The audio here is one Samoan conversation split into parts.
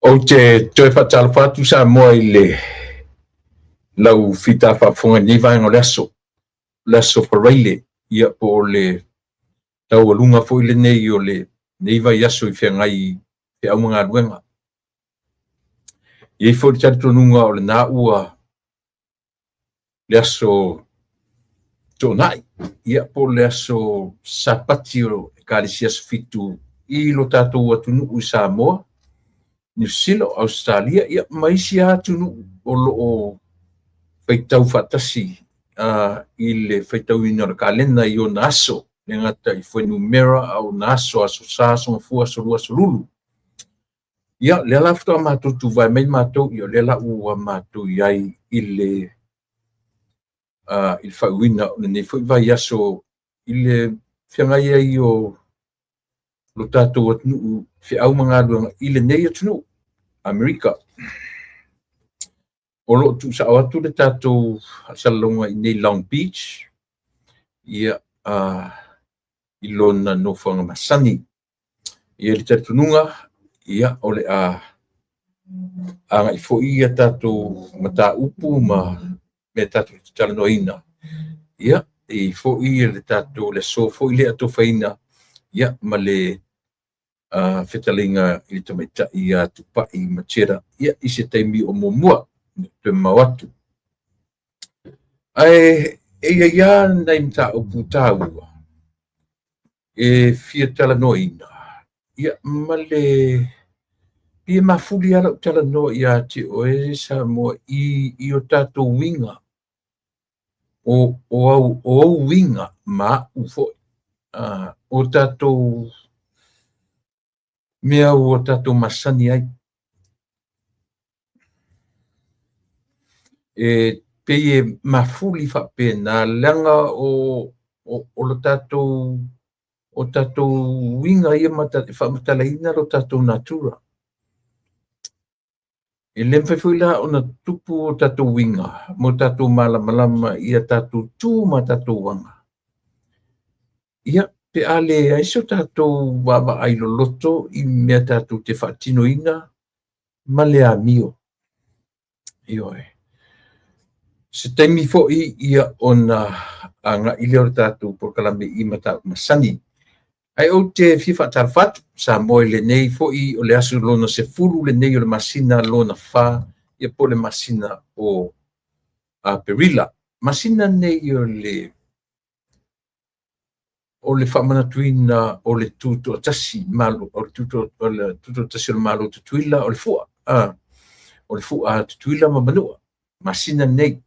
Ou te toe faatalofa atu Samoa i le lau fita faafofoga i lenei vaega o le aso, le aso Faraile, ia po o le taualuga foi lenei o lenei vaiaso i feagai i feau ma galuega. E i ai foi le talitonuga o lena ua le aso Toonai, ia po o le aso Sapati o Ekalesia Aso Fitu i lo tatou atunuu i Samoa, Niu Sila, Ausetalia, ia ma isi lava atunuu o lo o faitau faatasi i le faitauina o le kalena i ona aso, e le gata i fuainumera a o ona aso, aso Sa, aso Gafua, aso Lua, aso Lulu. Ia, lea la faatoa matou tuvae mai matou, ia o lea la ua matou i ai i le faaiuina o lenei foi vaiaso i le feagai ai o lo tatou atunuu feau ma galuega i lenei atunuu, Amerika. O lo o tuusao atu le tatou faasalalauga i nei Long Beach, ia, i lona nofoaga masani. E i ai le talitonuga, ia, o le a agai foi ia tatou mataupu ma mea tatou te talanoaina, ia, e i ai foi le tatou le aso foi lea atofaina, ia, ma le fetalaiga i le tamaitai ia Tupai Machera, ia, i se taimi o muamua, toe mamao atu. Ae e i ai lava nai mataupu taua e fia talanoaina, ia, ma le pei e mafuli lava lau talanoa ia te oe Samoa i o tatou uiga, o ou uiga ma au foi, o tatou mea ua tatou masani ai. E pei e mafuli faapena leaga o lo tatou o tatou uiga ia e faamatalaina lo tatou natura. E le mafai foi la ona tupu o tatou uiga mo tatou malamalama ia tatou tu ma tatou aga. Ia, pe a leai so tatou vaavaai loloto i mea tatou te faatinoina ma le amio. Ioe. Se taimi foi ia ona agai lea o le tatou polokalame i mataupu masani. Ae ou te fia faatalofa atu Samoa i lenei foi o le aso lona 10 lenei o le masina lona 4, ia po o le masina o Aperila. Masina nei o le faamanatuina o le tutoatasi malo, o le tutoatasi o le Malo Tutuila, o le fua, o le fua Tutuila ma Manua. Masina nei,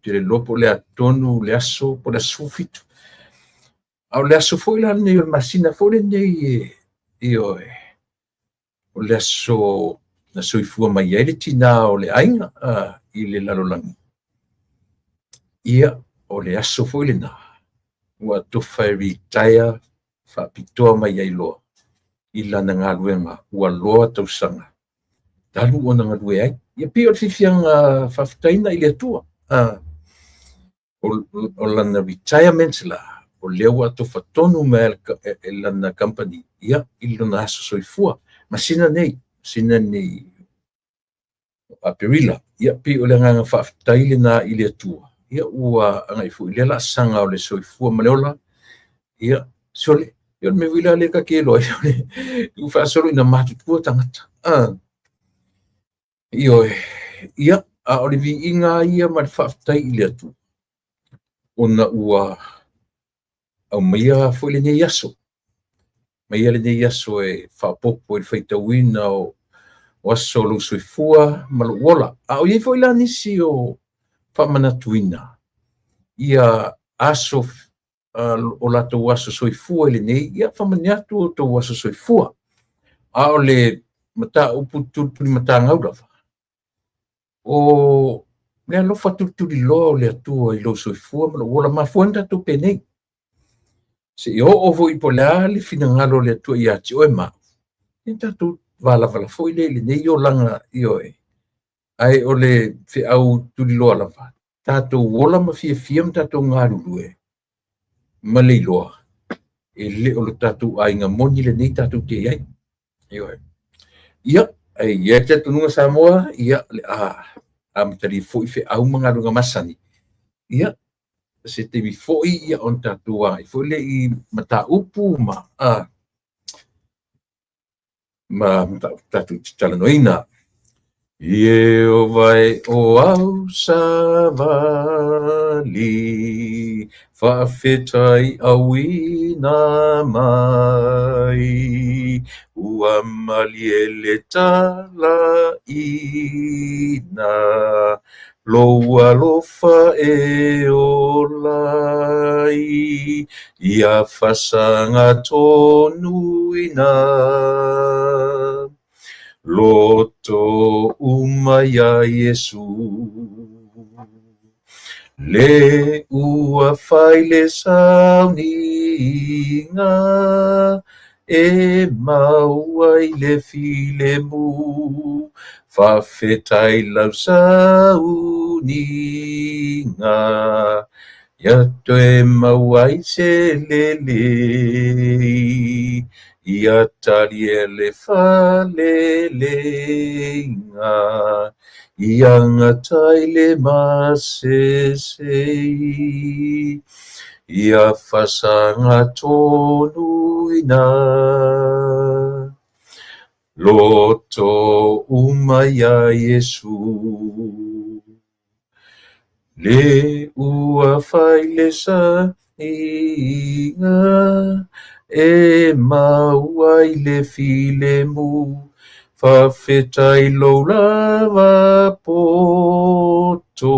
te le iloa po o le atonu le aso, po o le aso 17. A o le aso foi la lenei o le masina foi lenei ioe, o le aso na soifua mai ai le tina o le aiga i le lalolagi. Ia, o le aso foi lena ua tofa e retire faapitoa mai ai loa i lana galuega ua loa tausaga talu ona galue ai. Ia pei o le fiafiaga faafetaina i le Atua. O lana retirement la, o lea ua atofa tonu mai e lana company, ia, i lona aso soifua. Masina nei, masina nei Aperila. Ia, pei o le agaga faafetai lena i le Atua. Ia, ua agai foi lea laasaga o le soifua ma le ola. Ia, sole, ia o le mea foi la lea ta te iloa ai, ua faasolo ina matutua tagata. Ioe, ia, a o le viiga ia ma le faafetai i le Atua, ona ua aumaia foi lenei aso, aumaia lenei aso e faaopoopo i le faitauina o aso o lou soifua ma lou ola. A o i ai foi la nisi o faamanatuina ia aso o latou aso soifua i lenei, ia faamanuia atu o outou aso soifua. A o le mataupu tulitulimatagau lava, o le alofa tulituliloa o le Atua i lou soifua ma lou ola, mafua ai ona tatou penei. Se i oo foi po o le a le finagalo o le Atua ia te oe ma au, ia tatou valavala foi lea i lenei olaga, ioe. Ae o le feau tuliloa lava, tatou ola ma fiafia ma tatou galulue ma le iloa, e le o le tatou aiga moni lenei tatou te i ai. Ioe. Ia, Ae i ai le talitonuga Samoa, ia, o le a amatalia foi feau ma galuega masani, ia, se taimi foi ia ona tatou agai foi lea i mataupu ma ma mataupu tatou te talanoaina. Ieova e o au savali, faafetai auina mai, ua malie le talaina, lou alofa e ola ai, ia fasaga tonuina. Loto uma iā Iesu, le ua fai le sauniga, e maua ai le filemu, faafetai lau sauniga, ia toe maua ai se lelei, ia talia le faleleiga, ia gatai le masese, ia fasaga tonuina. Loto uma iā Iesu, le ua fai le sauniga, e maua ai le filemu, faafetai lou lava poto,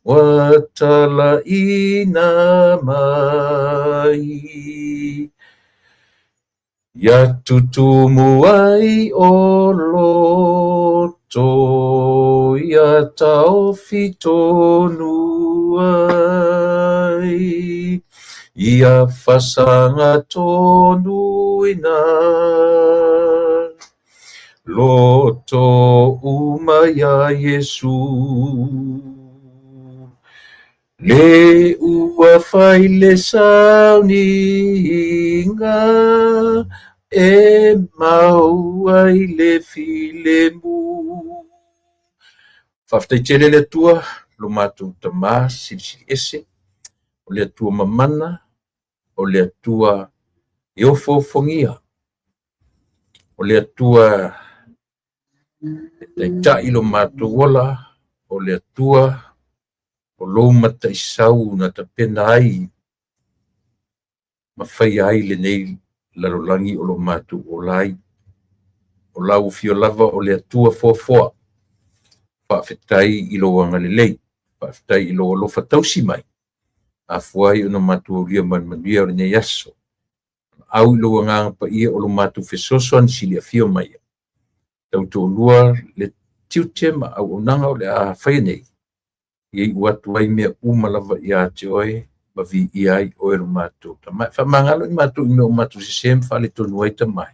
ua talaina mai. Ia tutumu ai o loto, ia taofi tonu ai, ia fasaga tonuina. Loto uma iā Iesu, le ua fai le sauniga, e maua ai le filemu. Faafetai tele le Atua, lo matou Tama Silisili Ese, o le Atua mamana, o le Atua e ofoofogia, o le Atua e taitai lo matou ola, o le Atua o lou mataisau na tapena ai ma faia ai lenei lalolagi o lo matou ola ai. O lau afio lava o le Atua foafoa. Faafetai i lou agalelei, faafetai i lou alofa tausi mai, afua ai ona matou aulia ma le manuia o lenei aso. Au i lou agaga paia o lo matou fesoasoani siliafia mai. Tautoalua le tiute ma auaunaga o le a faia nei, ia iu atu ai mea uma lava ia te oe, ma viia ai oe lo matou Tama. Faamagalo i matou i mea o matou sese ma faaletonu ai Tama,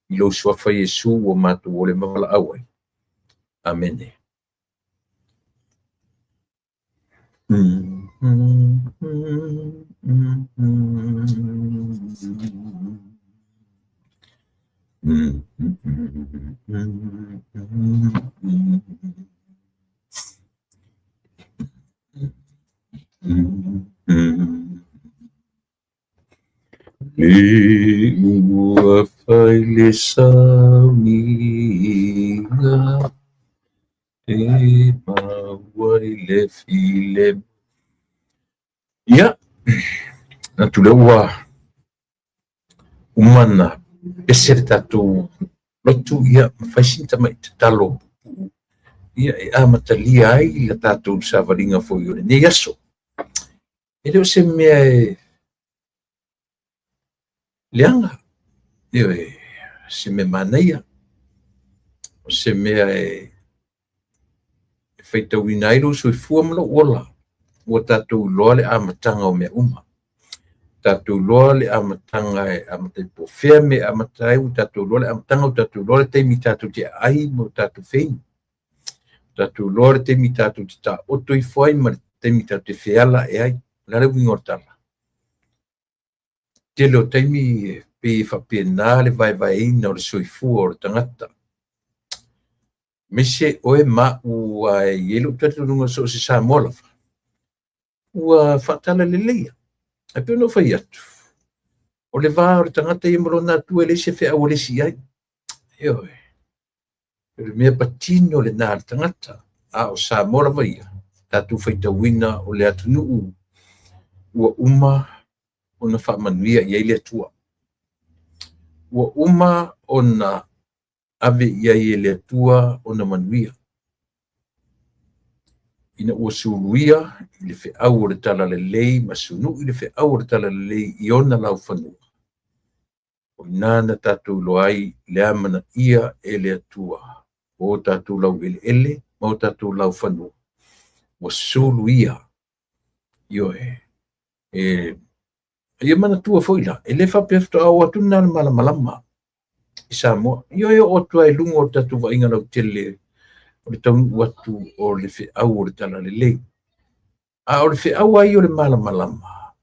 i lou suafa Iesu ua matou ole ma valaau ai. Amene. Le ua fai le sauniga, e maua ai le filemu. Ia, manatu lea ua uma ona pese le tatou lotu, ia, ma fai sina tamai tatalo puupuu, ia, e amatalia ai le tatou savaliga foi o lenei aso. E le o se mea e leaga, ioe, se mea manaia, o se mea e faitauina ai lou soifua ma lou ola. Ua tatou iloa le amataga o mea uma. Tatou iloa le amataga e amata ai po o fea mea e amata ai, ua tatou iloa le amataga, ua tatou iloa le taimi tatou te aai ma tatou feinu. Tatou iloa le taimi tatou te taoto ifo ai ma le taimi tatou te feala ae ai. O le a le uiga o le tala? Tele o taimi e pei e faapena le vaevaeina o le soifua o le tagata. Aemaise oe ma au, aua e i ai lou talitonuga so o se Samoa lava, ua faatalaleleia. Ae pei ona ou fai atu, o le va o le tagata ia ma lona Atua e leai se feau a le isi i ai. Ioe. O le mea patino lena a le tagata, a o Samoa lava ia, tatou faitauina o le atunuu ua uma ona faamanuia i ai le Atua. Ua uma ona ave i ai e le Atua ona manuia, ina ua suluia i le feau o le talalelei ma sunui le feau o le talalelei i ona laufanua. O i ina na tatou iloa ai le amanaia e le Atua o tatou laueleele ma o tatou laufanua ua suluia. Ioe. E ia manatua foi la, e le faapea faatoa oo atu lena o le malamalama i Samoa. Ioe, oo atu lava i luga o le tatou vaaiga lautele o le taunuu atu o le feau o le talalelei. A o le feau lava ia o le malamalama,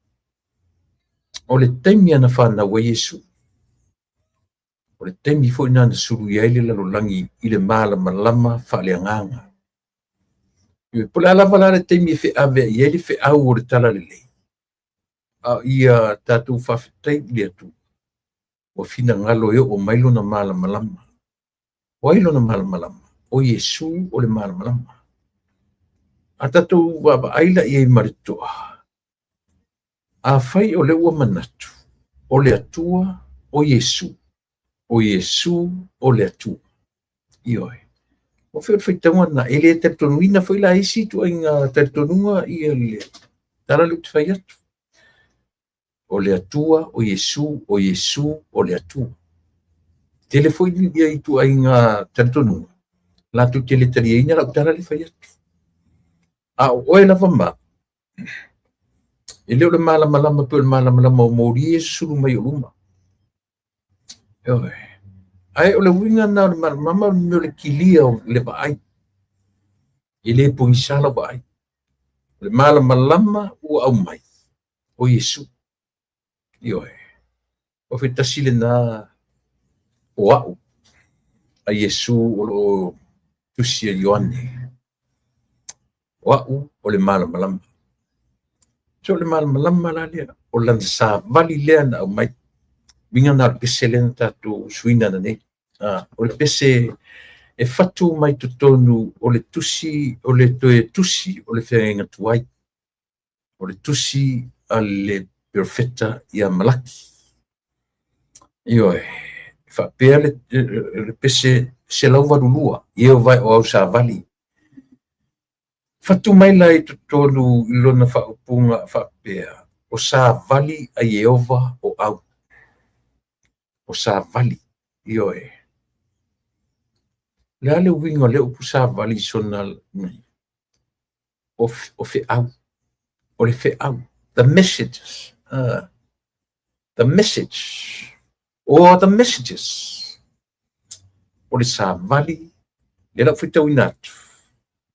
o le taimi na fanau ai Iesu. O le taimi foi lena na suluia ai le lalolagi i le malamalama faaleagaga. Po o le a lava la le taimi e feaveai ai le feau o le talalelei, a ia tatou faafetai i le Atua ua finagalo e oo mai lona malamalama. O ai lona malamalama? O Iesu o le malamalama. A tatou vaavaai la i ai ma le totoa, afai o lea ua manatu o le Atua o Iesu, o Iesu o le Atua. Ioe. O fea o le faitauga lena? E le talitonuina foi la isi ituaiga talitonuga ia le tala lea ou te fai atu. O le Atua o Iesu, o Iesu o le Atua. Tele foi ia ituaiga talitonuga latou te le taliaina lau tala lea e fai atu. A o oe lava ma, e le o le malamalama pei o le malamalama o moli e susulu mai o luma. Ioe. Ae o le uiga lena o le malamalama, o le mea o le kilia o le vaai. E le pogisa lau vaai. O le malamalama ua aumai o Iesu. Ioe. O fe tasi lena o au a Iesu o loo tusi e Ioane. O au o le malamalama. So o le malamalama la lea, o lana savali lea na aumai. Uiga na o le pese lea na tatou usuina nei. O le pese e fatu mai totonu o le tusi, o le toe tusi o le feagaiga tuai. O le tusi a le perofeta ia Malaki. Ioe, faapea le pese 182, Ieova e o au savali. Fatu mai la i totonu i lona faaupuga faapea, o savali a Ieova o au. O savali, ioe. Le a le uiga o le upu savali i sona o feau. O le feau. The messages. The message. Or the messages. O le savali, le lau faitauina atu.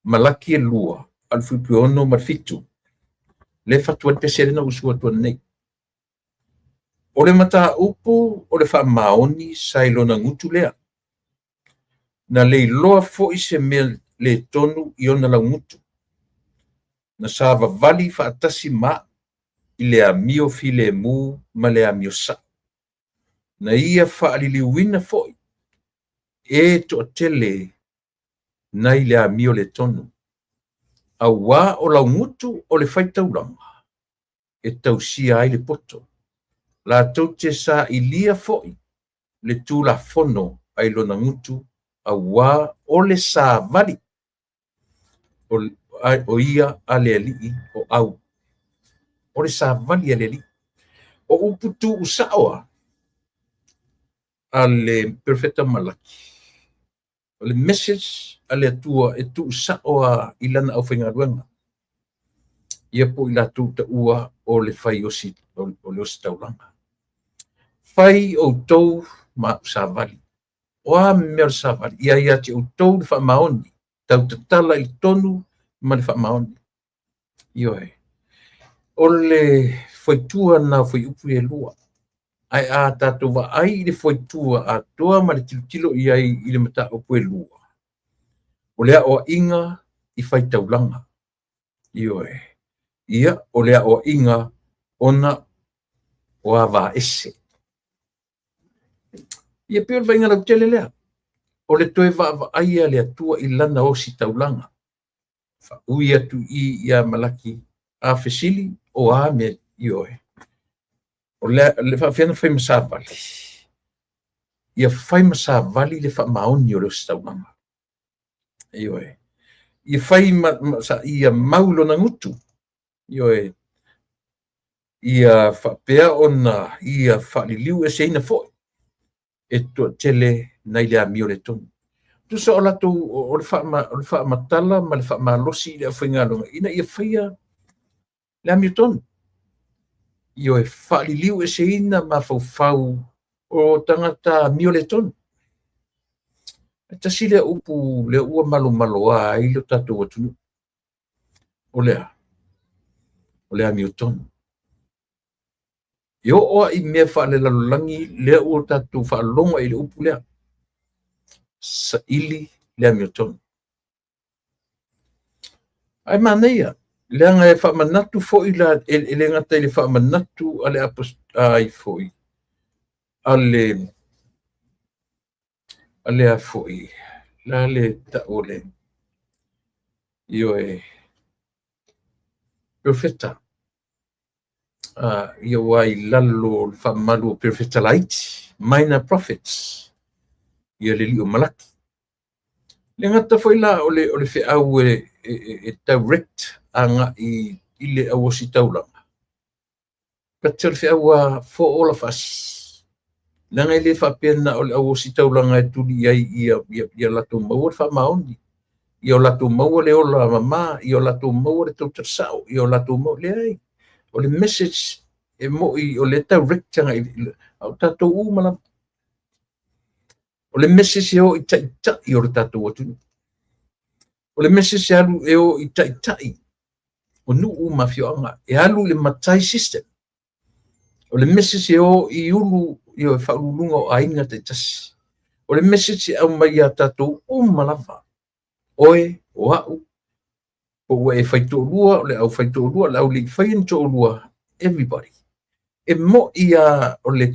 Malaki e 2, a le 6 ma le 7. Le fatu ai le pese lena usu atu nei. O le mataupu o le faamaoni sa i lona gutu lea. Na leiloa foi se mea le tonu i ona laugutu. Na savavali faatasi ma i le amio filemu ma le amio sa'o. Na ia faaliliuina foi e toatele nai le amio le tonu. Auā o laugutu o le faitaulaga e tausia ai le poto. Latou te sailia foi le tulafono ai lona gutu, auā o le savali o ia a le alii o au. O le savali a le alii. O upu tuusa'o a le perofeta Malaki. O le message a le Atua e tuusa'o a i lana aufaigaluega. Ia po i latou taua o le fai osi, o le ositaulaga. Fai outou ma au savali. O a mea o le savali? Ia ia te outou le faamaoni. Tautatala i le tonu ma le faamaoni. Ioe. O le fuaitua na o fuaiupu e lua. Ae a tatou vaai i le fuaitua atoa ma le tilotilo i ai i le mataupu e lua. O le aoaiga i faitaulaga. Ioe. Ia, o le aoaiga ona o ava ese. Ia pei o le vaaiga lautele lea, o le toe vaavaai a le Atua i lana ositaulaga. Faaui atu i i ia Malaki, a fesili, o a mea? Ioe. O le faafefea ona fai ma savali? Ia fai ma savali le faamaoni o le ositaulaga. Ioe. Ia fai ma ia mau lona gutu. Ioe. Ia faapea ona ia faaliliu eseina foi e toatele nai le amio le tonu. Tusa o latou o le faamatala ma le faamalosi i le aufaigaluega ina ia faia le amiotonu. Ioe, faaliliu eseina mafaufau o tagata amio le tonu. E tasi lea upu lea ua malomaloa ai lo tatou atunuu. O le a? O le amiotonu. E oo lava i mea faalelalolagi lea ua tatou faalogo ai i le upu lea. Saili le amiotonu. Ae manaia, leaga e faamanatu foi la, e le gata i le faamanatu a le ai foi, a le a foi, la le tau o le, ioe, perofeta. Ia ua i lalo o le faamalu o perofeta laiti, minor prophets, ia le lio Malaki. Le gata foi la o le feau e direct agai i le au ositaulaga. But o le feau a foola faasisi. Leaga e le faapea na o le au ositaulaga e tuli ai ia latou maua le faamaoni, ia o latou maua le ola mama, ia o latou maua le tautala sao, ia o latou maua, leai. O le message e moi o le direct agai au tatou uma lava. O le message e o i taitai o le tatou atunuu. O le message e alu e o i taitai o nuu ma afioaga, e alu i le matai system. O le message e o i ulu i o faauluuluga o aiga taitasi. O le message e aumai ia tatou uma lava. Oe, o au, po ua e faitoalua, o le au faitoalua, o le au le i faia ni toalua, everybody. E moi a o le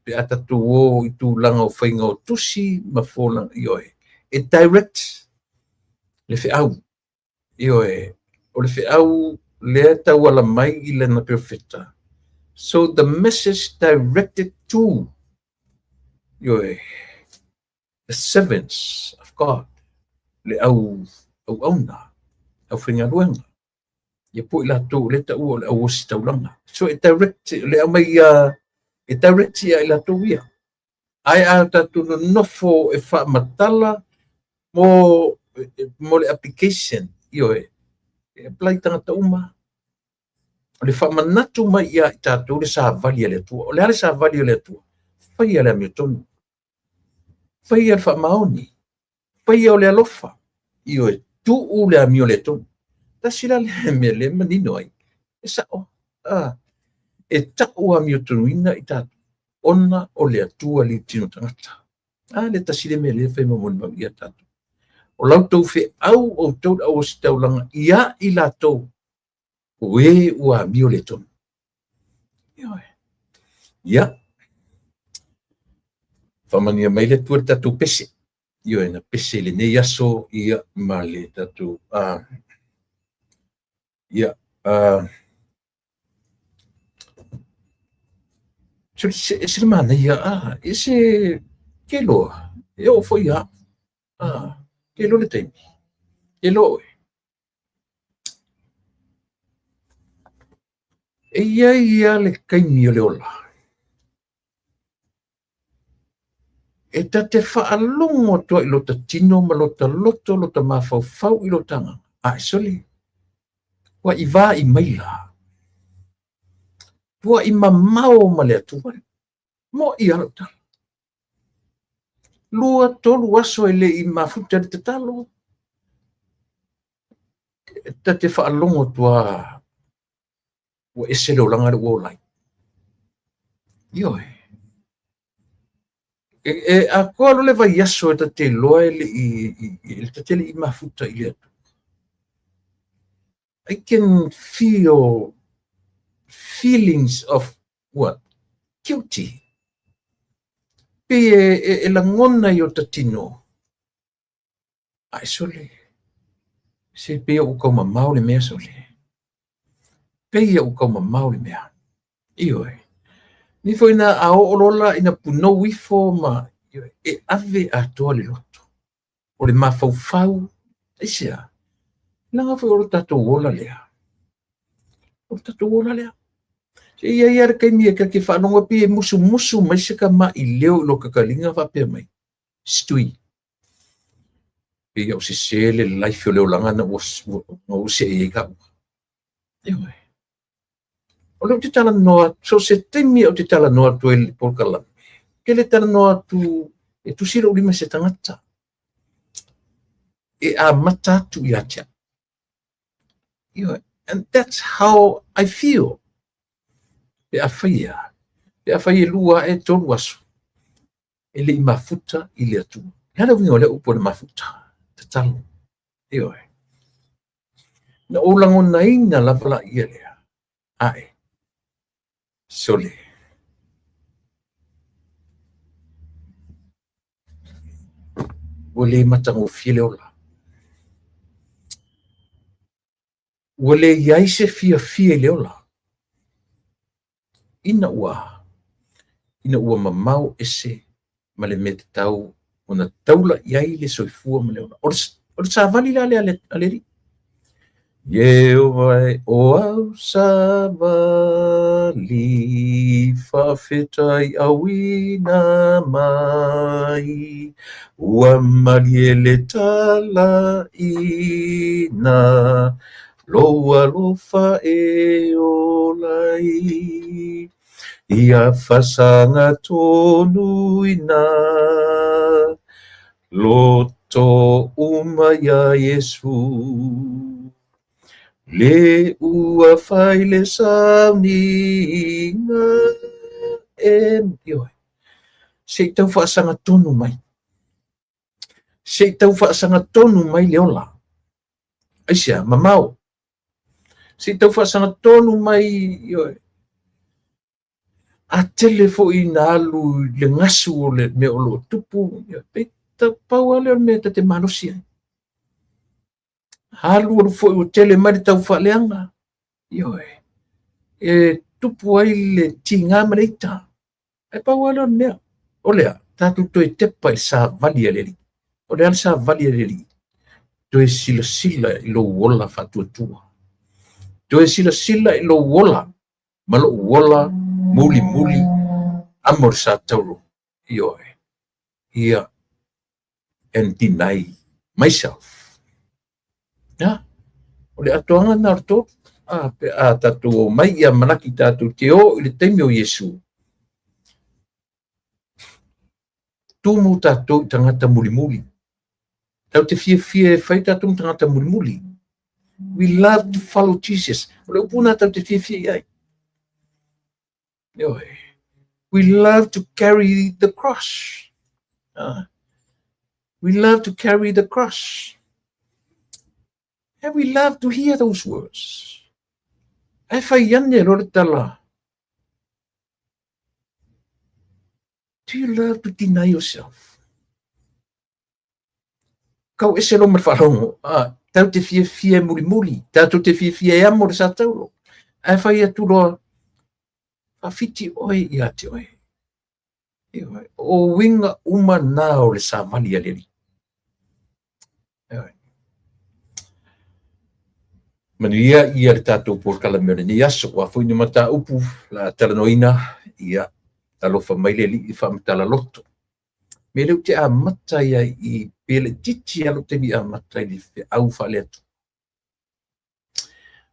pe a tatou o i tulaga o faiga o tusi ma folaga, ioe, e direct le feau. Ioe, o le feau lea tauala mai i lana perofeta. So the message directed to, ioe, the servants of God, le au auauna, au faigaluega. Ia po i latou le taua o le au ositaulaga. So e direct le aumai ia, e direct ia i latou ia. Ae a tatou nonofo e faamatala mo le application, ioe, e apply tagata uma. O le faamanatu mai ia i tatou le savali a le Atua. O le a le savali a le Atua? Faia le amiotonu. Faia le faamaoni. Faia o le alofa. Ioe, tuu le amio le tonu. Tasi la le mea le manino ai. E sao. E tau amiotonuina i tatou ona o le Atua liutino tagata. A le tasi le mea le fai ma molimau ia tatou. O lau tou feau o tou le auositaulaga ia i latou o e ua amio le tonu. Ioe. Ia. Faamanuia mai le Atua le tatou pese. Ioe, na pese i lenei aso ia ma le tatou ia e se manaia e se ke loa e oo foi a ke loa le taimi ke loa oe e ia ia le kaimi o le ola e tate faalogo atu ai i lota tino ma lota loto lota mafaufau i lota agaga a e sole ua i vā i maila tua i mamao ma le Atua mo i alo tala 2 3 aso e le i mafuta le tatalo e tate faalogo tua ua ese le olaga le ua olai. Ioe. E atoa loa le vaiaso e ta te iloa e le i, e ta te le i mafuta i le Atua. I can feel feelings of what? Guilty. Pei e lagona i o ta tino. Ae sole, se pei ua tau mamao le mea sole. Pei ua tau mamao le mea. Ioe. Ni foi na a oo loa la ina punou ifo ma e ave atoa le loto. O le mafaufau, aisea? Leaga foi o le tatou ola lea. O le tatou ola lea. Se i ai lava le taimi e ta te faalogo pei e musumusu mai se tamai leo i lo takaliga faapea mai. Stui. Pei o sese le life o le olaga na ua ua see ai taua. Ioe. O lea ou te talanoa atu, so se taimi ou te talanoa atu ai i le polokalame, ou te le talanoa atu e tusi lou lima i se tagata. E amata atu ia te au. Ioe. And that's how I feel. Pe afai a, pe afai e 2 ae 3 aso, e le i mafuta i le Atua. Le a le uiga o lea upu o le mafuta? Tatalo. Ioe. Na ou lagonaina lava la ia lea. Ae. Sole. Ua le matagofie le ola. Ua le i ai se fiafia i le ola. Ina ua, ina ua mamao ese ma le mea tatau ona taula i ai le soifua ma le ola. O le savali la lea a le Alii. Ieova e o au savali, faafetai auina mai, ua malie le talaina, lou alofa e ola ai. Ia faasaga tonuina, loto uma ia Iesu. Le ua fai le sauniga e ioe. Se i tau faasaga tonu mai. Se i tau faasaga tonu mai le ola. Aisea, mamao. Se i tau faasaga tonu mai, ioe. A tele foi ina alu i le gasu o le mea o lo o tupu, pei pau lava lea o le mea ta te malosi ai. Alu alu foi ua tele mai le tau faaleaga, ioe, e tupu ai le tiga ma le ita. Ae pau lava lea o le mea. O lea, tatou toe tepa i le savali a le Alii. O le a le savali a le Alii? Toe silasila i lou ola faatuatua. Toe silasila i lou ola ma lou ola mulimuli amo le sa tauro. Ioe. Ia, and deny myself. Ya, o le atoaga na o le tolu. A, pe a tatou o mai ia Malaki tatou te o i le taimi o Iesu. Tumu tatou i tagata mulimuli. Tau te fiafia e fai tatou ma tagata mulimuli. We love to follow Jesus. O le upu na tau te fiafia i ai. Ioe. We love to carry the cross. We love to carry the cross. And we love to hear those words. Ae fai ane loa le tala. Do you love to deny yourself? Kau ese loa ma le faalogo. Tau te fiafia e mulimuli. Tatou te fiafia e amo le sa taulo. Ae fai atu loa, faafiti oe ia te oe. Ioe. O uiga uma na o le savali a le Alii. Ioe. Manuia ia le tatou polokalame o lenei aso. Ua foi ni mataupu la talanoaina, ia alofa mai le Alii e faamatala loto. Me lea ou te amata ia i pe laitiiti lava lou taimi amata i le feau faale-Atua.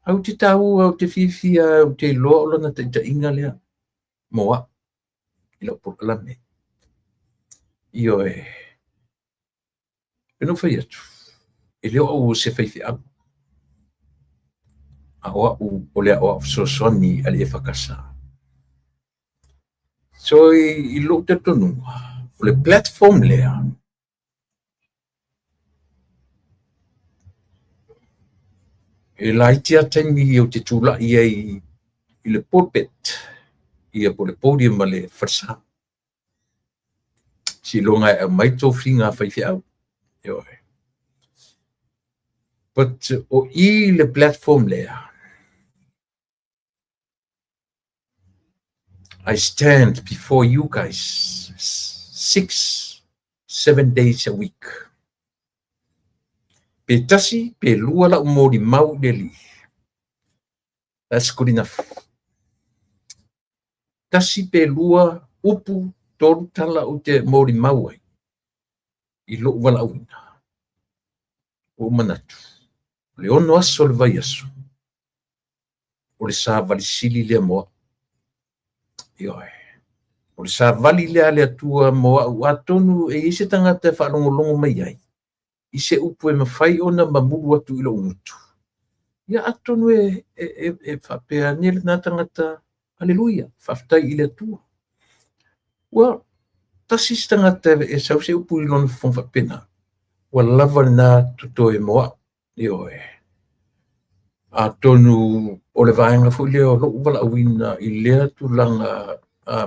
Au te taua, ou te fiafia, ou te iloa o lana taitaiga lea mo au i lau polokalame. Ioe, e na ou fai atu, e le o au o se faifeau, a o au o le aoao fesoasoani a le EFKS. So i lou talitonuga, O le platform lea, e laiti lava taimi ou te tulai ai i le pulpit, ia po o le podium a le falesa. Seiloga e aumai tofiga a faifeau. Ioe. But o i le platform lea, I stand before you guys 6, 7 days a week. Pe tasi, pe lua lau molimau i le Alii. That's good enough. Tasi pe lua upu, tolu tala ou te molimau ai i lou valaauina. Ua ou manatu, o le 6 aso o le vaiaso, o le savali sili lea mo au. Ioe. O le savali lea a le Atua mo au, atonu e i ai se tagata e faalogologo mai ai i se upu e mafai ona mamulu atu i lou gutu. Ia atonu e faapea ane lena tagata, haleluia, faafetai i le Atua. Ua tasi se tagata e sau se upu i lona fofoga faapena, ua lava lena totoe mo au. Ioe. Atonu o le vaega foi lea o lou valaauina i lea tulaga,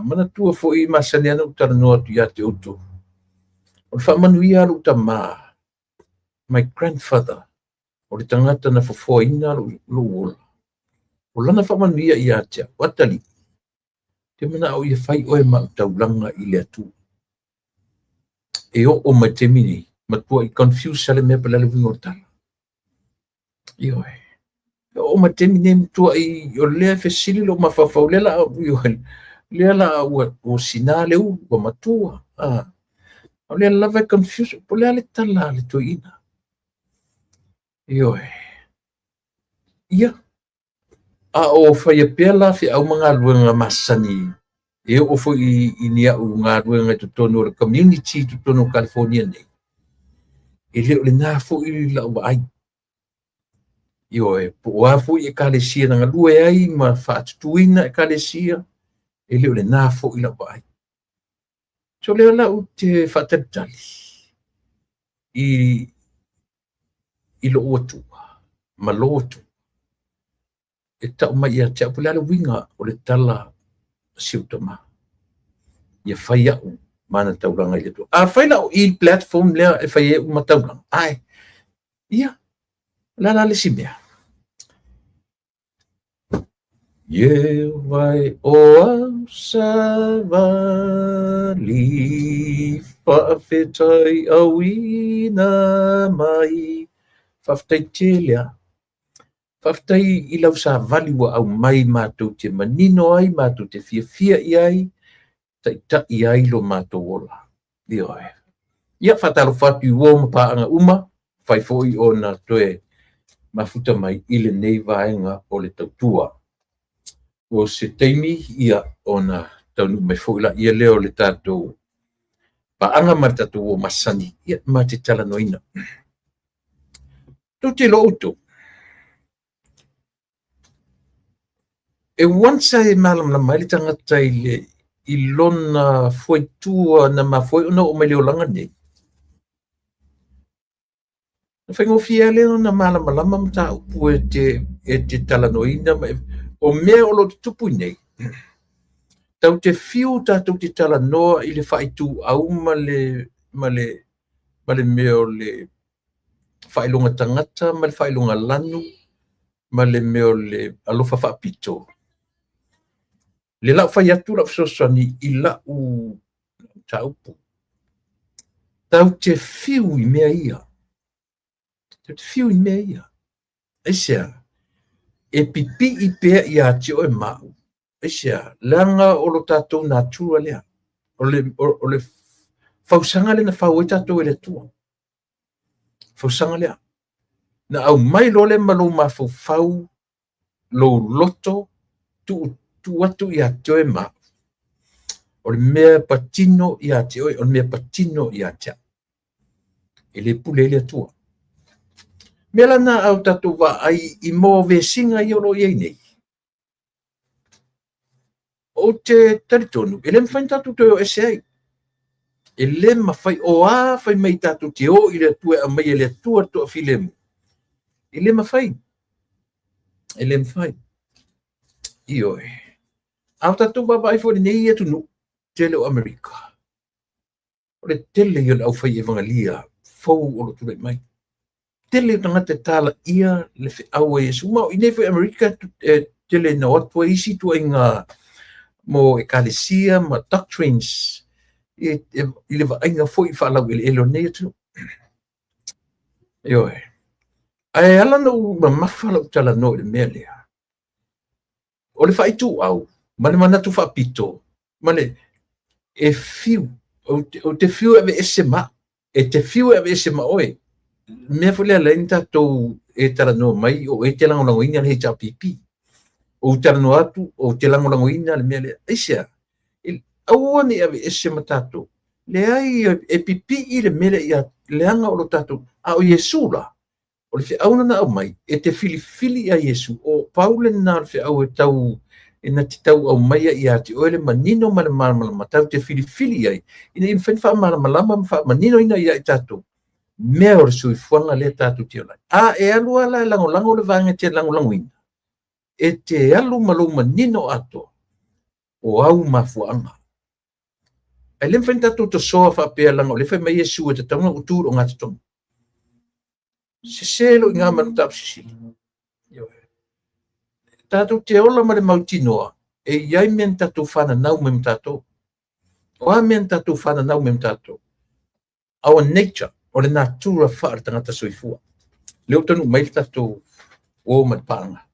manatua foi masani ana ou talanoa atu ia te outou. O le faamanuia a lou tamā, my grandfather, o le tagata na fofoaina lou ola. O lana faamanuia ia te au, atalii, te manao ia fai oe ma au taulaga i le Atua. E oo mai taimi nei, matua i confuse le mea po o le a le uiga o le tala. Ioe. E oo mai taimi nei matua i o lea fesili lou mafaufau, lea la, ioe, lea la ua sina le ulu, ua matua. O lea lava e confuse, po o le a le tala a le toeaina. Ioe. Ia, a o faia pea la feau ma galuega masani e oo foi i ni au galuega i totonu o le community i totonu o California nei, e le o lena foi lau vaai. Ioe, po o a foi ekalesia na galue ai ma faatutuina ekalesia, e le o lena foi lau vaai. So lea la ou te faatalitali i lou Atua ma lou Atua e tau mai ia te au po o le a le uiga o le tala a si ou tamā. Ia fai au ma ana taulaga i le Atua. A fai la o i le platform lea e fai ai au ma taulaga, ai, ia, o le a la le isi mea? Ieova e o au savali, faafetai auina mai. Faafetai tele lava. Faafetai i lau savali ua aumai matou te manino ai, matou te fiafia i ai, taitai ai lo matou ola. Ioe. Ia, faatalofa atu i uo ma paaga uma, fai foi ona toe mafuta mai i lenei vaega o le tautua. O se taimi, ia, ona taunuu mai foi laia lea o le tatou paaga ma le tatou uo masani, ia, ma te talanoaina. Tou te iloa outou, e once e malamalama ai le tagata i lona fuaitua na mafua ai ona oo mai le olaga nei, na faigofie lava lea ona malamalama mataupu e te talanoaina ma o mea o lo o tutupu i nei. Tau te fiu tatou te talanoa i le faaituau ma le mea o le faailoga tagata ma le faailoga lanu ma le mea o le alofa faapito. Le lau fai atu lau fesoasoani i lau mataupu. Tau te fiu i mea ia. Tau te fiu i mea ia. Aisea? E pipii pea ia te oe ma au. Aisea? Leaga o lo tatou natura lea. O le fausaga lea na fau ai tatou e le Atua. Fausaga lea. Na aumai loa lea ma lou mafaufau, lou loto, tuu, tuu atu ia te oe ma au. O le mea patino ia te oe, o le mea patino ia te au. E le pule ai le Atua. Mea la na au tatou vaai i moa vesiga ia o lo o i ai nei. Ou te talitonu, e le mafai ona tatou toe o ese ai. E le mafai, o a fai mai tatou te o i le Atua e aumai e le Atua le toafilemu, e le mafai, e le mafai. Ioe. A o tatou vaavaai foi i lenei atunuu tele o Amerika, o le tele ia o le aufai evagalia fou o lo o tulai mai. Tele o tagata e talaia le feau a Iesu. Ma i inei foi i Amerika e tele ina o atu ai isi ituaiga mo ekalesia ma doctrines i le vaaiga foi faalaueleele o lenei atunuu. Ioe. Ae ala ona ou mamafa lau talanoa i le mea lea, o le faaituau ma le manatu faapito ma le e fiu, ou te fiu e aveese ma au, e te fiu e aveese ma oe. Mea foi lea ala ai ona tatou e talanoa mai o e te lagolagoina le HRPP. Ou talanoa atu, ou te lagolagoina le mea lea. Aisea? Aua ne i aveese ma tatou. Leai, e pipii le mea lea ia leaga o lo tatou. A o Iesu la, o le feau na aumai, e te filifili ia Iesu, o pau lena o le feau e tau, e na te tau aumaia ia te oe le manino ma le malamalama, tatou te filifili ai, ina ia mafai ona faamalamalama ma faamaninoina ia i tatou mea o le soifuaga lea tatou te ola ai. A e alu lava la e lagolago le vaega e te lagolagoina, e te alu ma lou manino atoa o au mafuaaga. Ae le mafai ona tatou tosoa faapea leaga o lea e fai mai Iesu e tatau ona ou tu i le ogatotonu. Sese lou iga ma le mataupu sisili. Ioe. Tatou te ola ma le mautinoa e i ai mea na tatou fananau mai ma tatou. O a mea na tatou fananau mai ma tatou? Our nature, o le natura faaletagata soifua. Lea ua taunuu mai le tatou uo ma le paaga.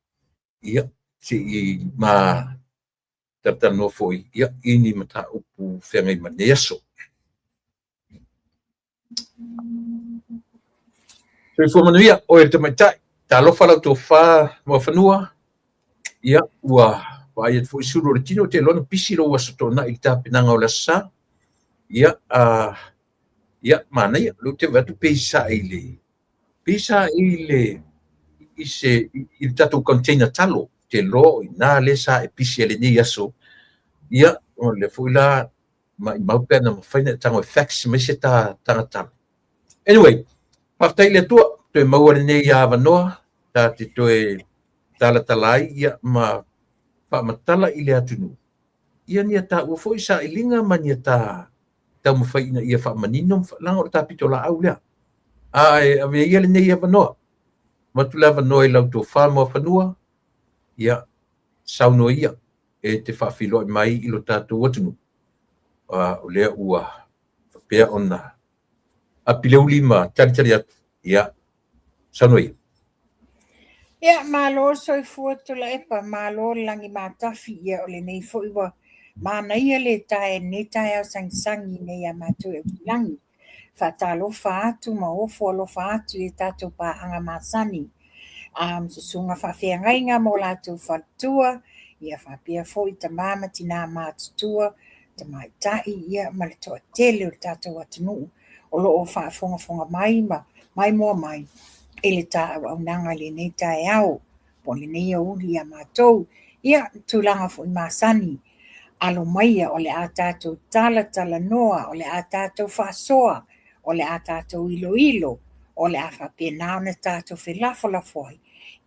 Ia, se i ma talatalanoa foi ia, i ni mataupu feagai ma lenei aso. Soifua manuia, oe le tamaitai, talofa lau tofa Muafanua. Ia, ua vaai atu foi sulu o le tino, ou te iloa na pisi lou aso Toonai i le tapenaga o le Aso Sa. Ia, ia, manaia, lea ou te vaai atu pei sa i le, pei sa i le, i se, i le tatou container talo, ou te iloa o i ina lea sa e pisi ai i lenei aso. Ia, o lea foi la, maumau pe ana mafai ona e tago e fax mai se ta taga talo. Anyway, faafetai i le Atua, toe maua lenei avanoa, ta te toe talatala ai ia ma faamatala i le atunuu. Ia ni a taua foi sailiga ma ni a ta taumafai ina ia faamanino, leaga o le ta pitolaau lea. A e avea ia lenei avanoa, avatu le avanoa i lau tofa Muafanua, ia saunoa ia e te faafeiloai mai i lo tatou atunuu. O lea ua faapea ona api le uli ma talitali atu, ia saunoa ia. Ia, malo le soifua Tuilaepa, malo le lagi matafi, ia o lenei foi ua manaia le tae, lenei taeao sagisagi nei ia matou e Aukilagi. Faatalofa atu ma ofo alofa atu i tatou paaga masani, susuga faafeagaiga ma o latou faletua, ia faapea foi tama ma tina matutua, tamaitai ia ma le toatele o le tatou atunuu o lo o faafogafoga mai ma maimoa mai i le ta auaunaga i lenei taeao po o lenei aoauli ia matou. Ia, tulaga foi masani, alo maia o le a tatou talatalanoa, o le a tatou faasoa, o le a tatou iloilo, o le a faapena ona tatou felafolafoai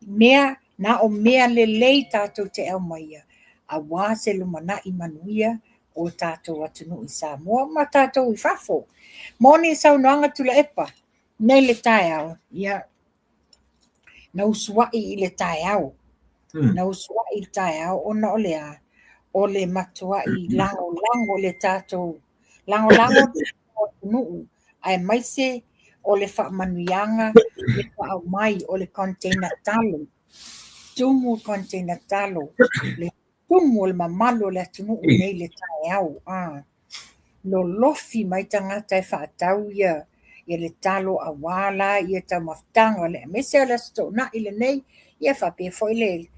i mea na o mea lelei tatou te aumaia aua se lumanai manuia o tatou atunuu i Samoa ma tatou i fafo. Moni saunoaga Tuilaepa nei le taeao, ia, na usuai i le taeao. Na usuai i le taeao ona o le a? O le matuai lagolago le tatou lagolago le atunuu aemaise o le faamanuiaga le faaumai o le container talo. Tumu container talo, le tumu o le mamalu o le atunuu nei le taeao. Lolofi mai tagata e faatau ia ia le talo aua la ia taumafataga le aemaise o le Aso Toonai lenei, ia faapea foi le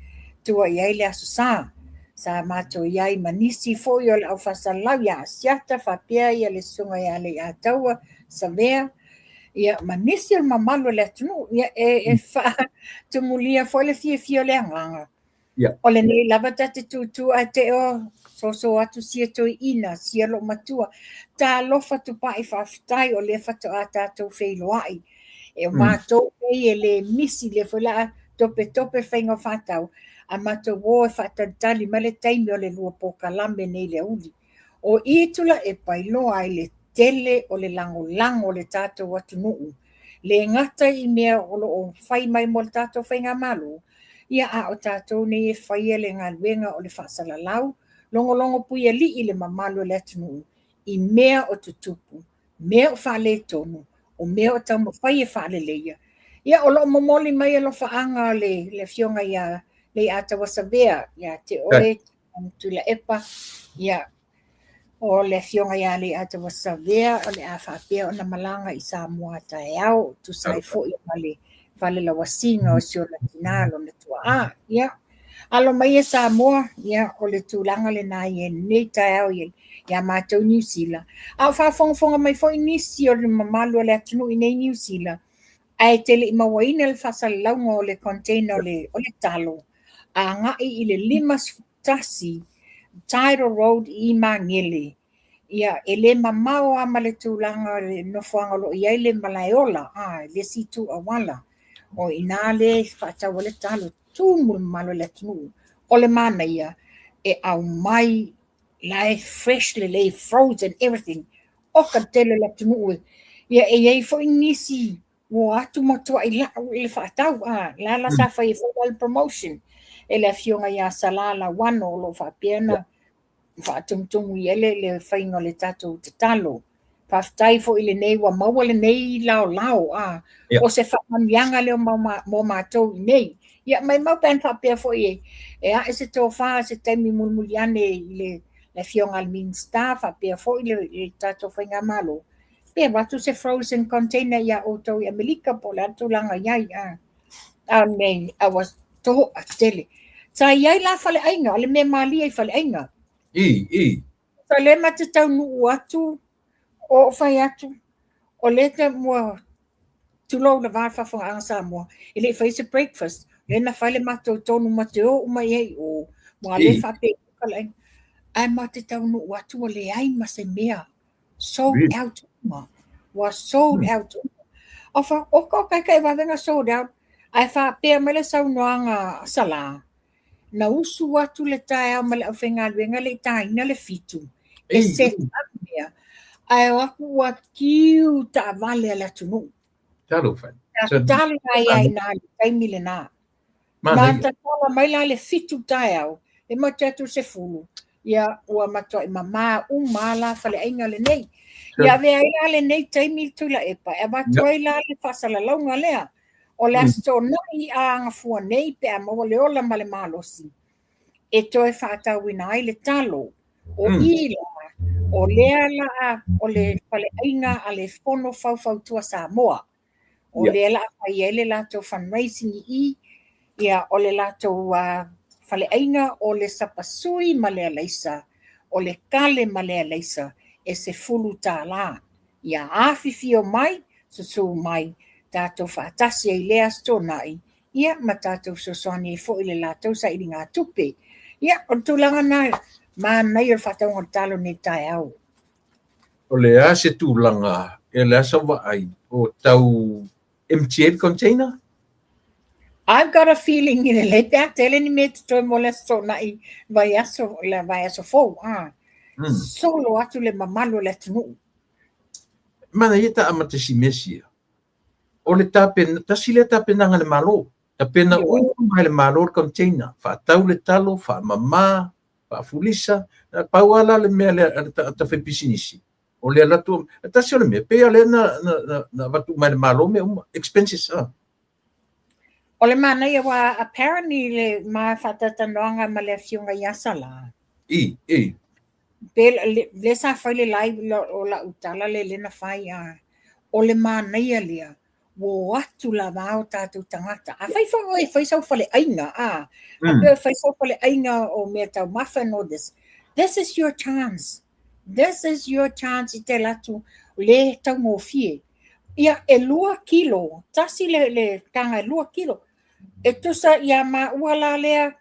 tua i ai le Aso Sa. Sa matou i ai ma nisi foi o le aufaisalau ia Asiata faapea ia le susuga ia Leiataua Savea, ia ma nisi o le mamalu o le atunuu. Ia e faatumulia foi le fiafia o le agaga. O lenei lava ta te tūtū ae te o soso atu sia toeaina, sia loomatua. Talofa Tupai faafetai o lea faatoa tatou feiloai. E o matou nei e le misi lea foi la topetope faiga o faatau, a matou o e faatalitali mai le taimi o le lua polokalame nei i le aoauli. O i Tuilaepa iloa ai le tele o le lagolago o le tatou atunuu, le gata i mea o lo o fai mai mo le tatou faigamalo, ia a o tatou nei e faia le galuega o le faasalalau, logologo puialii le mamalu o le atunuu i mea o tutupu, mea o faaletonu, o mea o taumafai e faaleleia. Ia o lo o momoli mai alofaaga le, le afioga ia Leiataualesa Savea ia te oe Tuilaepa, ia o le afioga ia Leiataualesa Savea o le a faapea ona malaga i Samoa taeao, tusa ai foi ma le falelauasiga o si ona tinā lona tuaa. Ia, alo mai e Samoa, ia, o le tulaga lena i lenei taeao ia matou Niu Sila. A o faafogafoga mai foi nisi o le mamalu o le atunuu i nei Niu Sila, ae te le i mauaina le faasalalauga o le container o le talo, agai i le 51 Tidal Road i Magele. Ia, e le mamao lava ma le tulaga o le nofoaga o lo o i ai le Malaeola, a, le isi itu auala. O i ina le faatau ai le talo, tumu le mamalu o le atunuu. O le manaia, e aumai la e fresh lelei, frozen everything. Oka le tele o le atunuu. Ia, e i ai foi nisi ua atu matuai lau i le faatau, a, la la sa fai ai foi la le promotion e le afioga ia Sala Lauano o lo o faapea ona faatumutumu i ai le faiga o le tatou tatalo. Faafetai foi i lenei ua maua lenei laolao, a, o se faamanuiaga lea mo matou i nei. Ia maimau pe ana faapea foi e ae se tofa se taimi mulimuli ane i le afioga i le Minisita faapea foi le tatou faigamalo, pe avatu se frozen container ia outou i Amerika po o le a le tulaga i ai. A, a nei, a ua toatele. Sa i ai la faleaiga, o le mea malie i faleaiga. I. Sa le ma te taunuu atu, o fai atu, o lea te mua tulou le va faafogaaga Samoa, e le i fai se breakfast, lea na fai le matou tonu ma te o uma i ai o, ua le faapea faleaiga. Ae ma te taunuu atu ua leai ma se mea. Sold out uma. Ua sold out uma. O fa, o ka kai kai vavega sold out. Ae faapea mai le saunoaga a Sala, na usu atu le taeao ma le aufaigaluega le i taina le 7, e set up mea, ae o atu ua kiu taavale a le atunuu. Talofa. Tatala ai ai nā le taimi lenā. Na tatala mai la le 7 taeao, e mate atu 10, ia ua matuai mamā uma la faleaiga lenei. Ia avea ai la lenei taimi Tuilaepa, e avatu ai la le faasalalauga lea. O le Aso Toonai a Gafua nei pe a maua le ola ma le malosi, e toe faatauina ai le talo. O i la, o lea la o le faleaiga a le Fono Faufautua Samoa. O lea la fai ai le latou fundraising i i, ia o le latou faleaiga o le sapasui ma le alaisa, o le kale ma le alaisa e $10. Ia afifio mai, susū mai, tatou faatasi ai lea Aso Toonai, ia ma tatou fesoasoani ai foi i le latou sailiga tupe. Ia, o le tulaga lena, manaia o le faatauga o le talo nei taeao. O le a se tulaga, e le a sau vaai o tau empty ai container? I've got a feeling i lelei pe a tele ni mea totoe mo le Aso Toonai vaiaso, le vaiaso fou, a. Solo atu le mamalu o le atunuu. Mana ia ta amata si mesia. O le tapen, tasi lea tapenaga a le Malo. Tapena uma e le Malo le container. Faatau le talo, faamama, faafulisa. Pau lava la le mea lea a le tagata faipisinisi. O le alu atu, tasi o le mea, pei o lea na avatu uma e le Malo mea uma, expenses. O le manaia ua apparently le ma faatautanoaga ma le afioga ia Sala. I. Pe le sa fai le live o lau tala le le na fai a. O le manaia lea, ua o atu lava o tatou tagata. A fai foi oe e fai sau faleaiga, a. A pe fai sau faleaiga o mea taumafa and all this. This is your chance. This is your chance i te alu atu le taugofie. Ia, e 2 kilo, tasi le taga e 2 kilo. E tusa ia maua la lea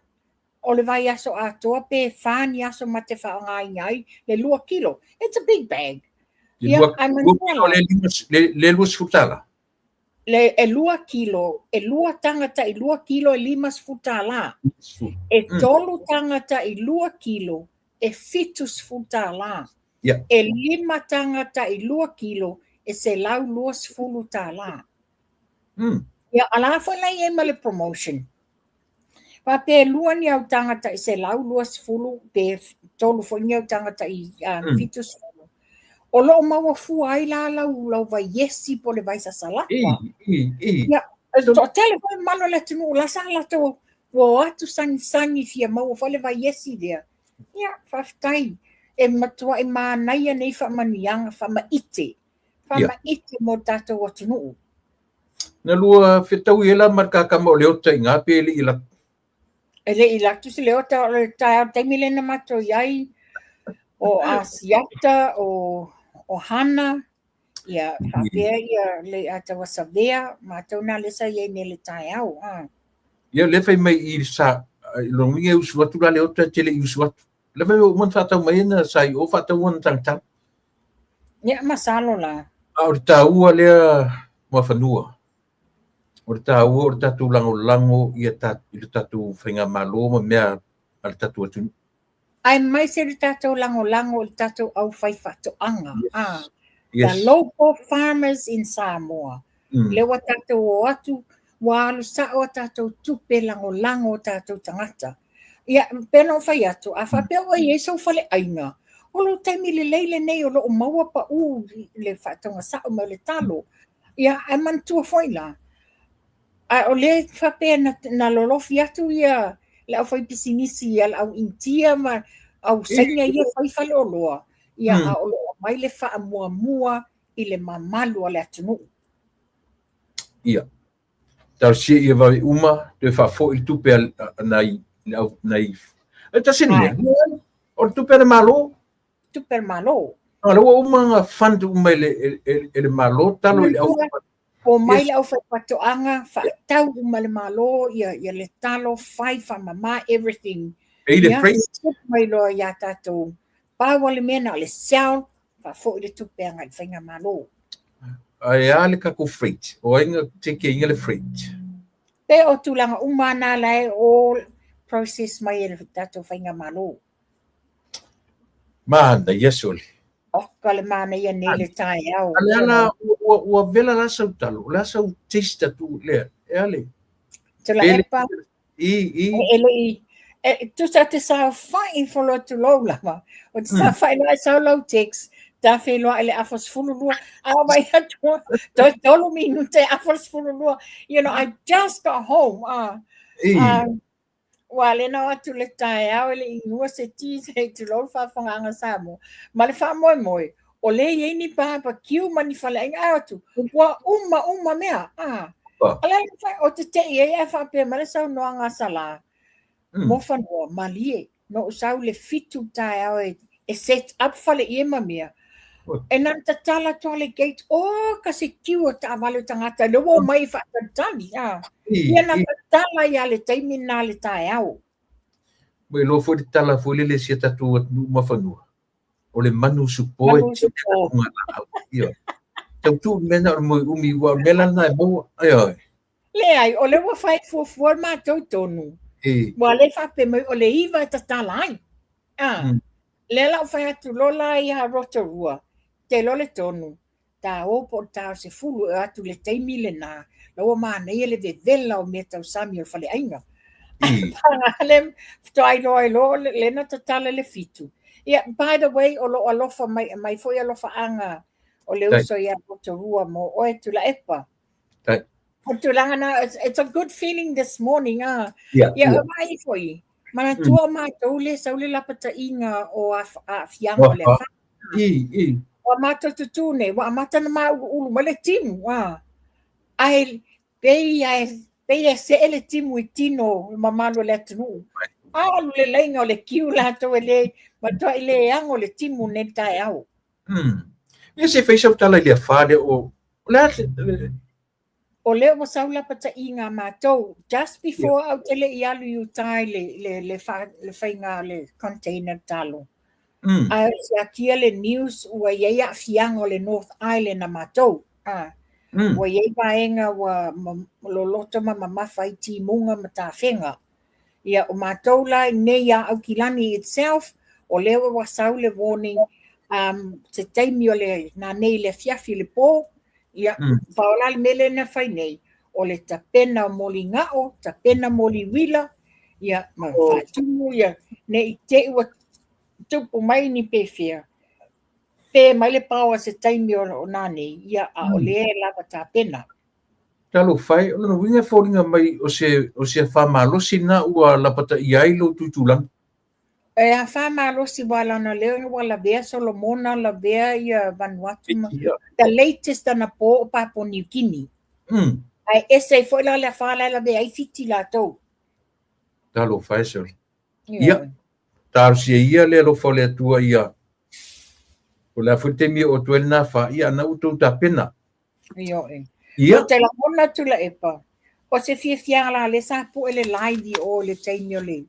O le vaiaso atoa pe fa ni aso ma te faaaogaina ai le lua kilo. It's a big bag. Le lua, lua kilo le, le, le $20. Le e lua kilo, e lua tagata i lua kilo e $50. E tolu tagata i lua kilo e $70. E lima tagata i lua kilo e $120. Ia, a la foi la i ai ma le promotion. Faapea e lua ni au tagata i 120 pe tolu foi ni au tagata i 70. O lo o maua fua ai la lau, lau vaiesi po o le vaisasalapa. Ia, toatele foi mamalu o le atunuu la sa latou ua o atu sagisagi fia maua foi le vaiesi lea. Ia, faafetai. E matuai manaia nei faamanuiaga faamaite. Faamaite mo le tatou atunuu. Na lua fetaui ai la ma le kakama o Leota i ina pe le i alu atu? E le i alu atu se Leota, o le taeao taimi lea na matou i ai, o Asiata, o, o Hana, ia faapea ia Leiatauasavea, matou na lea sa i ai nei i le taeao. A. Ia lea fai mai i sa, i lona uiga e usu atu la Leota e te le i usu atu. Lea fai mai ua uma ona faatau mai na sa i o faatau ona tagatau. Ia, masalo la. A o le taua lea Muafanua, o le taua o le tatou lagolago i le tatou faigamalo ma mea a le tatou atunuu. Aemaise le tatou lagolago i le tatou aufaifaatoaga. Yes. Ah, yes. The local farmers in Samoa. Lea ua tatou o atu, ua alu sao a tatou tupe lagolago o tatou tagata. Ia, pei ona ou fai atu, a faapea ua i ai sou faleaiga, o lou taimi lelei lenei o lo o maua pau le faatauga sao mai o le talo. Ia, ae manatua foi la, a o lea faapea na, na lolofi atu ia le aufaipisinisi ia le au Initia ma au Saina ia fai faleoloa, ia, a o lo o aumai le faamuamua i le mamalu o le atunuu. Ia. Talosia ia vave uma, toe faafoi le tupe a nai, le au, nai, e tasi le mea, o le tupe a le Malo. Tupe a le Malo. A lea ua uma ona fund uma e le, e, e le Malo, talo i le au. Omai le aufaifaatoaga, faatau uma le Malo, ia, ia le talo, fai, faamama, everything. Pay the freight. Mai loa ia tatou. Pau o le mea na o le sell, faafoi le tupe agai i le faigamalo. Ae a le tatou freight? O ai na take ina le freight? Pe o tulaga uma na la e all process mai e le tatou faigamalo. Manaia sole. Oka le manaia nei le taeao. A le ala ua, ua vela la sau talo, la sau taste atu lea. E ale. Tulaepa. I, i. E le i, e, tusa te saofai folo atu lou lava. O te saofai loa e sau lau text, ta feiloai i le afa 12, a o vai atu, toe tolu minute afa 12. You know, I just got home. Ah, I. Ua le na o atu le taeao e le i inua se ti se i tulou le faafofogaaga Samoa. Ma le faamoemoe, o lea e i ai ni barbecue ma ni faleaiga, ae o atu, ua uma uma mea. Ah. O le ala o te tei ai ae faapea mai le saunoaga a Salā, Muafanua, malie, na ou sau i le 7 taeao e, e set up faleie ma mea. E na tatala atu le gate, oh, ka se queue o taavale o tagata, lea ua omai e faatalitali. Ah. Ia na tatala ia le taimi na le taeao. Ua iloa foi le tala foi lele si a tatou atunuu Muafanua. O le manu usupo e tele laau. Ioe. Tau tuu le mea na o le moe umi, ua o le mea la lena e maua. Ioe. Leai, o lea ua fai fuafua le matou tonu. E. Ua le faapea mai o le 9 e tatala ai. Ah. Lea la ou fai atu loa la ia Rotorua, te iloa le tonu, ta o po o le ta o 10 e o atu i le taimi lena, la ua manaia le vevela o mea tausami o le faleaiga. Paga le faatoa iloa ai loa lea na tatala i le 7. Ia, by the way, o lo o alofa mai, mai foi alofaaga o le uso ia Rotorua mo oe Tuilaepa. O tulaga na, it's a good feeling this morning, ah. Ia, o vaai foi, manatua o matou le sau le lapataiga o aafiaga o le afa. I, i. Ua matou tutū nei, ua amata ona māuluulu mai le timu, ah. Ae pei e, pei e see le timu i tino o le mamalu o le atunuu. A o le laiga o le kiu latou e le, matuai le ago le timu nei le taeao. Ia se fai sau tala i le afa lea o, o le a O lea ua sau lapataiga a matou just before ae ou te le i alu i uta i le faiga o le container talo. Ae ou siakia le news ua i ai aafiaga o le North Island a matou. Ua i ai vaega ua loloto ma mamafa ai timuga ma tafega. Ia, o matou la i inei ia Aukilani itself, o lea ua sau le warning se taimi o le nanei i le afiafi i le po. Ia, pau la le mea lea na fai nei, o le tapena o moligao, tapena moliuila, ia, ma faatumu ia, ne i te i ua tupu mai ni pefea, pe mai le power se taimi o nanei, ia, a o lea e lava tapena. Talofa e, o lona uiga e foliga mai o se afa malosi lena ua lapataia ai lou tutulagi. E afa malosi aua leaga o lea ua lavea Solomona, lavea ia Vanuatu ma the latest anapo o Papua New Guinea. Ae ese ai foi la le afa la e lavea ai Fiti latou. Talofa e sole. Ia, talosia ia le alofa o le Atua ia. O le a foi le taimi e oo atu ai lena afa, ia na ua tou tapena. Ioe. Ia. Ou te lagona Tuilaepa, o se fiafiaga la lea sa pue le live i o i le taimi o le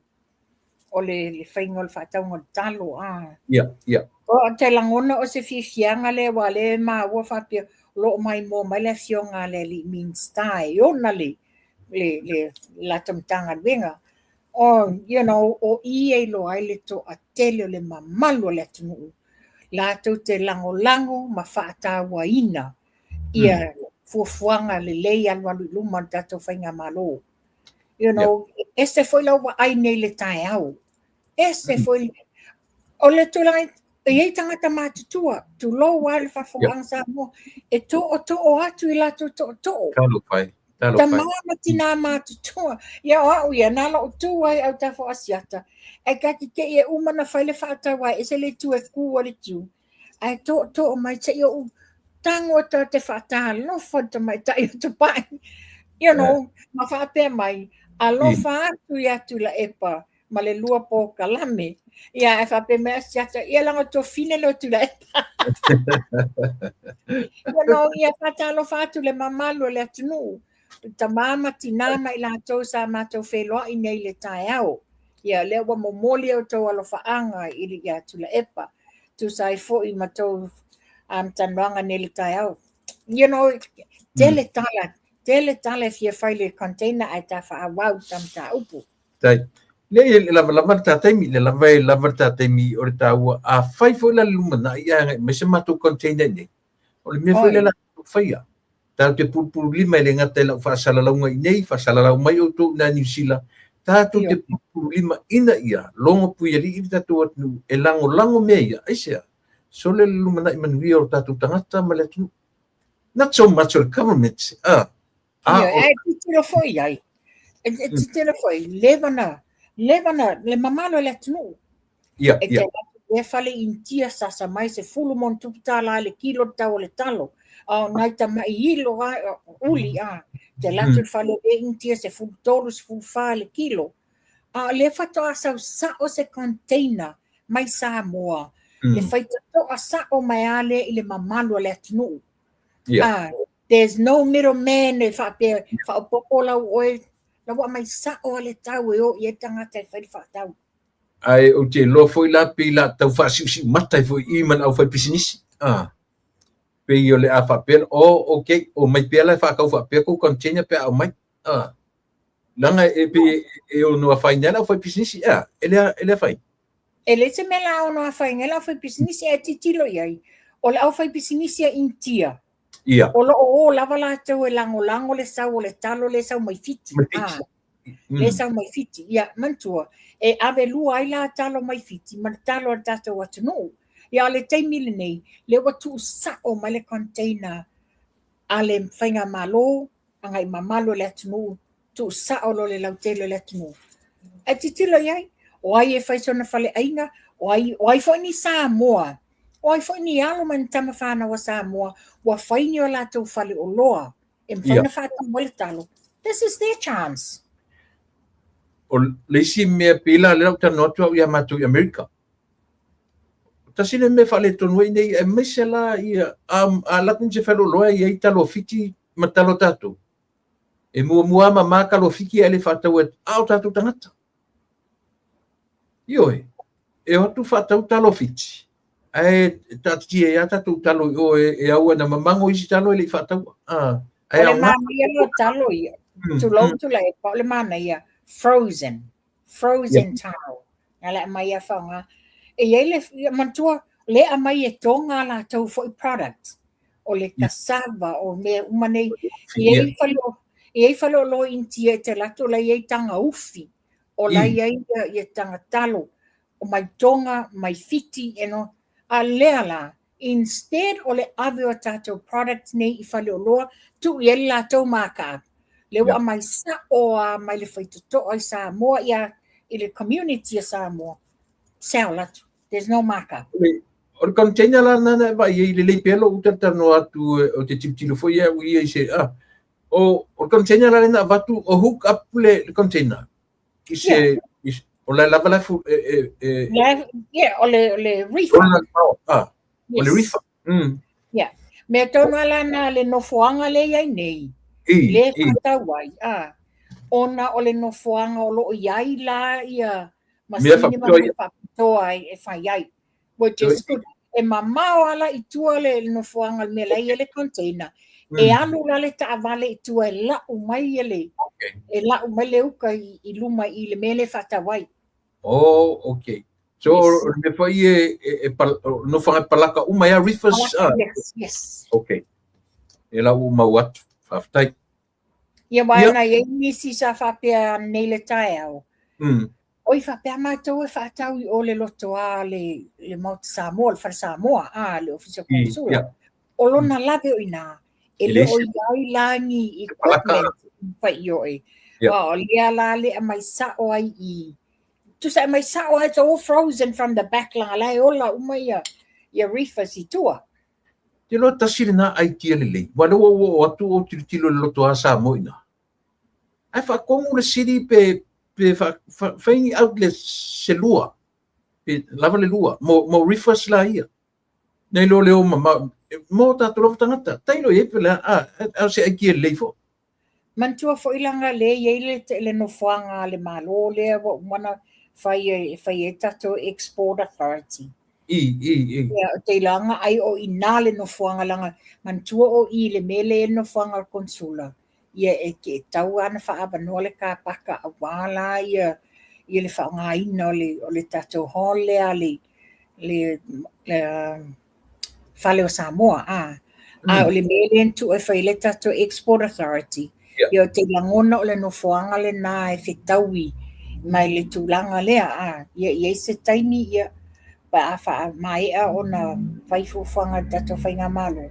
o le faiga o le faatauga o le talo. Ah. Ia, ia. Ou te lagona o se fiafiaga lea aua o lea e maua faapea o lo o maimoa mai le afioga a le alii Minisita e ona le le latou Matagaluega. O, you know, o i e iloa ai le toatele o le mamalu o le atunuu latou te lagolago ma faatauaina ia fuafuaga lelei alualu i luma o le tatou faigamalo. You know, ese foi lau vaai nei i le taeao. Ese foi, o le tulaga, e i ai tagata matutua, tulou lava le faafofogaaga Samoa, e tootoo atu i latou tootoo. Talofa e, talofa e. Tama ma tinā matutua. Ia o au ia, na lou tu ai au tafo Asiata, ae ta te te i e uma na fai le faatau ae ese le itu e ku ai le queue, ae tootoo mai se i ou tago atu te faatalofa i le tamaitai o Tupai. You know, ma faapea mai, alofa atu ia Tuilaepa ma le lua polokalame. Ia, ae faapea mai Asiata, ia leaga o tofine lea o Tuilaepa. You know, ia faatalofa atu le mamalu o le atunuu, tama ma tinā ma i latou sa matou feiloai nei i le taeao. Ia, lea ua momoli a outou alofaaga i le ia Tuilaepa, tusa ai foi ma tou talanoaga nei i le taeao. You know, tele tala, tele tala e fia fai i le container ae ta faaauau ta mataupu. Tai. Leai, e lava lava le ta taimi, le lava e lava le ta taimi o le taua. Afai foi la le lumanai ae agai mai se matou container i inei, o le mea foi lea la tatou faia. Tatou te pulupululima e le gata i lau faasalalauga i inei, faasalalau mai outou i ina Niu Sila, tatou te pulupululima ina ia logo puialii le tatou atunuu e lagolago mea ia. Aisea? Sole le lumanai manuia o tatou tagata ma le atunuu. Not so much o le government, a A o... Ae tilotilo foi i ai. E tilotilo foi, leva na, leva na, le mamalu o le atunuu. Ia, E te alu atu i lea fale Initia, sasa mai 10 ma ona tupu tālā i le kilo le tau o le talo. A o nai tamai ilo a, uli a. Te alu atu i le fale o lea Initia, 13, 14 i le kilo. A o lea faatoa sau sao se container mai Samoa, le faitotoa sao mai a lea i le mamalu o le atunuu. Yeah. Ah, there's no middle man e faapea, faaopoopo lau oe, la ua aumai sao a le tau e o i ai le tagata e fai le faatau. Ae ou te iloa foi la pei la tau faasiusiumata ai foi i i ma le aufaipisinisi. Ah. Pei o le a faapea, oh, okay, omai pea la e faatau faapea kou container pe a aumai. Ah. Leaga e pei e ono afaina ai le aufaipisinisi, ea, e le, e le afaina. E leai se mea la ono afaina ai le aufaipisinisi ae tilotilo i ai, o le aufaipisinisi a Initia, Ia. o lo o o lava latou e lagolago le sau o le talo lea e sau mai Fiti. Mai Fiti. Lea e sau mai Fiti. Ia, manatua, e ave lua ai la talo mai Fiti ma le talo a le tatou atunuu. Ia, o le taimi lenei, lea ua tuusao mai le container a le faigamalo agai mamalu o le atunuu, tuusao loa le lautele o le atunuu. Ae tilotilo i ai, o ai e fai sona faleaiga, o ai, o ai foi ni Samoa, o ai foi ni alo ma ni tama fanau a Samoa ua fai ni o latou faleoloa e mafai ona faatau ai le talo. This is their chance. O le isi mea pei la lea ua talanoa atu au ia matou i Amerika. Tasi lea mea faaletonu ai nei, aemaise la ia, a alu atu nisi faleoloa e i ai talo a Fiti ma talo a tatou. E muamua lava mama talo a Fiti ae le faatau atu, a o tatou tagata. Ioe, e o atu faatau talo a Fiti, ae taatitia ai lava tatou talo i o e au ana mamago isi talo e le i faataua. Ae O le manaia la o talo ia, tulou Tuilaepa, o le manaia, frozen, frozen taro. Na le aumai a faaaoga. E i ai le, ia manatua, o lea e aumai e Toga a latou foi product. O le cassava, o mea uma nei. E i ai fale, e i ai faleoloa i Initia e te alu atu o la e i ai taga ufi, o la e i ai ia taga talo, o mai Toga, mai Fiti, you know. A lea la, instead o le ave o tatou products nei i faleoloa, tuu i ai le latou markup, lea ua aumai sa'o lava mai le faitotoa i Samoa ia i le community a Samoa, sell atu. There's no markup. O le container la lena na e vaai ai, lelei pea lou talatalanoa atu, ou te tilotilo foi au ia i se, o le container la lea na avatu, o hook up le container i se, o la e lava la e, e, Yeah, o le reefer. O le reefer. Yeah. Mea tonu lava la na le nofoaga lea i ai nei, lea e faatau ai, ona o le nofoaga o lo o i ai la ia masini ma mea faapitoa ai e fai ai, which is good. E mamao lava la i tua le nofoaga i le mea la e i ai le container, e alu la le taavale i tua e lau mai le, e lau mai le uka i luma i le mea lea e faatau ai. Oh, okay. So, yes. O le mea foi e, e, e pal, nofoaga e palaka uma ai reefers. Palaka, yes, yes. Okay. E la ua mau atu. Faafetai. Ia, aua na i ai nisi sa faapea nei le taeao. Oi faapea matou e faatau i o le lotoa le, le Maota Samoa, le Fale Samoa, a le Ofisa o Konesula. Yeah. O lona lave o ina, e le o i ai la ni equipment fai i oe. O lea la le aumai sa'o ai i, tusa e aumai sa'o ai, it's all frozen from the back leaga la e ola uma ia, ia reefers i tua. Te iloa tasi lena idea lelei, aua o lea ua ou oo atu ou tilotilo i le lotoa Samoa i ina. Ae faatonu le city pe, pe fai ni outlets se lua, pe lava le lua, mo reefers la ia. Nei lo le o mamao, mo tatou lava tagata, tailo i ai pe le a, a o se idea lelei foi. Manatua foi leaga lea e i ai le, le nofoaga a le Malo lea ua uma ona fai e fai ai tatou Export Authority. I, i, i. Ia, ou te iloaga ai o i ina le nofoaga leaga manatua o i le mea lea e i ai le nofoaga o le Konesula, ia e e tatau lava ona faaavanoa le car paka aua la ia ia le faaaogaina o le o le tatou hall lea a le le le Fale o Samoa, a. A o le mea lea na tuu e fai ai le tatou Export Authority, ia ou te lagona o le nofoaga lena e fetaui mai le tulaga lea, a. Ia i ai se taimi, ia, pe a faamaea ona fai fuafuaga a le tatou faigamalo,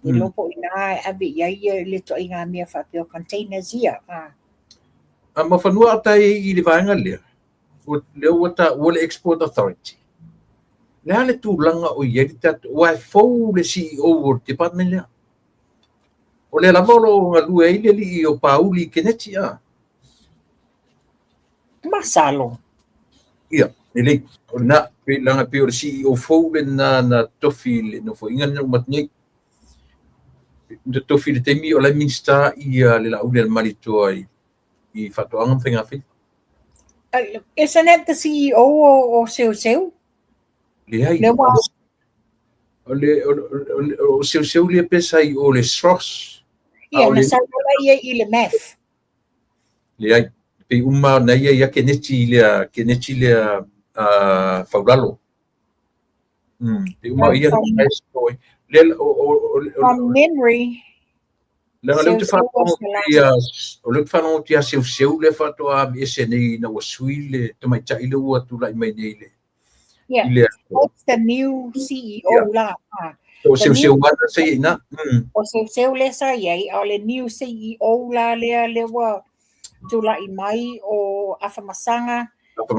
e iloa po o i ina e ave i ai le ituaiga mea faapea o containers ia, a. A ma fanua a tai i le vaega lea, lea ua taua le Export Authority. Le a le tulaga o i ai le tatou, aua e fou le CEO o le department lea. O lea lava o lo o galue ai le alii o Pauli Keneti, a? Masalo. Ia, lelei. O lena, leaga pei o le CEO fou lena na tofi i le nofoaiga lena ua uma atu nei. Na tofi i le taimi o la e Minisita ia le Laaulialemalietoa i Faatoaga ma Faigafaiva. Isn't it the CEO o Seuseu? Leai. Lea ua... O le, o Seuseu lea pe sa i o le SROS. Ia, na sau la ia i le MAF. Leai, pei uma na ia ia Keneti lea, Keneti lea Faulalo. Pei uma ia na lea o From memory. Leaga lea ou te faalogo atu ia, o lea ou te faalogo atu ia Seuseu lea faatoa aveese nei ina ua sui le tamaitai lea ua tulai mai nei le Yeah. I le, That's the new CEO yeah. la. O Seuseu ana sa i ina. O Seuseu lea sa i ai, a o le new CEO la lea lea ua tulai mai o Afamasaga,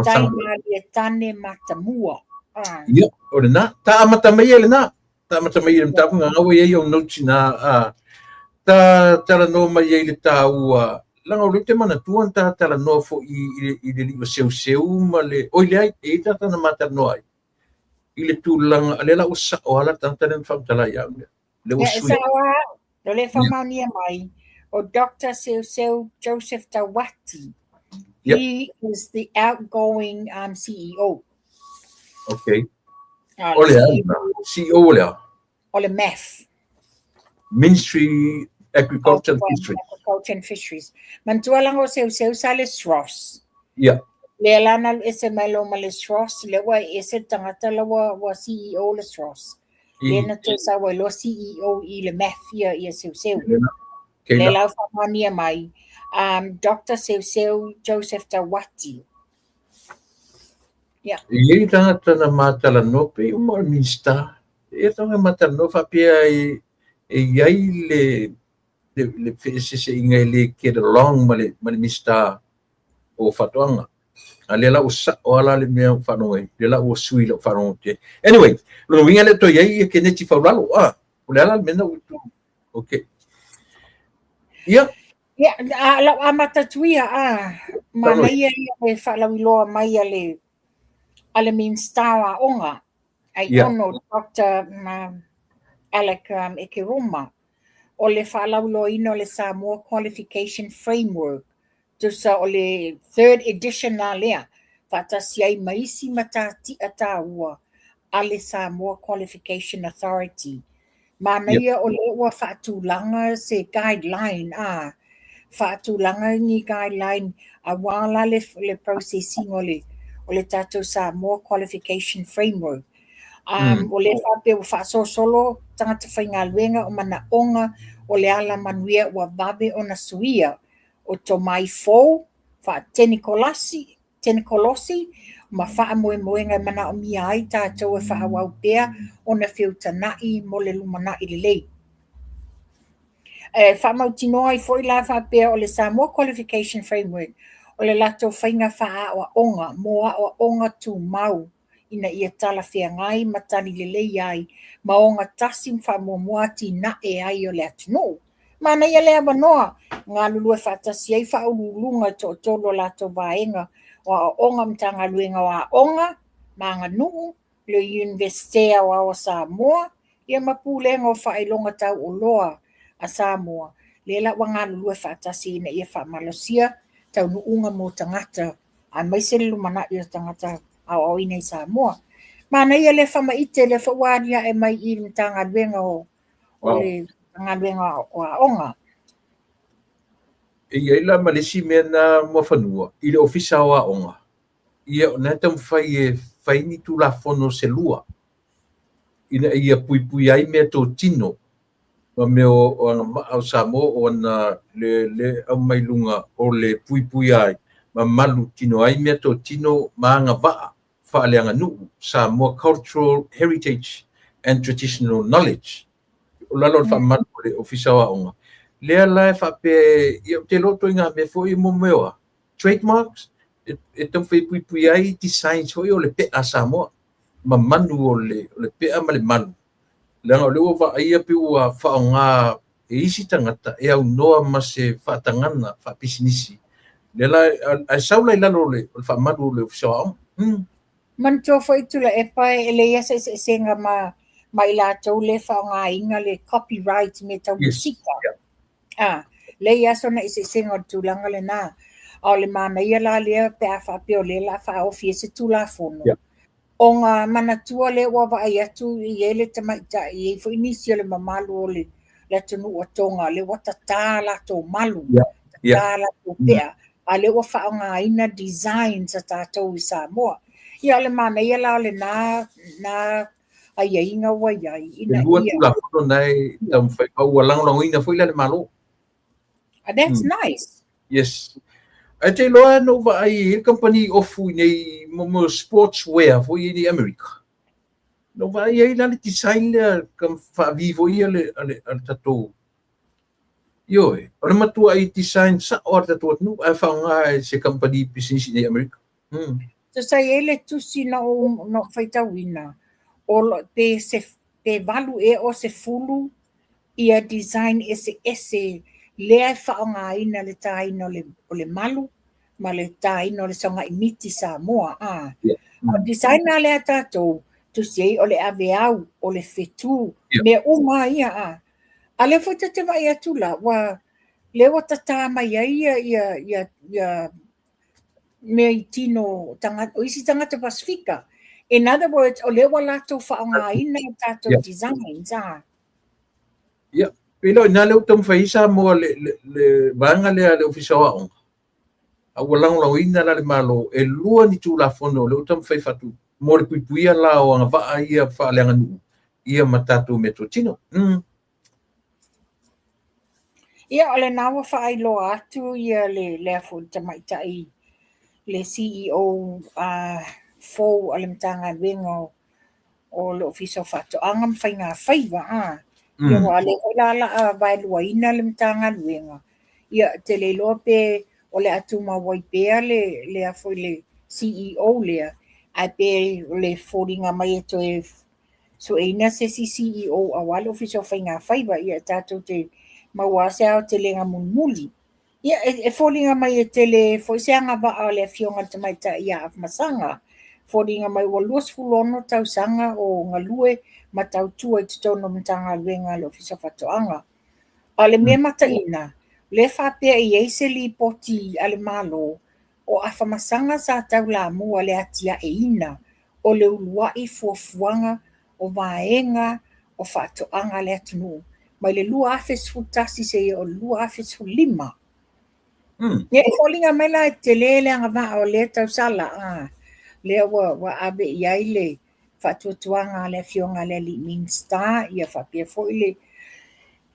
Tai Malietane Matamua. Ah. Ia, o lena. Ta amata mai e lena. Ta amata mai e le mataupu nga ua i ai au notes ina. Ta talanoa mai ai le taua, leaga o lea ou te manatua na ta talanoa foi i le alii o Seuseu ma le, oi leai, e i ai tagata na ma talanoa ai i le tulaga, lea la ua sao lava la tagata lea na faamatala ia au lea. Lea ua sui. E sao lava, o lea e faamaonia mai, O Doctor Seuseu Joseph Tauati. Yep. He is the outgoing CEO. Okay. O le a, CEO o le a? O le MAF. Ministry Agriculture and Fisheries. Agriculture and Fisheries. Manatua laga o Seuseu sa le SROS. Yeah. Lea la na alu ese mai loa ma le SROS, lea ua ese le tagata la ua CEO le SROS. Lea na toe sau ai loa CEO i le MAF ia Seuseu. Lea la ua faamaonia mai, Doctor Seuseu Joseph Tauati. Yeah. E i ai tagata na ma talanoa pei uma o le Minista. E i ai ma talanoa faapea e i ai le feeseeseaiga e le get along ma le Minista o Faatoaga. A lea la ua sao lava la le mea ua faalogo ai, lea la ua sui lau faalogo atu i ai. Anyway, lona uiga lea toe i ai ia Keneti Faulalo, ah, o le a la le mea na ua tu. Okay. Ia. Ia, a lau amata atu ia, a, manaia ia le faalauiloa mai a le Minista o Aoga, ai ono Dr. Alec Ekeroma, o le faalauiloaina o le Samoa Qualification Framework, tusa o le third edition la lea, faatasi ai ma isi matatia taua a le Samoa Qualification Authority. Manaia o lea ua faatulaga se guideline, a, faatulaga ni guideline aua la le processing o le tatou Samoa Qualification Framework. O lea faapea ua faasolosolo tagata faigaluega o manaoga o le alamanuia ua vave ona suia o tomai fou faatenikolosi tenikolosi ma faamoemoega e manaomia ai tatou e faaauau pea ona feutana'i mo le lumanai lelei. E faamautinoa ai foi la faapea o le Samoa Qualification Framework o le latou faiga faaaoaoga mo aoaoga tumau ina ia talafeagai ma tali lelei ai ma ogatasi ma faamuamua atinae ai o le atunuu. Manaia le avanoa, galulue faatasi ai faauluuluga e toatolu o latou vaega o aoaoga Matagaluega o Aoga ma Aganuu, le Iunivesite Aoao o Samoa, ia ma Pulega o Faailoga Tauoloa a Samoa, lea la ua galulue faatasi ina ia faamalosia taunuuga mo tagata aemaise le lumanai o tagata aoaoina i Samoa. Manaia le faamaite lea foi ua aliae mai i le Matagaluega o o le Matagaluega o Aoga. E i ai la ma le isi mea na Muafanua i le Ofisa o Aoga, ia o lena e taumafai e fai ni Tulafono se lua ina ia puipui ai meatotino ma mea o agavaa o Samoa ona le aumai luga o le puipuia ai ma malutino ai meatotino ma agavaa faaleaganuu, Samoa Cultural Heritage and Traditional Knowledge, o lalo o le faamamalu o le Ofisa o Aoga. Lea la e faapea, ia ou te iloa ituaiga mea foi mo mea o a? Trademarks, e taumafai e puipui ai designs foi o le pe'a a Samoa, ma manu o le pe'a ma le malu. Leaga o lea ua vaaia pei ua faaaoga e isi tagata e aunoa ma se faatagana faapisinisi. Lea la, ae sau la i lalo o le faamalu o le Ofisa o Aoga. Manatua foi Tuilaepa e leai lava se eseesega ma i latou le faaaogaina le copyright i mea tau musika. A, leai lava sona eseesega o le tulaga lena. A o le manaia la lea pe a faapea o lea o le a faaofi ai se Tulafono, Ona manatua lea ua vaai atu e i ai le tamaitai, e i ai foi nisi o le mamalu o le atunuu o Toga lea ua tatā latou malu, tatā latou pea, a lea ua faaaogaina designs a tatou i Samoa. Ia o le manaia la o lena na aiaiga ua i ai ina ia... E lua Tulafono na e taumafai, ma ua lagolagoina foi la e le Malo. Ah, that's nice. Yes. Ae te iloa na ou vaai e i ai le kamupani ofu i nei mo mo sports wear foi i nei Amerika. Na ou vaai ai la le design lea ka faavi foi a le a le a le tatou Ioe, o le matuai design sao a le tatou atunuu ae faaaoga e se kamupani pisinisi i nei Amerika. Tusa i ai le tusi na ou na ou faitauina, o lo pe se pe 8 ea o 10 ia design eseese lea e faaaogaina le tāina o le malu ma le tāina o le saogai miti Samoa. A o design la lea a tatou, tusi ai o le aveau, o le fetu, mea uma ia. A lea foi ta te vaai atu la, ua Lea ua tatā mai ai ia ia ia ia mea i tino tagata, o isi tagata Pasifika. In other words, o lea ua latou faaaogaina a tatou designs, a. Ia, pei la o i ina lea ua taumafai ai Samoa le, le, le vaega lea a le Ofisa o Aoga, a ua lagolagoina la le Malo, e lua ni Tulafono o lea ua taumafai faatu mo le puipuia la o agavaa ia faaleaganuu ia ma tatou meatotino. Ia, o lena ua faailoa atu ia le lea foi tamaitai le CEO fou a le Matagaluega o le Ofisa o Faatoaga ma Faiga Faiva. Ia aua o lea foi la o le a vaeluaina le Matagaluega, ia ou te le iloa pe o le a tumau ai pea le lea foi le CEO lea, ae pe o le foliga mai e toe sueina se isi CEO aua le Ofisa o Faiga Faiva, ia tatou te maua lava se aotelega mulimuli. Ia, e foliga mai e tele foi se agavaa o le Afioga i le Tamaitai ia Afamasaga. Foliga mai ua 26 tausaga o galue ma tautua i totonu o Matagaluega a le Ofisa o Faatoaga. A o le mea mataina, lea e faapea e i ai se lipoti a le Malo o Afamasaga sa taulamua le atiaeina o le uluai fuafuaga o vaega o faatoaga a le atunuu mai le 2011 seia oo i le 2015. Ia, e foliga mai la e tele le agavaa o lea tausala, a, lea ua ave i ai le faatuatuaga a le Afioga i le alii Minisita, ia faapea foi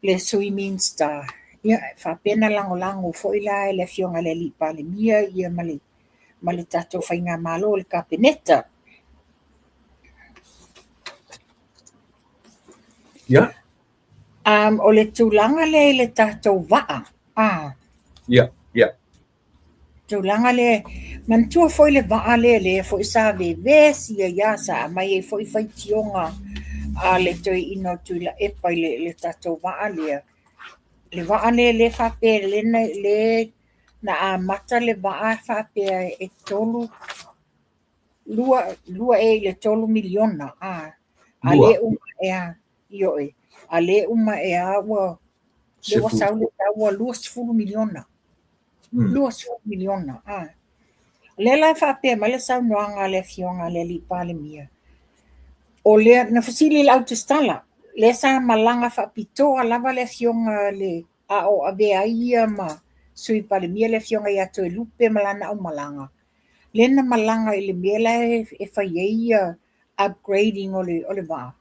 le Sui Minisita, ia faapea na lagolago foi la e le Afioga i le alii Palemia ia ma le tatou faigamalo le Kapeneta. Yeah. O le tulaga lea i le tatou vaa. Ah. Yeah, yeah. Tulaga lea, manatua foi le vaa lea lea foi sa vevesi ai lava, sa aumai ai foi faitioga a le toeaina o Tuilaepa i le tatou vaa lea. Le vaa lea lea faapea le na amata le vaa faapea e 3 2 ea i le 3 miliona a a le uma ea ioe a le uma ea ua le ua sau le tau ua 20 miliona. 20 miliona a. O lea la e faapea mai le saunoaga a le Afioga a le alii Palemia, o lea na fesili i le autusitala, lea sa malaga faapitoa lava le Afioga le a o avea ai ia ma Sui Palemia le Afioga ia Toelupe ma lana aumalaga, lea na malaga i le mea la e fai ai ia upgrading o le vaa.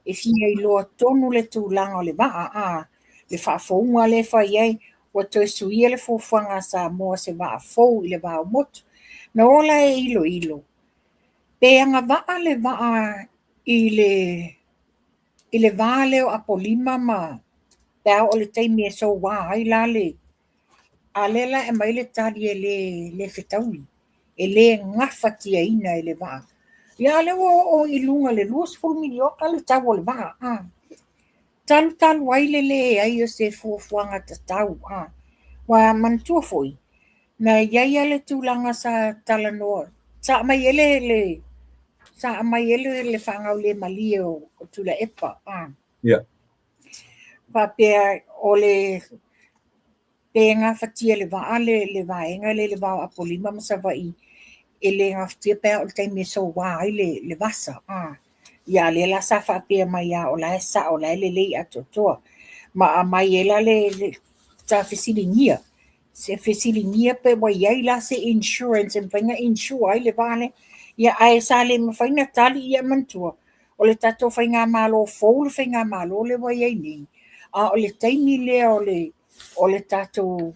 E fia iloa tonu le tulaga o le vaa, a, le faafouga lea e fai ai, ua toe suia le fuafuaga a Samoa se vaa fou i le va o motu. Na o la e iloilo, pe agavaa le vaa i le i le va lea o Apolima ma pe a oo i le taimi e soua ai la le a lea la e aumai le tali e le le fetaui, e le gafatiaina e le vaa. Ia a o lea ua oo i luga i le 20 miliona le tau o le vaa, a. Talu talu ai le leai o se fuafuaga tatau, a. Ua manatua foi, na i ai lava le tulaga sa talanoa, sa aumai ai le, le sa aumai ai le, le faagaulemalie o Tuilaepa. A. Yeah. Faapea o le pe gafatia e le vaa le, le vaega lea i le va o Apolima ma Savaii, e le gafatia pe a oo i le taimi e soua ai le, le vasa. A. Ia a lea la sa faapea mai lava o la e sao, o la e lelei atoatoa. Ma aumai ai la le, le sa fesiligia se fesiligia pe ua i ai la se insurance e mafai ona insure ai le vaa lea. Ia ae sa le mafai ona tali, ia manatua, o le tatou faigamalo fou le faigamalo lea ua i ai nei, a o le taimi lea o le o le tatou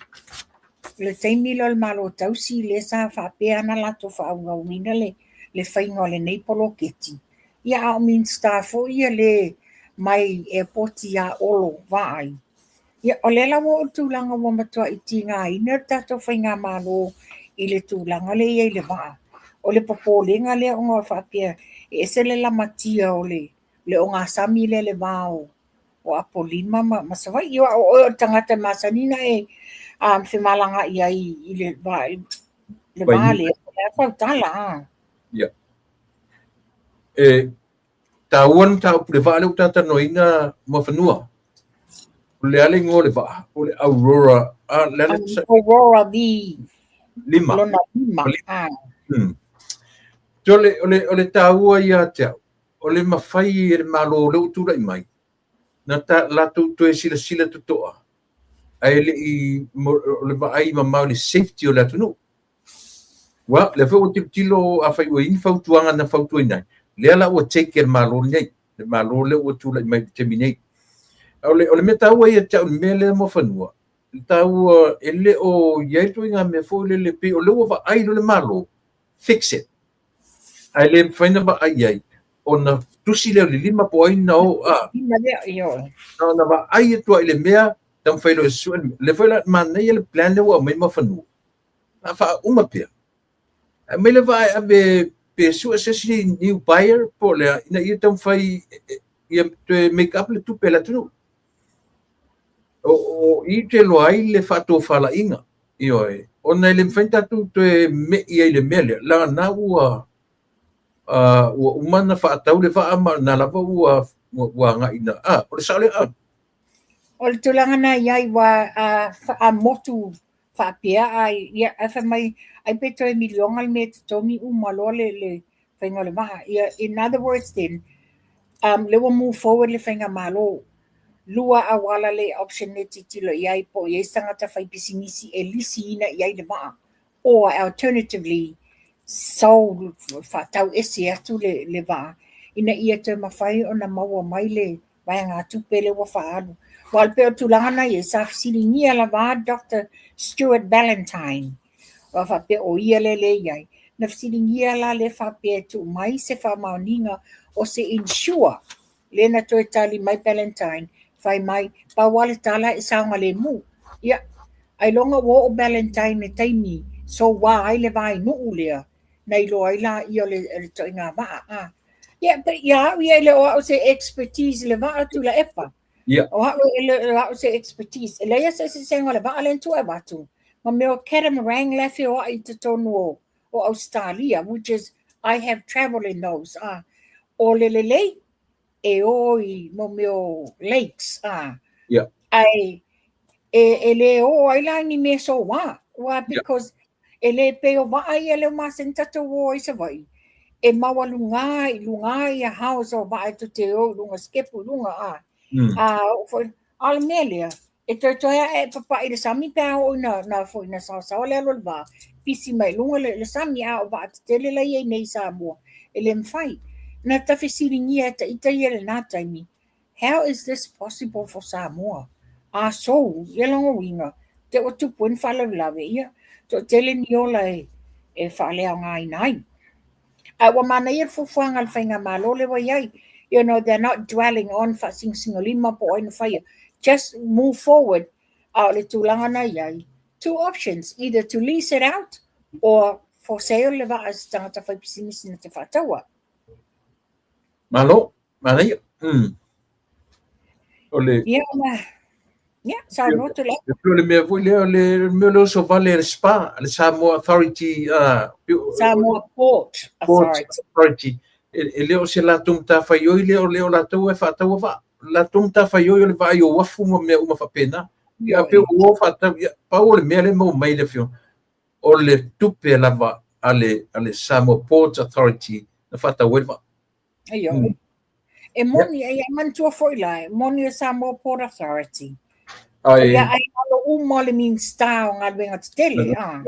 le taimi lea o le Malo Tausi lea sa faapea ona latou faaauauina le le faiga o lenei poloketi. Ia a o Minisita foi ia le mai airport ia Olo Vaai. Ia, o lea la ua oo i le tulaga ua matuai tigaina le tatou faigamalo i le tulaga lea e i ai i le vaa. O le popolega lea ona e faapea e ese le lamatia o le ogasami lea i le va o Apolima ma Savaii. Aua o oe o le tagata e masani ona e femalagaai ai i le va lea, o le a sau tala? Ia. E taua le mataupu i le vaa lea ua ta talanoaina Muafanua. O le a le igoa o le vaa? O le Aurora A le ala Aurora V. Lima. Lona lima. Ah. O le taua ia te au, o le mafai e le Malo lea ua tulai mai, na ta, latou toe silasila totoa, ae le i o le vaai mamao i le safety o le atunuu. Ua, lea foi ua tilotilo afai ua i ai ni fautuaga na fautuaina ai, lea la ua take e le Malo lenei, le Malo lea ua tulai mai i le taimi nei. O le mea taua ia te au i le mea lea mo fanua, le taua e le o i ai le ituaiga mea foi lele pei o lea ua vaai loa le Malo, fix it. Ae le mafai ona vaai i ai, ona tusi lea o le lima po o ai na o a. Lima lea, ioe. Na ona vaai atu lava i le mea, taumafai loa e sue le mea. O lea foi la manaia le plan lea ua aumai mo fanua, a faauma pea. Ae aumai le vaa e ave pe sue se isi new buyer po o le a, ina ia taumafai ia toe make up le tupe a le atunuu. O i te iloa ai le faatofalaiga, ioe, ona e le mafai ona tatou toe me'i ai i le mea lea, leaga na ua uma ona faatau le vaa ma na lava ua agai ina, o le sao lea. O le tulaga na i ai ua a motu faapea ai, ia, ae fai mai, ai pe toe miliona le mea e totogi uma loa le faiga o le vaa. Ia, in other words then, le ua move forward le faiga malo. Lua auala le option le tilotilo i ai po o i ai se tagata fai pisinisi e lisiina i ai le vaa. Or alternatively, sold, faatau ese atu le vaa, ina ia toe mafai ona maua mai le vaega tupe lea ua faaalu. Ua o le pei o le tulaga na i ai, sa fesiligia lava Dr. Stuart Ballantyne, ua faapea o ia lea le i ai. Na fesiligia la le faapea e tuu mai se faamaoniga o se insure, lea na toe tali mai Ballantyne, fai mai, pau lava le tala e saogalemu. Ia, ailoga ua oo Ballantyne i taimi soua ai le vainuu lea, na iloa ai la ia o le ituaiga vaa. Ah. Ia, ia au ia e le o au se expertise le vaa Tuilaepa. O au e le o au se expertise. E leai se eseesega o le vaa lea na tuu avatu. Ma mea o catamaran la e feoai i totonu o Australia, which is, I have traveled in those. Ah. O le lelei, e o i mo mea o lakes. Ah. Ai, e le o ai la ni mea soua. Ua, because e le pei o vaa ia lea ua masani tatou o ai Savaii. E maualuga i luga ia house o vaa e tou te o i luga sikepu i luga a. A o foi, a o le mea lea, e toetoe ae e papa'i i le sami pe a oo ina na foi na saosaoa le alu o le vaa, pisi mai i luga le sami a o vaa tetele la i ai nei i Samoa, e le mafai. Na ta fesiligia e ita ia i lena taimi, how is this possible for Samoa? A sou, ia lona uiga, te ua tupu ai ni faalavelave, ia, toatele ni ola e faaleaogaina ai. A ua manaia le fuafuaga a le faigamalo lea ua i ai. They're not dwelling on faasinosinolima po o ai na faia. Just move forward. A o le tulaga na i ai, two options, either to lease it out or for sale le vaa se tagata fai pisinisi na te faataua. Malo, manaia. O le Ia, na, ia, saunoa Tuilaepa. O le mea foi lea, o le mea lea o sovale le SPA, le Samoa Authority, Samoa Port Port Authority. Authority. E le o se latou matafaioi lea o lea o latou e faataua vaa. Latou matafaioi o le vaai o uafu ma mea uma faapena. Ia, pe ua faatau, ia, pau o le mea lea maua mai le afioga, o le tupe lava a le Samoa Port Authority na faatau ai le vaa. Aio. E moni, e ia manatua foi la, e moni o Samoa Port Authority. Ai, Ia ai alo uma le Minista o galuega tetele. Ah.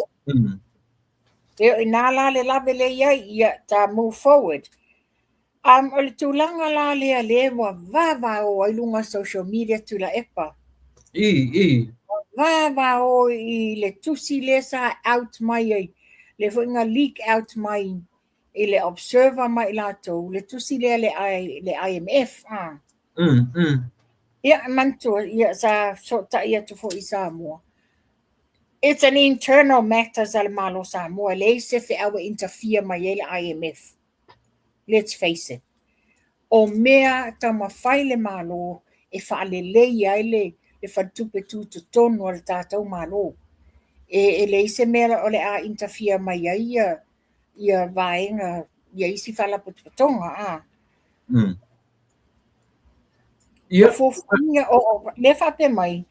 E o ina la le lave le iai, ia ta move forward. O le tulaga la lea le ua vavao ai luga social media Tuilaepa. I. Vavao i le tusi lea sa out mai ai, le foi na leak out mai i le Observer mai latou, le tusi lea le IMF. Ah. Ia, manatua, ia, sa fesootai atu foi i Samoa. It's an internal matters a le Malo Samoa, e leai se feau e interfere mai ai le IMF. Let's face it. O mea taumafai le Malo e faalelei ai le faletupe tutotonu a le tatou Malo. E leai se mea o le a interfere mai ai ia vaega, ia isi faalapotopotoga. Ah. Ia, O fuafuaga, o, lea faapea mai,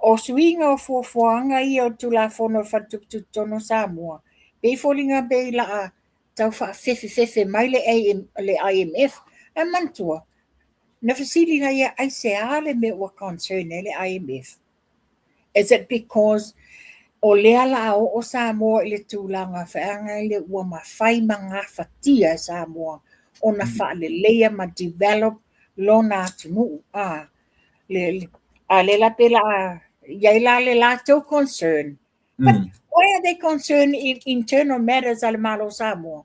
O suiga o fuafuaga ia o le Tulafono o le Faletupe Tutotonu o Samoa, pei foliga pei laa tau faafefefefe mai le le IMF. Ae manatua, na fesili la ia aisea le mea ua concern ai le IMF? Is it because o lea la oo Samoa i le tulaga feaga le ua mafai ma gafatia e Samoa ona faaleleia ma develop lona atunuu a le a le la pe la iai la le latou concern? But why are they concerned in internal matters a le Malo Samoa?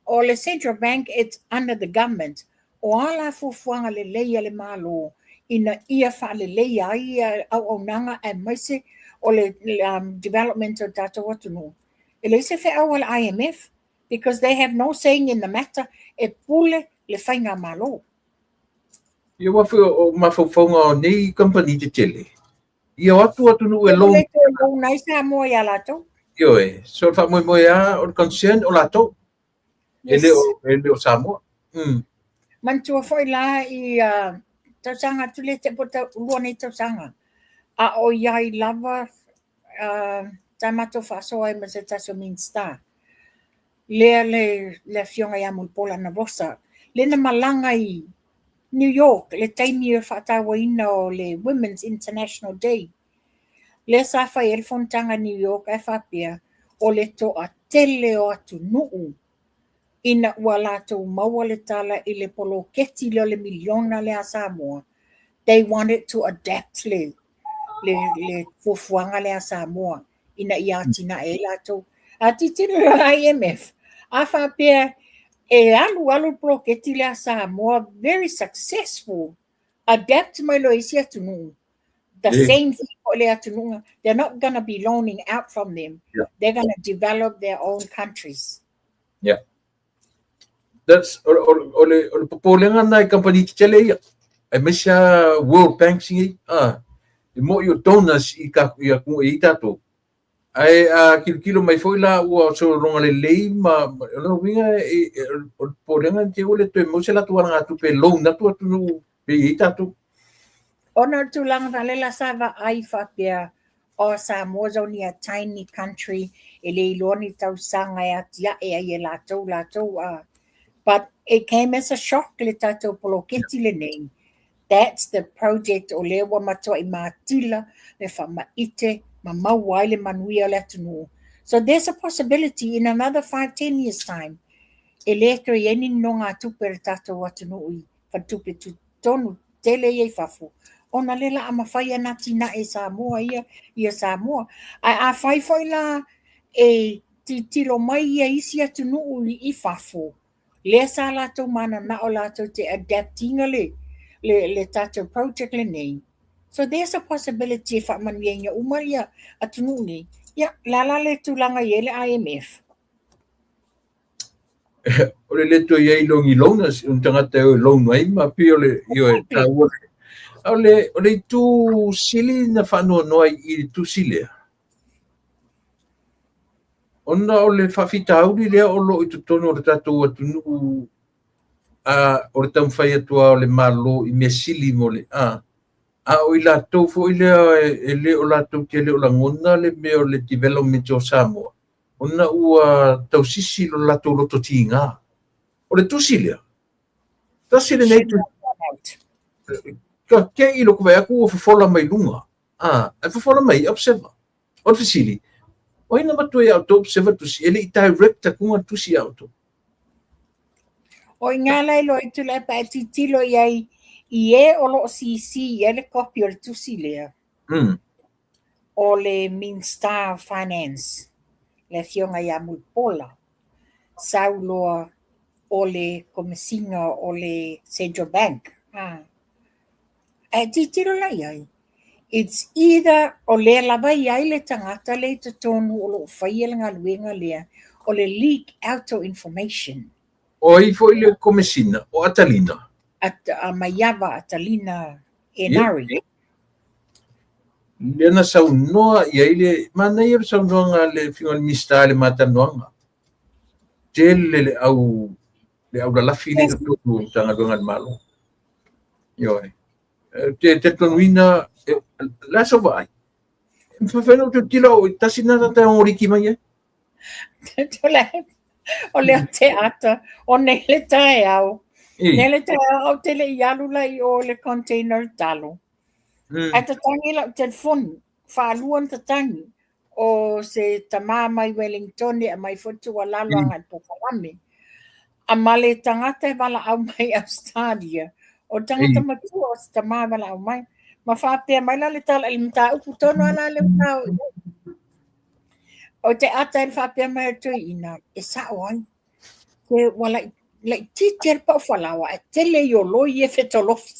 O le Central Bank, it's under the government. O a la fuafuaga lelei a le Malo ina ia faaleleia ai ia auaunaga aemaise o le development o tatou atunuu, e leai se feau a le IMF, because they have no saying in the matter. E pule le faigamalo. Ia ua foi o mafaufauga o nei kamupani tetele. Ia o atu atunuu e loan. Le toe loan ai Samoa ia latou. Ioe, so le faamoemoe lava o le concern o latou. E le o, e le o Samoa. Manatua foi la i tausaga atu le te po lua nei tausaga. A o iai lava tā matou faasoa ai ma se tasi o Minista. Lea le afioga ia Mulipola Anarosa. Le na malaga i New York le taimi o faatauaina o le Women's International Day. Lea sa fai ai le fonotaga New York ae faapea o le toatele o atunuu ina ua latou maua le tala i le poloketi lea o le miliona lea a Samoa. They wanted to adapt le fuafuaga lea a Samoa ina ia atinae ai latou. A tilotilo la IMF, a faapea e alu alu le poloketi lea a Samoa, very successful, adapt mai loa isi atunuu. The same thing for le atunuu. They're not going to be loaning out from them. They're going to develop their own countries. Yeah. That's o le popolega na i kamupani tetele ia. Aemaise lava World Bank nei. Ah, e mo'i o donors i ka i atunuu e i tatou. Ae a kilokilo mai foi la ua sologa lelei ma o le uiga o le popolega te ua le toe maua se latou alagatupe e loan atu atunuu pe i ai tatou. Ona o le tulaga faalela sa vaai faapea, oh, Samoa's only a tiny country, e le iloa ni tausaga e atiae ai e latou a. But it came as a shock le tatou poloketi lenei. That's the project o lea ua matuai matila le faamaite ma maua ai le manuia o le atunuu. So there's a possibility in another 5, 10 years time, e le toe i ai ni nonogatupe a le tatou atunuu i faletupe tutotonu tele ia i fafo, ona le la mafai ana atinae Samoa ia ia Samoa. Ae afai foi la e tilotilo mai ia isi atunuu i fafo, lea sa latou mananao latou te adaptinga le tatou project lenei. So there's a possibility e faamanuiaina uma ia atunuu nei. Ia, le a la le tulaga i ai le IMF? O le le toe i ai loa ni loaners, o ni tagata e o e loan ai ma pei o le ioe taua. O le itu sili na faanoanoa i le tusi lea, ona o le faafitauli lea o loo i totonu o le tatou atunuu a o le taumafai atu lava o le Malo i mea sili mo le a o i latou foi lea e le o latou te le o lagona le mea o le development o Samoa ona ua tausisi lo latou loto tiga. O le tusi lea, tasi lenei ka ke i loko vai atu ua fofola mai luga. A, e fofola mai Observer. O le fesili, o ai na matua ia outou Observer tusi, e le i direct atuga tusi ia outou? O i ngā lai loa i tula e pa e tilotilo i ai i e o loo CC i ai le copy o le tusi lea. O le Minister of Finance, le afioga ia Mulipola, sau loa o le komesina o le Central Bank. Ah. Ae tilotilo la i ai. It's either o lea lava i ai le tagata le i totonu o loo faia le galuega lea, o le leak out of information. O ai foi le komesina, o Atalina. At, a Maiava Atalina Enari. Lea na saunoa i ai le manaia o le saunoaga a le afioga i le Minisita i le matalanoaga. Tele le au lalafi le i totonu o Matagaluega a le Malo. Ioe. Te talitonuina, le aso vaai. E mafai ona ou tilotilo au i tasi lena tagata e ogoliki mai ai. O lea te ata, o nei le taeao. Nei le taeao, ou te le i alu la i o le container o talo. Ae tatagi lau telefoni, faalua ona tatagi, o se tama mai Wellington e aumai foi tuualalo agai i le polokalame. A ma le tagata e valaau mai Australia, o le tagata matua o se tama e valaau mai. Ma faapea mai la le tala i le mataupu tonu lava la lea ua ta oo i ai. O te ata i le faapea mai o le toeaina, e sao ai. Se ua laitiiti lava le pau falaoa ae tele ioloi ia e fetolofi.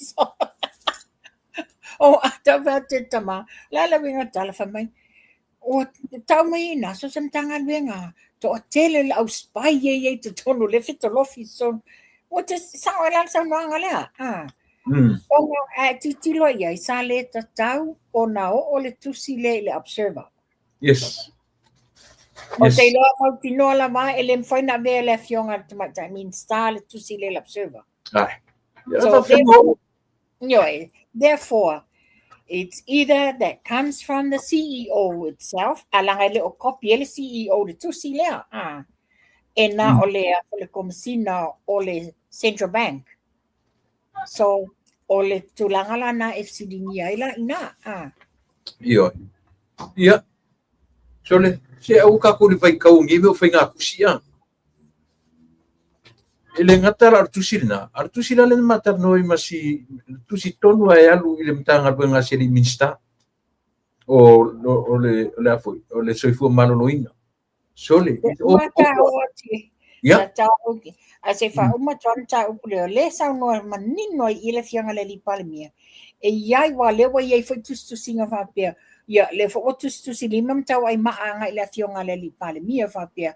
O ata fai atu e le tama, o le a le uiga o le tala? Fai mai, ua tau mai ina so o se Matagaluega toatele le au spy ia e i ai i totonu o lea e fetolofi i totonu. Ua te sao ai la le saunoaga lea? Ona a e tilotilo i ai, sa le tatau ona oo le tusi lea i le Observer. Yes. Ou te iloa mautinoa lava e le mafai ona avea e le Afioga i le Tamaitai Minisita le tusi lea i le Observer. Ai. So, therefore, ioe, therefore, it's either that comes from the CEO itself, a leaga e le o copy e le CEO le tusi lea, a, e na o le, o le Komesina o le Central Bank. So, o le tulaga la na e fesiligia ai la ina, a. Ioe. Ia. Sole, se aua tatou le vaitau i nei mea o faiga tusi a. E le gata la o le tusi lena, a o le tusi la lea na ma talanoa ai ma si tusi tonu lava e alu i le Matagaluega a si alii Minisita o, o, o le, o le a foi, o le Soifua Maloloina. Sole, o, ia. A se faauma atu lava le mataupu lea, o lea e saunoa manino ai i le Afioga i le Alii Palemia, e i ai, aua o lea ua i ai foi tusitusiga faapea, ia, lea foi ua tusitusilima ma tauaimaa agai i le Afioga i le Alii Palemia faapea,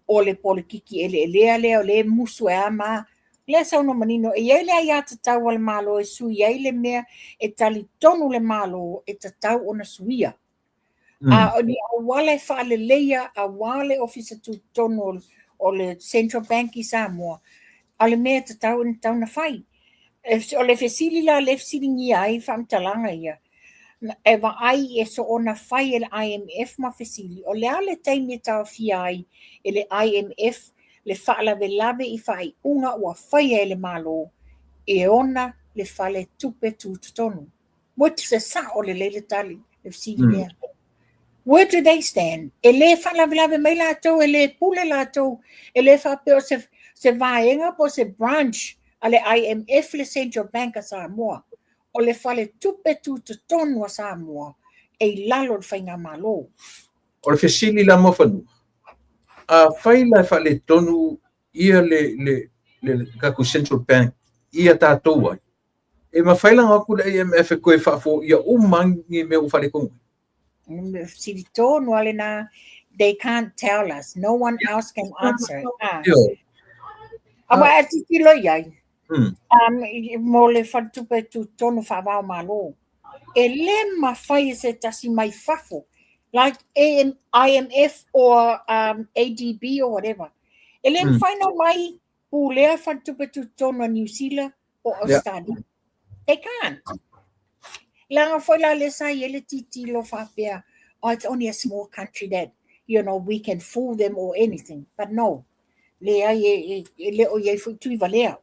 o le polokiki eleelea lea o lea e musu e a ma a. O lea e saunoa manino, e i ai le aiatatau a le Malo e sui ai le mea e talitonu le Malo e tatau ona suia. A o ni auala e faaleleia aua le Ofisa Tutotonu o le Central Bank i Samoa, o le mea e tatau ona tatau ona fai. O le fesili la lea e fesiligia ai faamatalaga ia, e vaai e soona fai e le IMF ma fesili, o le a le taimi e taofia ai e le IMF le faalavelave i faaiuga ua faia e le Malo e ona le faletupe tutotonu? Which e sao lelei le tali, le fesili lea. Where do they stand? E le faalavelave mai latou, e le pule latou, e le faapea o se, se vaega po o se branch a le IMF le Central Bank a Samoa. O le faletupe tutotonu a Samoa e i lalo o le faigamalo. O le fesili la Muafanua, afai la e faaletonu ia le, le, le, le tatou Central Bank ia tatou ai, e mafai la ona o atu le IMF e toe faafoia uma ni mea ua faaletonu ai? Fesili tonu lava lena. They can't tell us. No one else can answer. Ah. Aua e tilotilo i ai. Mo le faletupe tutotonu faava o Malo. E le mafai e se tasi mai fafo, like AM, IMF or ADB or whatever. E le mafai na omai pulea faletupe tutotonu a Niu Sila o Australia. They can't. Leaga foi la lea sa i ai le tilotilo faapea, oh, it's only a small country that, we can fool them or anything. But no, leai e, e, e le o i ai foi tuivalea.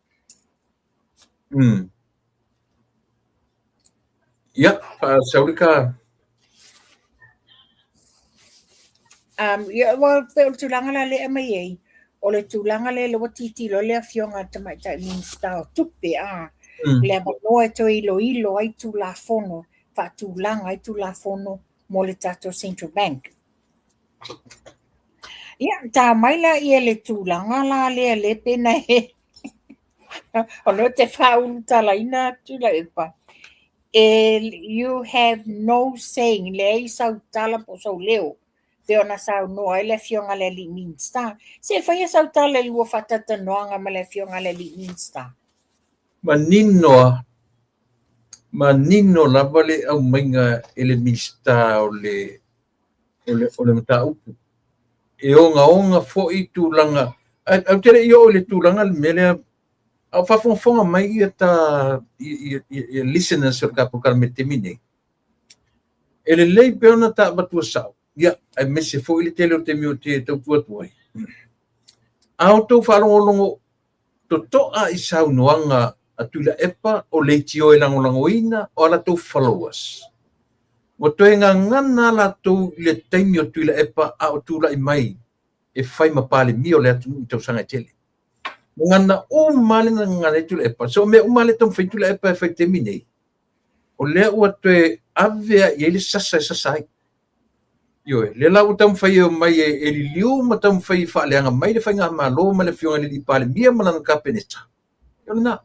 Ia, Saulika. Ia, ua pei o le tulaga la lea e aumai ai, o le tulaga lea lea ua tilotilo ai le Afioga i le Tamaitai Minisita o Tupe, a, le avanoa e toe iloilo ai Tulafono, faatulaga ai Tulafono mo le tatou Central Bank. Ia, ta mai la ia le tulaga la lea le pena e o lea te faaulutalaina atu Tuilaepa. E, you have no saying, leai sau tala po o sou leo, pei ona saunoa ai le Afioga i le Alii Minisita. Se faia sau tala i lua faatalatanoaga ma le Afioga i le Alii Minisita. Manino a, manino lava le aumaiga e le Minisita o le o le mataupu. E ogaoga foi tulaga, ae ou te le i oo i le tulaga le mea lea, a o faafogafoga mai ia ta ia, ia, ia listeners o le tatou polokalame i le taimi nei. E lelei pea ona ta avatua sao, ia, aemaise foi le tele o taimi ou te tautua atu ai. A outou faalogologo totoa i saunoaga a Tuilaepa o leitio e lagolagoina o a latou followers, ua toe gagana a latou i le taimi o Tuilaepa a o tulai mai e fai ma Palemia o le atunuu i tausaga e tele. Gagana uma lava le gagana ai Tuilaepa. So o mea uma lava lea e taumafai Tuilaepa e fai i le taimi nei, o lea ua toe ave lava i ai le sasa e sasa ai. Ioe, lea la ua taumafai e omai e liliu ma taumafai e faaleaga mai le faigamalo ma le Afioga i le alii Palemia ma lana Kapeneta. O lena.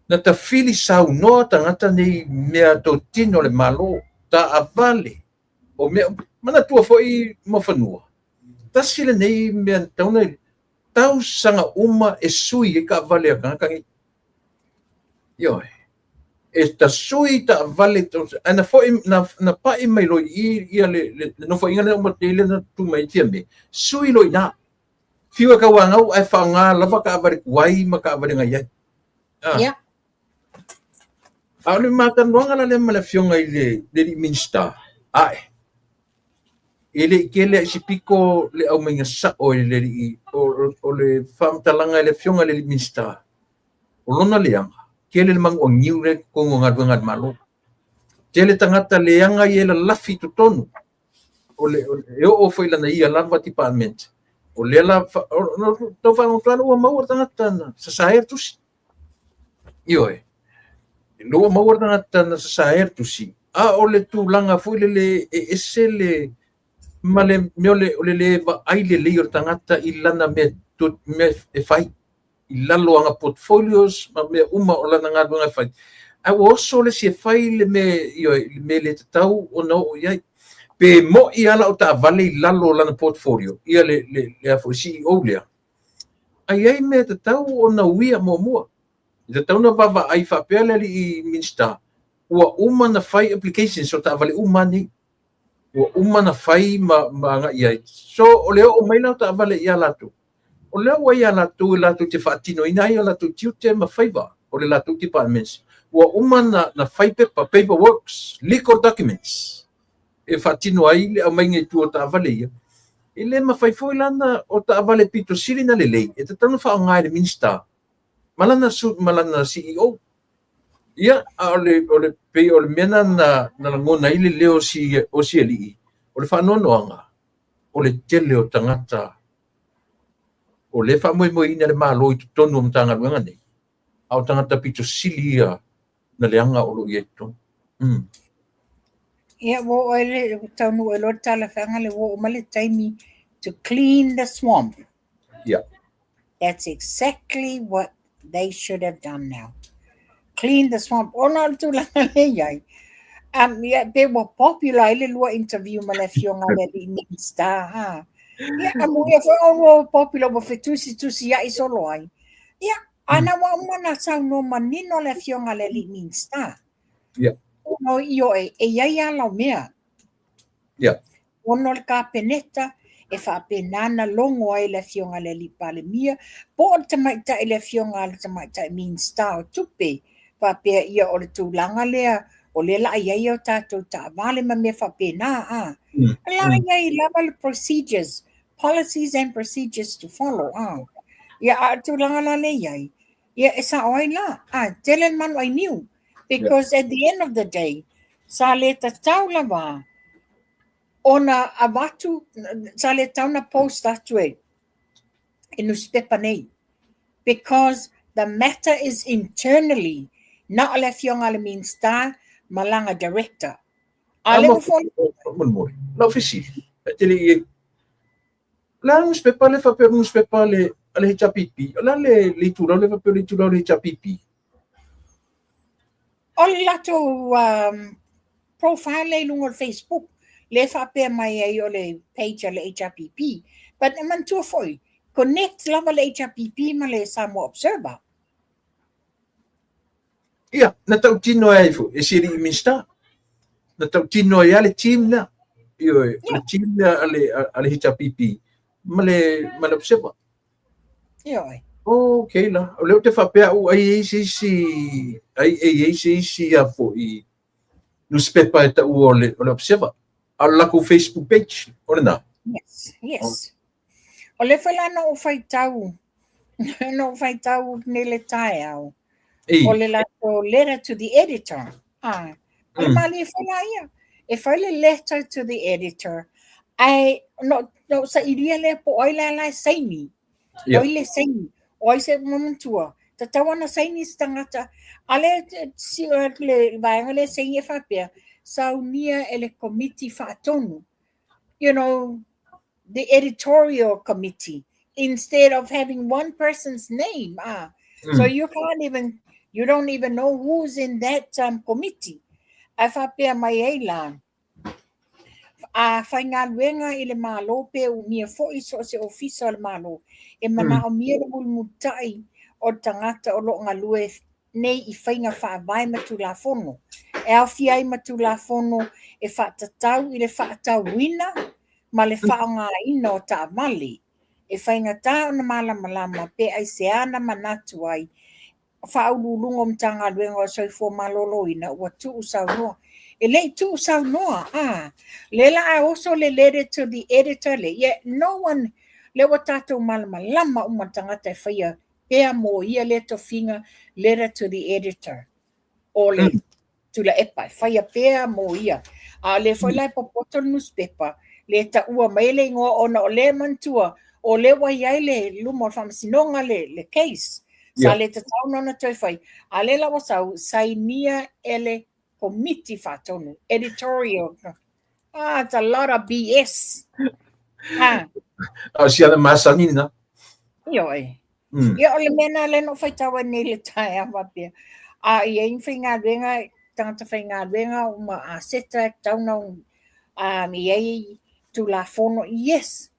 Na tafili saunoa tagata nei mea totino a le Malo, taavale, o mea, manatua foi Muafanua, tasi lenei mea na tatau ona tausaga uma e sui ai taavale a tagata nei. Ioe. E tasui taavale ae na foi na pai mai loa i i ia le nofoaiga lea uma nei lea na tu mai ai Fiame, sui loa i ina. Fiu e tauanau ae faaaoga lava taavale tuai ma taavale na i ai. Ah. Yeah. A o le ma talanoaga la lea ma le Afioga i le alii Minisita, ae e le i tele lava i se pito le aumaiga sao e le alii, o le faamatalaga e le Afioga i le alii Minisita, o lona leaga, tele le manuaniu lea i totonu o galuega a le Malo. Tele tagata leaga ia e lalafi i totonu, o le, e oo foi i lana ia lava department, o lea la, tau faalogologo ua maua le tagata na sasae le tusi. Ioe, ua maua le tagata na sasae le tusi, a o le tulaga foi lele e ese le, ma le mea o le le vaai lelei o le tagata i lana mea, mea e fai, i lalo o ana portfolios ma mea uma o lana galuega e fai. Ae ua oso le isi e fai le mea, ioe, le mea le tatau ona oo i ai. Pe mo'i lava lau taavale i lalo o lana portfolio, ia le a foi CEO lea, ae i ai mea e tatau ona uia muamua. E tatau ona vaavaai faapea le alii Minisita, ua uma ona fai applications o taavale uma lava nei. Ua uma ona fai ma agai i ai. So, o le oo mai la o taavale ia latou, o lea ua ia latou e latou te faatinoina ai o latou tiute ma faiva o le latou departments. Ua uma na fai pepa, paper works, legal documents, e faatino ai le aumaiga i tua o taavale ia. E le mafai foi la na o taavale pito sili na lelei, e tatau ona faaaoga e le Minisita ma lana, ma lana CEO. Ia, a o le, o le, pei o le mea na na lagona ai le leo o si alii, o le faanoanoaga, o le tele o tagata o lea e faamoemoeina le Malo i totonu o Matagaluega nei, a o tagata pito sili ia na leaga o lo o i ai i totonu. Ia, ua oo ai le, ua taunuu ai loa le talafeaga lea ua oo mai le taimi to clean the swamp. Yeah. That's exactly what they should have done now. Clean the swamp. Ona o le tulaga lea i ai. Ia, pe ua popular ai le lua interview ma le afioga i le alii Minista, ha. Ia, amuia foi o ua popular ua fetusitusia'i solo ai. Ia, ana ua uma ona saunoa manino le afioga i le alii Minista. Yeah. Ona ioe, e i ai ala o mea. Yeah. Ono le Kapeneta e faapena ona logo ai le Afioga i le Alii Palemia, po o le tamaitai le Afioga a le tamaitai Minisita o Tupe, faapea ia o le tulaga lea o lea la i ai o tatou taavale ma mea faapena, a. La i ai lava le procedures, policies and procedures to follow, a. Ia, a o le tulaga la lea i ai, ia e sao ai la, a, tele le manu ai niu. Because at the end of the day, sa le tatau lava ona avatu, sa le tatau ona post atu e e nusipepa nei. Because the matter is internally, na o le afioga a le Minista ma lana director. A le ua Faamolemole, lau fesili, e te le i O le a le nusipepa lea faapea o le nusipepa a le HRPP? O le a le itulau lea faapea o le itulau a le HRPP? O le latou profile lea i luga o le Facebook, lea e faapea mai ai o le page a le HRPP. But e manatua foi, connect lava le HRPP ma le Samoa Observer. Ia, na tautino ai foi e si alii Minista. Na tautino ai lava le team lea. Ioe, o le team lea a le HRPP ma le Observer. Ioe. Okay la. O lea ou te faapea au ai e i ai se isi, ai e i ai se isi a foi. nusipepa e taua o le, o le Observer. A o le latou Facebook page, o lena. Yes. O lea foi la na ou faitau, na ou faitau nei le taeao, o le latou letter to the editor. Ah, o le malie foi la ia. E fai le letter to the editor, ae na ou sailia lea po o ai la la e saini. O ai le saini. O ai se manatua. Tatau ona saini se tagata. A lea le vaega lea e saini e faapea, saunia e le komiti faatonu. The editorial committee instead of having one person's name. Ah. So you can't even, you don't even know who's in that committee. Ae faapea mai ai la, a faigaluega i le Malo pe umia foi so o se ofisa o le Malo, e manaomia le mulimulita'i o le tagata o lo o galue nei i faiga faavae ma Tulafono, e aofia ai ma Tulafono e faatatau i le faatauina ma le faaaogaina o taavale, e faigata ona malamalama pe aisea na manatu ai Faauluuluga o Matagaluega o Soifua Maloloina ua tuusaunoa. E le i tuusaunoa, a. Lea la a oso le letter to the editor le, yeah, no one, lea ua tatou malamalama uma le tagata e faia pea mo ia lea tofiga letter to the editor o le Tuilaepa, e faia pea mo ia. A o lea foi la e popoto le nusipepa, le taua mai le igoa ona o lea e manatua, o lea ua i ai le luma o le faamasinoga le, le case. Sa le tatau na ona toe fai. A lea la ua sau, sainia e le komiti faatonu, editorial. Ah, it's a lot of BS. Ah. A o siana masani na. Ioe. Ia, o le mea na lea na ou faitau ai nei i le taeao faapea, a i ai ni faigaluega, tagata faigaluega uma aseta e tatau ona i ai Tulafono. Yes!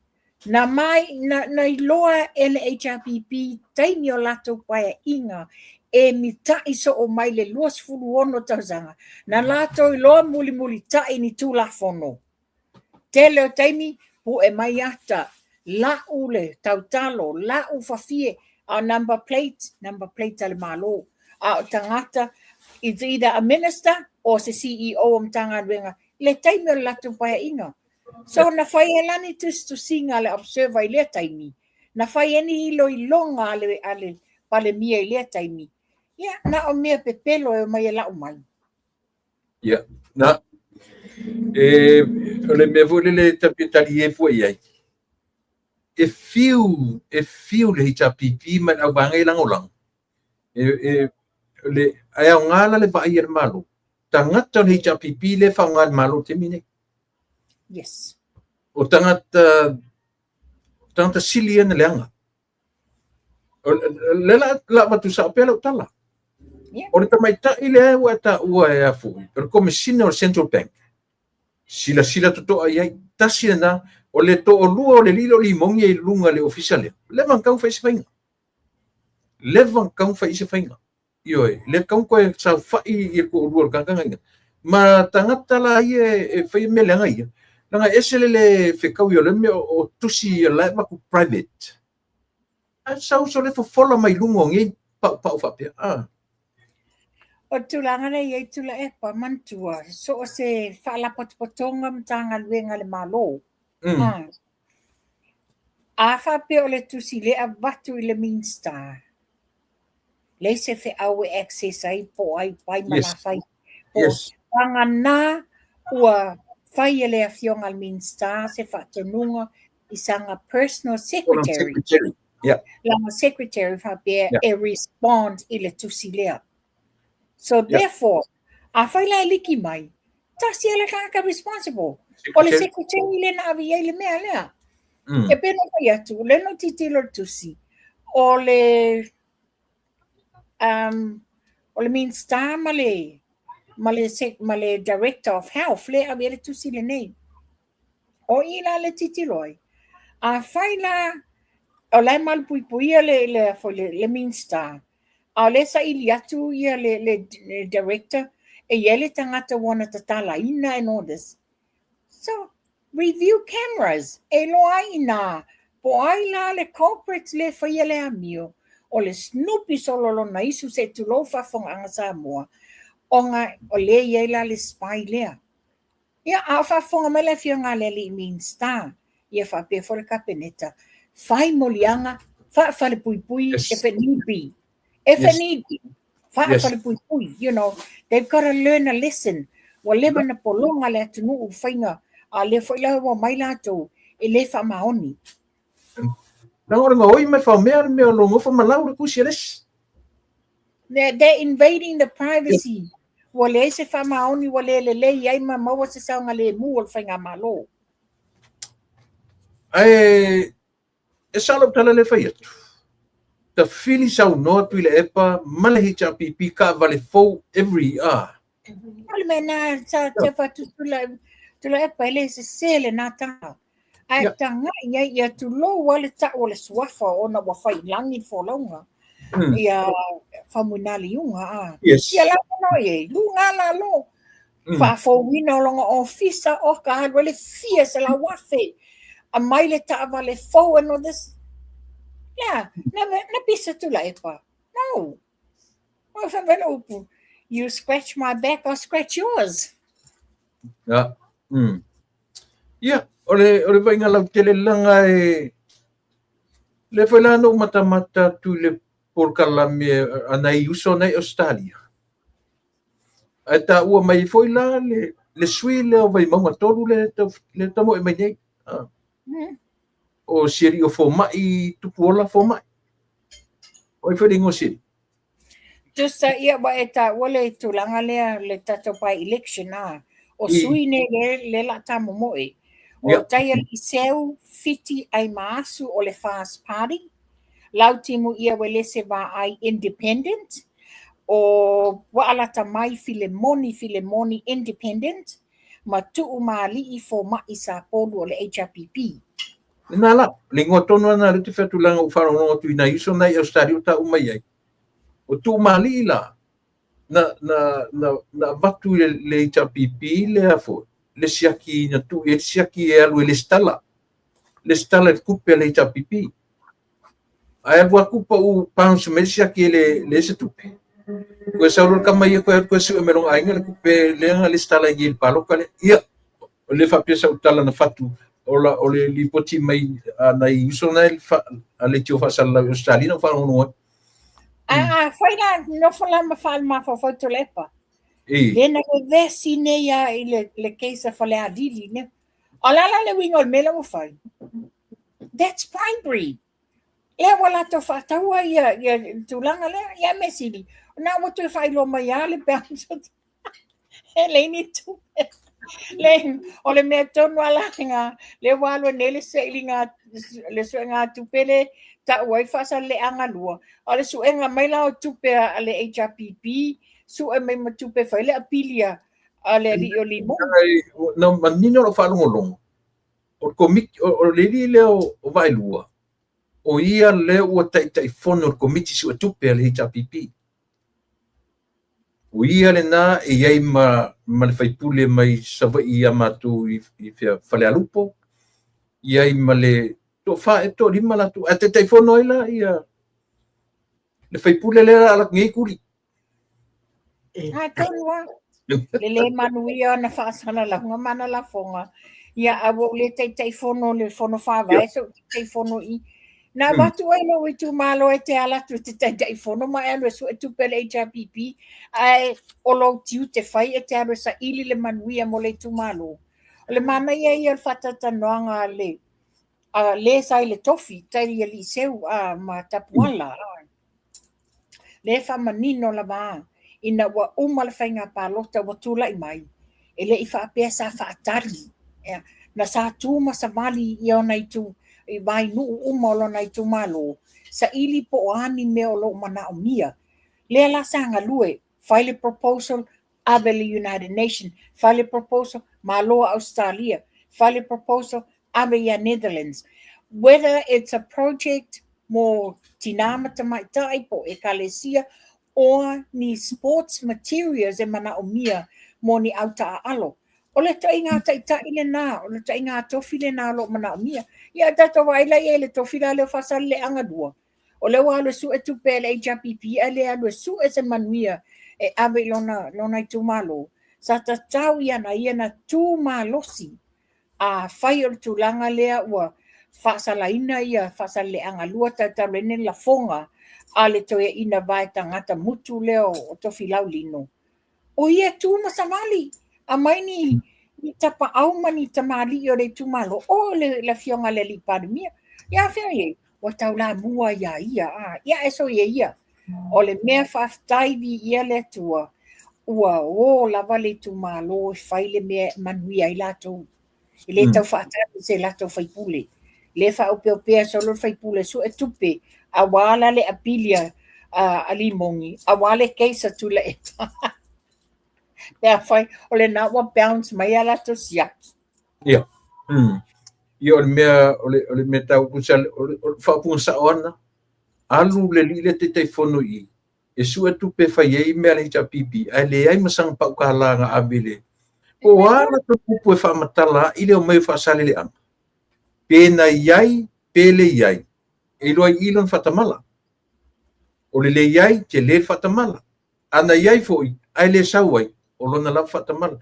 Na mai, na, na iloa e le HRPP taimi o latou paeaiga e mita'i soo mai le 26 tausaga, na latou iloa mulimulita'i ni Tulafono. Tele o taimi, pu'e mai ata, la'u le tautalo, la'u fafie, a o number plate, number plate a le Malo. A o tagata, it's either a minister or se CEO o Matagaluega, le taimi o le latou paeaiga. So na fai ai la ni tusitusiga a le Observer i lea taimi, na fai ai ni iloiloga a le, a le Palemia i lea taimi. Ia, na o mea pepelo e omai e la'u mai. Ia, na, e, o le mea foi lele e ta tali e fua i ai, e fiu, e fiu le HRPP ma le auvaega e lagolago. E, e, le, ae aoga la le vaai a le Malo. Tagata o le HRPP le faaaoga e le Malo i le taimi nei. O tagata, tagata sili ia na leaga. Lea la, la avatu sao pea lau tala. O le tamaitai lea ua e taua e a foi, o le Komesina o le Central Bank. Silasila totoa i ai, tasi lena, o le toalua o le alii lea o Limogi e i luga i le ofisa lea. Leva ona tatau ona fai se faiga. Leva ona tatau ona fai se faiga. Ioe, le tatau ona toe saofai i le toalua o le tagata ia. Ma tagata la ia e faia mea leaga ia, leaga e ese le le fetaui o le mea o tusi o la e avatu private. Ae sau sole fofola mai luga o nei paupau faapea. Ah. O le tulaga lea e i ai Tuilaepa, manatua, so o se faalapotopotoga Matagaluega a le Malo. Ah. A faapea o le tusi lea e avatu i le Minista, leai se feau e access ai po o ai pai ma la fai. Po vagana ua fai e le afioga a le Minista se faatonuga i sana personal secretary. Secretary. Lana secretary faapea e respond i le tusi lea. So therefore, afai la e liki mai, tasi lava le tagata responsible. O le secretary lea na ave i ai le mea lea. E pei ona fai atu, lea na ou tilotilo i le tusi, o le o le Minista ma le ma le ma le Director of Health lea e ave i ai le tusi lenei. O i la le tilotilo ai, afai la o la e malupuipuia le le le, le Minista, a o lea e saili atu ia le, le, le Director e i ai le tagata ua na tatalaina and all this. So, review cameras, e iloa ai inā po o ai la le culprit lea e faia le amio, o le Snoopy solo lona isu se i tulou faafofogaaga Samoa. Ona o lea e i ai la le spy lea. Ia, a o faafofoga mai le Afioga a le Alii Minisita, ia faapea foi le Kapeneta, fai moliaga faafalepuipui if it need be. If it need be, faafalepuipui, you know, they've got to learn a lesson. Ua leva na pologa le atunuu i faiga, a o lea foi la ua omai latou e le faamaoni. Leaga o le gaoi ma le faomea le mea o lo o nofo ma lau le tusi a le isi. They're invading the privacy. Ua leai se faamaoni ua le lelei ai ma maua se saogalemu o le faigamalo. Ae e sao lau tala lea e fai atu. Tafili saunoa Tuilaepa ma le HRPP taavale fou every year. O le mea lena sa tepa atu Tuilaepa e le sese lena tala. Ae tagai ai ia tulou lava le tau o le suafa ona ua fai i lagi le folauga. Ia Faumuina Liuga a. Ia la manaʻo i ai, luga lalo. Faafouina o lona ofisa oka alu ai le fia 100,000. Aumai le taavale fou and all this. Yeah, na pisa Tuilaepa. No. Ua fai mai le upu, you scratch my back, I'll scratch yours. Yeah. Ia, o le, o le vaaiga lautele laga e lea foi la na ou matamata atu i le polokalame a nai uso nai Ausetalia. Ae taua mai foi la le, le sui lea o Vaimauga 3 le tau, le tamoe mai nei. Ah. O si alii o Fomai Tupuola Fomai. O ai foi le igoa o si alii? Tusa ia ua e taua le tulaga lea le tatou by election a o sui nei le le la tamomoe. O Taialii Seu Fiti Aimaasu o le FAST Party, Lautimu ia Uelese Vaai Independent, o Waalatamai Filemoni Filemoni Independent, ma Tuumaalii Fomai Sapolu o le HRPP. Lena la, le igoa tonu lena lea ou te fai atu leaga ua ou faalogologo atu i nai uso na i Ausetalia o taua mai ai. O Tuumaalii la, na, na, na, na avatu i le, le HRPP lea foi, le siaki, na tuu i ai le siaki e alu e lesitala, lesitala i le tupe a le HRPP. Ae alu atu pau bounce mai le siaki e le, leai se tupe. Toe sau loa le tama ia toe alu toe sue mai lona aiga le tupe lea na lesitala ai nei i le palota lea. Ia, o lea faapea sau tala na fatu o, la, o le lipoti mai a nai uso na a leitio faasalalau i Australia na ou faalogologo ai. A, a fai la, nofo la ma faale-mafaufau Tuilaepa. Le na vevesi nei a i le, le case a Falealili ne. O le a la le uiga o le mea lea ua fai? That's bribery. Lea ua latou faataua ia, ia tulaga lea. Ia mea sili, na ua toe faailoa mai lava le bounce. E leai ni tupe. Le, o le mea tonu a la lena, lea ua alu nei le sailiga, le suega tupe le tau ai Faasaleleaga 2. O le suega mai la o tupe a le HRPP, sue mai ma tupe fai le apili a le alii o Limon. Na manino lau faalogologo, o le komiti, o le alii lea o Vaaelua, o ia lea ua taitaifono i le komiti suetupe a le HRPP. O ia lena e i ai ma, ma le faipule mai Savaii ia matou i, i fea, Falealupo, i ai ma le toafa e toalima latou, ae taitaifono ai la ia le faipule lea la alu atu nei tuli. A tonu lava. Le le manuia ona faasalalauga ma ana lafoga. Ia, a ua ou le taitaifono i le fono faavae, se ou taitaifono i. Na avatu ai lou itumalo e te ala atu e te taitaifono ma e alu e sue tupe a le HRPP, ae o lou tiute fai e te alu e saili le manuia mo le itumalo. O le manaia ia o le faatalatalanoaga a le a le sa i le tofi, Taialii Seu a ma Tapuala. Lea e faamanino lava ina ua uma le faiga palota ua tulai mai, e le i faapea sa faatali. Na sa tu ma savali i ona itu, i vainuu uma o lona itumalo, saili po o a ni mea o lo o manaomia. Lea la sa galue, fai le proposal, ave i le United Nation, fai le proposal, malo Ausetalia, fai le proposal, ave ia Netherlands. Whether it's a project mo tinā ma tamaitai po o ekalesia or ni sports materials e manaomia mo ni au taaalo. O le ituaiga taitai lena, o le ituaiga tofi lena o lo o manaomia. Ia tatou vaai la i ai i le tofi la lea o Faasaleleaga 2, o lea ua alu e sue tupe a le HRPP ae le alu e sue se manuia e ave i lona, lona itumalo, sa tatau ia na ia na tu malosi afai o le tulaga lea ua faasalaina ia Faasaleleaga 2 talu ai le lafoga a le toeaina vae tagata mutu lea o Tofilau Lino. O ia tu ma savali, aumai ni, ni tapaau ma ni tamalii o le itumalo, o le, le afioga i le alii Palemia. Ia afea i ua taulamua ia ia, a, ia e soia ia. O le mea faafetai viia le Atua, ua o lava le itumalo e fai le mea e manuia ai latou. E le tau faatali se latou faipule. Le faaopeopea solo le faipule sue tupe, aua la le apili a Limoni, aua le case a Tuilaepa. Pe afai, o lena ua bounce mai a latou siaki. Ia. Ia o le mea o le mea tau tusa o le faaupuga sao ana alu le alii lea Taitaifono i i e sue tupe e fai ai mea a le HRPP ae leai ma sana pau kālā na ave i le po o a latou upu e faamatala ai le omai o Faasaleleaga pe na i ai pe le i ai e iloa i i lona faatamala. O le le i ai tele le faatamala. A na i ai foi ae le sau ai o lona lava faatamala.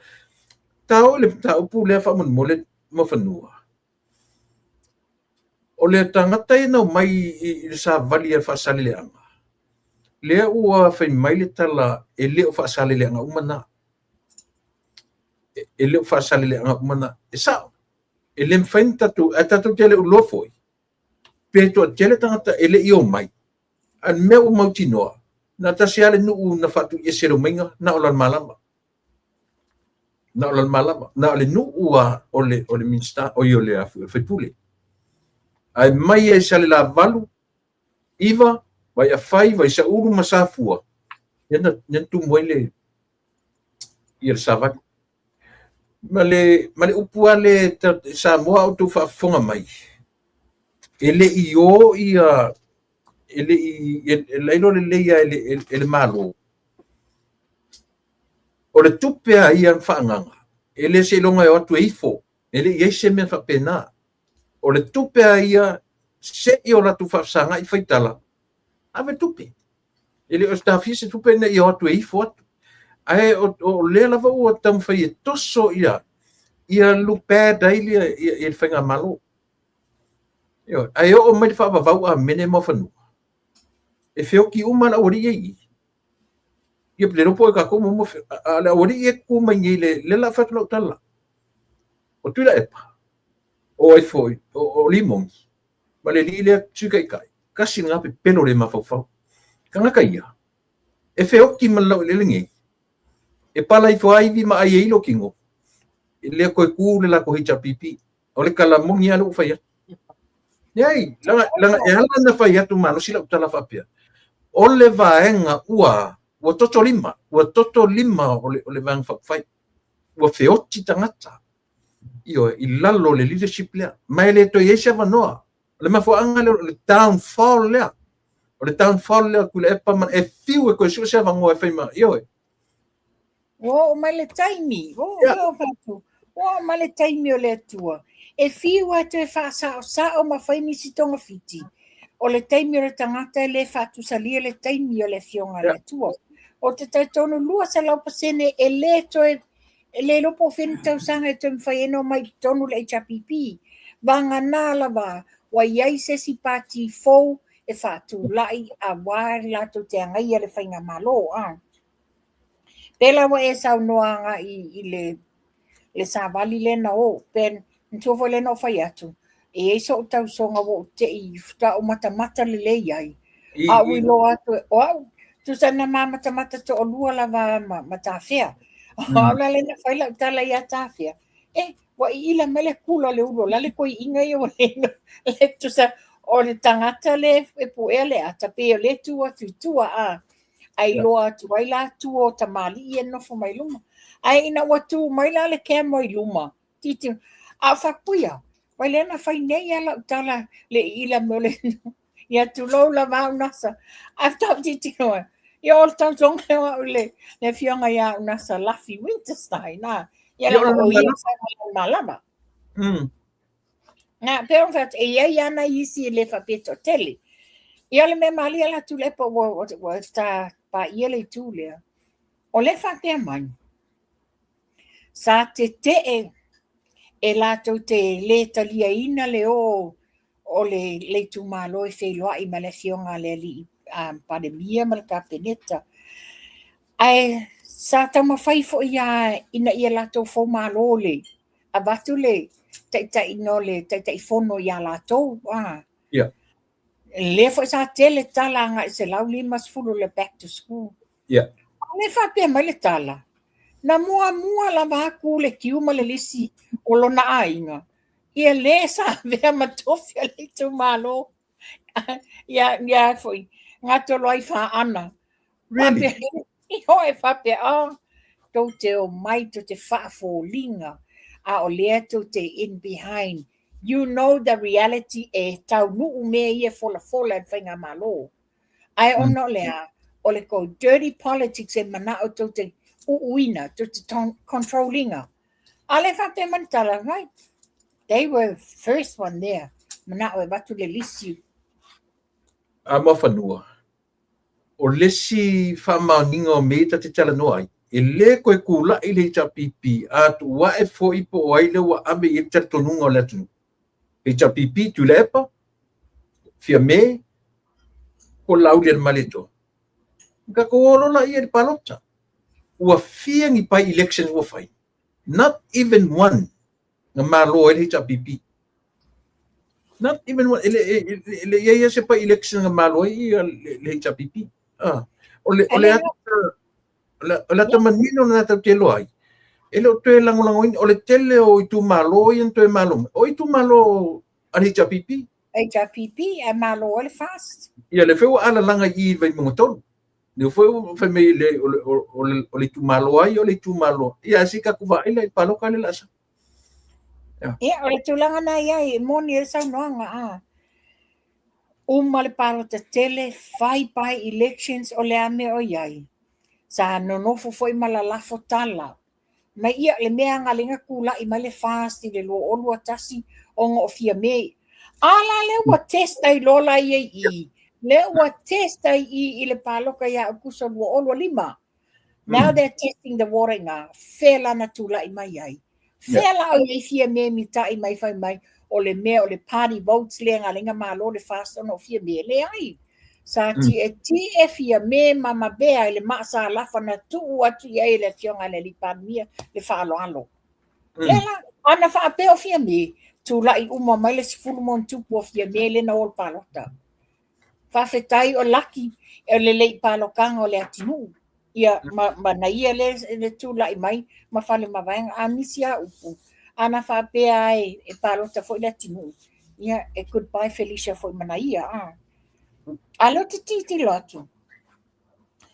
Ta oo i le mataupu lea faamolemole Muafanua. O le tagata ia na omai i le savali a le Faasaleleaga, lea ua fai mai le tala e le o Faasaleleaga uma na. E le o Faasaleleaga uma na. E sao, e le mafai ona tatou, ae tatou te le o iloa foi, pe toatele tagata e le i omai. A o le mea ua mautinoa, na tasi lava le nuu na faatuiese i le omaiga, na o Lalomalava. Na o Lalomalava. Na o le nuu a o le Minisita, oi o le sui usufono. Ae mai ai Salelavalu, 9, Vaiafai, Vaisaulu ma Safua, lea na tumu ai le ia le savali. Ma le upu a le Samoa a outou faafofoga mai, e le i o ia, e le i, e lailoa lelei lava e le Malo, o le tupe a ia na faaagaga, e le seiloga e o atu e ifo, e le i ai se mea faapena. O le tupe a ia, se i o latou faafesagai faitala, ave tupe. E le o taofia se tupe ina ia o atu e ifo atu. Ae o lea lava ua taumafai e toso ia, ia look bad ai ia, ia, ia le faigamalo. Ae oo mai le faavavau amene Muafanua, e feoti uma le aualii ia i i. Ia le iloa po o tatou muamua, a le aualii e tutu mai nei le la fai atu lau tala. O Tuilaepa, o ai foi, o Limoni, ma le alii lea Sui Taitai, tasi lena pepelo le mafaufau. Tagata ia, e feoti ma le laueleele nei, e pala ifo lava ivi ma ai e ilo tino, e le toe tu le latou HRPP. O le tala moni lava lea ua fai atu. Leai, leaga e ala ona fai atu malosi lau tala faapea, o le vaega ua ua toto lima, ua toto lima o le Vaega Faaupufai. Ua feoti tagata, ioe, i lalo o le leadership lea. Ma e le toe i ai se avanoa. O le mafuaaga lea o le downfall lea. O le downfall lea o Tuilaepa ma e fiu e toe sue se avanoa e fai ma, ioe. Ua oo mai le taimi, ua oo mai ua oo mai le taimi o le Atua e fiu lava toe faasaosao ma fai nisi togafiti. O le taimi o le tagata e le faatusalia le taimi o le Afioga a le Atua. Ou te talitonu 200% e le toe e le iloa po o fea ni tausaga e toe mafai ai ona omai i totonu le HRPP. Vagana lava ua i ai se isi pati fou e faatulai aua latou te agaia le faigamalo. A. Pela ua e saunoa agai i le savali lea na o, pe manatua foi lea na ou fai atu, e i ai so'u tausoga ua ou te i faatoa ou matamata lelei ai, a ou iloa atu, o au, tusa na ma matamata toalua lava ma Tafea. O au la lea na fai lau tala ia Tafea, e, ua iila mai le kula o le ulu o la le toeaina ia ua le tusa o le tagata le e puea le ata, pei o lea e tu atu i tua, a. Ae iloa atu ai la tua o tamalii ia e nofo mai luma. Ae ina ua tu mai la le camera i luma, titi, a o faatuia, vai lea na fai nei lava lau tala le iila mai o le ia tulou lava au Nasa. Ae faatoa tilotilo ai, ia o le tautoga o au le afioga ia Unasa Lafi Winterstein, a. Ia leaga o ia sa malama. Na, pe ona fai atu, e i ai lava nai isi e le faapea e toatele. Ia o le mea malie la Tuilaepa ua ta paia le itu lea. O lea e faapea mai, sa tete'e e latou te lē taliaina le ō o le itumalo e feiloai ma le afioga a le alii Palemia ma le Kapeneta. Ae sa taumafai foi lava ina ia latou foumalo le avatu le taitaiga o le Taitaifono ia latou. Yeah. Lea foi sa tele tala agai 150 le back to school. Yeah. A lea faapea mai le tala, na muamua lava atu le kiu ma le lisi o lona aiga, ia le sa avea ma tofi a le itumalo. Ia, ia foi, gatolo ai faana. Really? Faapea, e faapea, oh, tou te omai, tou te faafoliga, a o lea tou te in behind. You know the reality e taunuu mea ia e folafola e le Faigamalo. Ae ona o le a? O le tou dirty politics e manao tou te uuina, tou te control ina. A lea e faapea mai le tala, right? They were first one there. Manao e avatu le lisi. A Muafanua, o le isi faamaoniga o mea ia ta te talanoa ai, e le toe kula'i le HRPP a tuu a'e foi po o ai lea ua ave i ai le talitonuga o le atunuu. HRPP, Tuilaepa, Fiame, po o Laaulialemalietoa. Na tatou o loa laia i le palota. Ua fia ni by-elections ua fai? Not even one na malo ai le HRPP. Not even one. E le i ai se by-election na malo ai le HRPP. Ah, o le, o le ata, o le ata manino na tatou te iloa ai, e le o toe lagolagoina, o le tele o itumalo ia na toe malo mai, o itumalo a le HRPP. HRPP, ae malo ai le FAST. Ia, lea foi ua alalaga i i Vaimauga 3. Lea foi ua fai mai le, o, le, o, le, o le itumalo ai, o le itumalo. Ia, ae se i tatou vaai la i le palota lea o le a sau. Ia. Ia, o le tulaga na i ai, e moni ai le saunoaga, a. Uma le palota tele, fai by elections, o le a mea o i ai? Sa nonofo foi ma lalafo tala. Mai ia, le mea na ala ai ona tulai mai le FAST i le 2021 ona o Fiame. A la lea ua test ai loa la ia i i, lea ua test ai i i le palota ia Aukuso 2025. Now they're testing the water i ina, fea la na tulai mai ai? Fea la o i ai Fiame mita'i mai fai mai o le mea o le party votes lea na ala ai ona malo le FAST ona o Fiame? Leai. Sa tietie Fiame ma mavea i le maa sa lafa na tuu atu i ai e le afioga i le alii Palemia le faaaloalo. Lea la, ana faapea o Fiame, tula'i uma mai le 10 ma ona tupu o Fiame lea na o i le palota. Faafetai o laki o le lei palotaga o le atunuu. Ia, ma na ia lea le tula'i mai ma fale ma vaega. A nisi lava upu, ana faapea ai e palota foi le atunuu, ia, e goodbye Felicia foi ma na ia. A, a lea ou te tilotilo atu,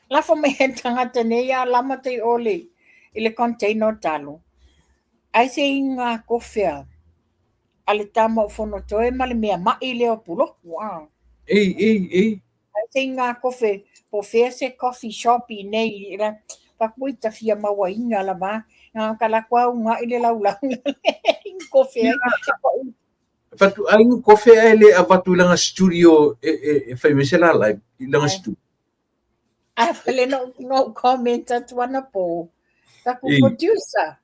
lafo mai e le tagata nei a lama tai o le, i le container o talo. Ai se iga kofe a le tama o Fonotoe ma le mea ma'i lea o Puloku. A. Ei, ei, ei. Ai se iga kofe, po o fea se coffee shop i nei, la, fakui ta fia mauaina lava. Na ka la kua unga'i le laulau i kofe ai. Fatu ai ni kofe ae le avatu i lana studio e fai mai se la live i lana studio. A le no no comment atu anapo. Taku producer.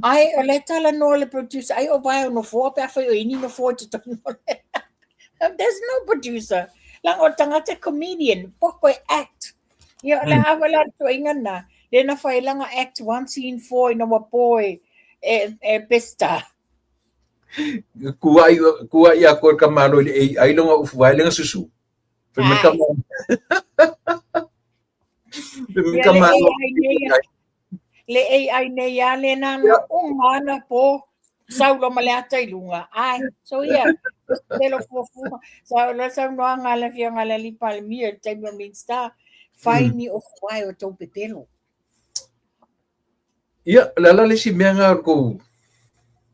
Ai o le talanoa le producer ai o vae o nofoa pe afai o ini nofoa i totonu o le. There's no producer. Leaga o le tagata comedian, poko e act. Ia o le a foi la le tuuaiga lena. Lea na fai ai lana act 1 scene 4 ina ua po e e Peseta. Kuai kuai a koe ka malo i le AI longa ufu vai lenga susu. Fai mai ka malo. Fai mai ka malo. Le AI nei a le na na uma ana po saulo ma le ata i luga. Ai, so ia, pelo fuafua. Sa o le saunoaga a le afioga i le alii Palemia i le taimi o Minista, fai ni ofu ai o tou pepelo. Ia, o le a la le isi mea na o le kou...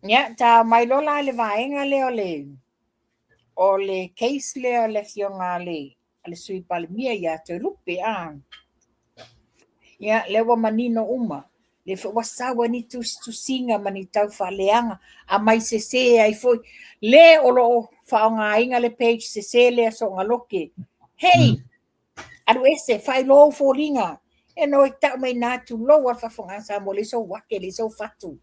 Ia, ta mai loa la i le vaega lea o le case lea o le afioga a le Sui Palemia ia Toelupe, a. Ia, lea ua manino uma. Lea foi ua sau ai ni tusitusiga ma ni taufaaleaga, aumai sese ai foi. Le o lo o faaaogaina le page sese lea Soogaloke. Hei, alu ese, faailoa ou foliga. Ia na oi tau mai nā tulou a le faafofoga a Samoa, leai sou ake, leai sou fatu.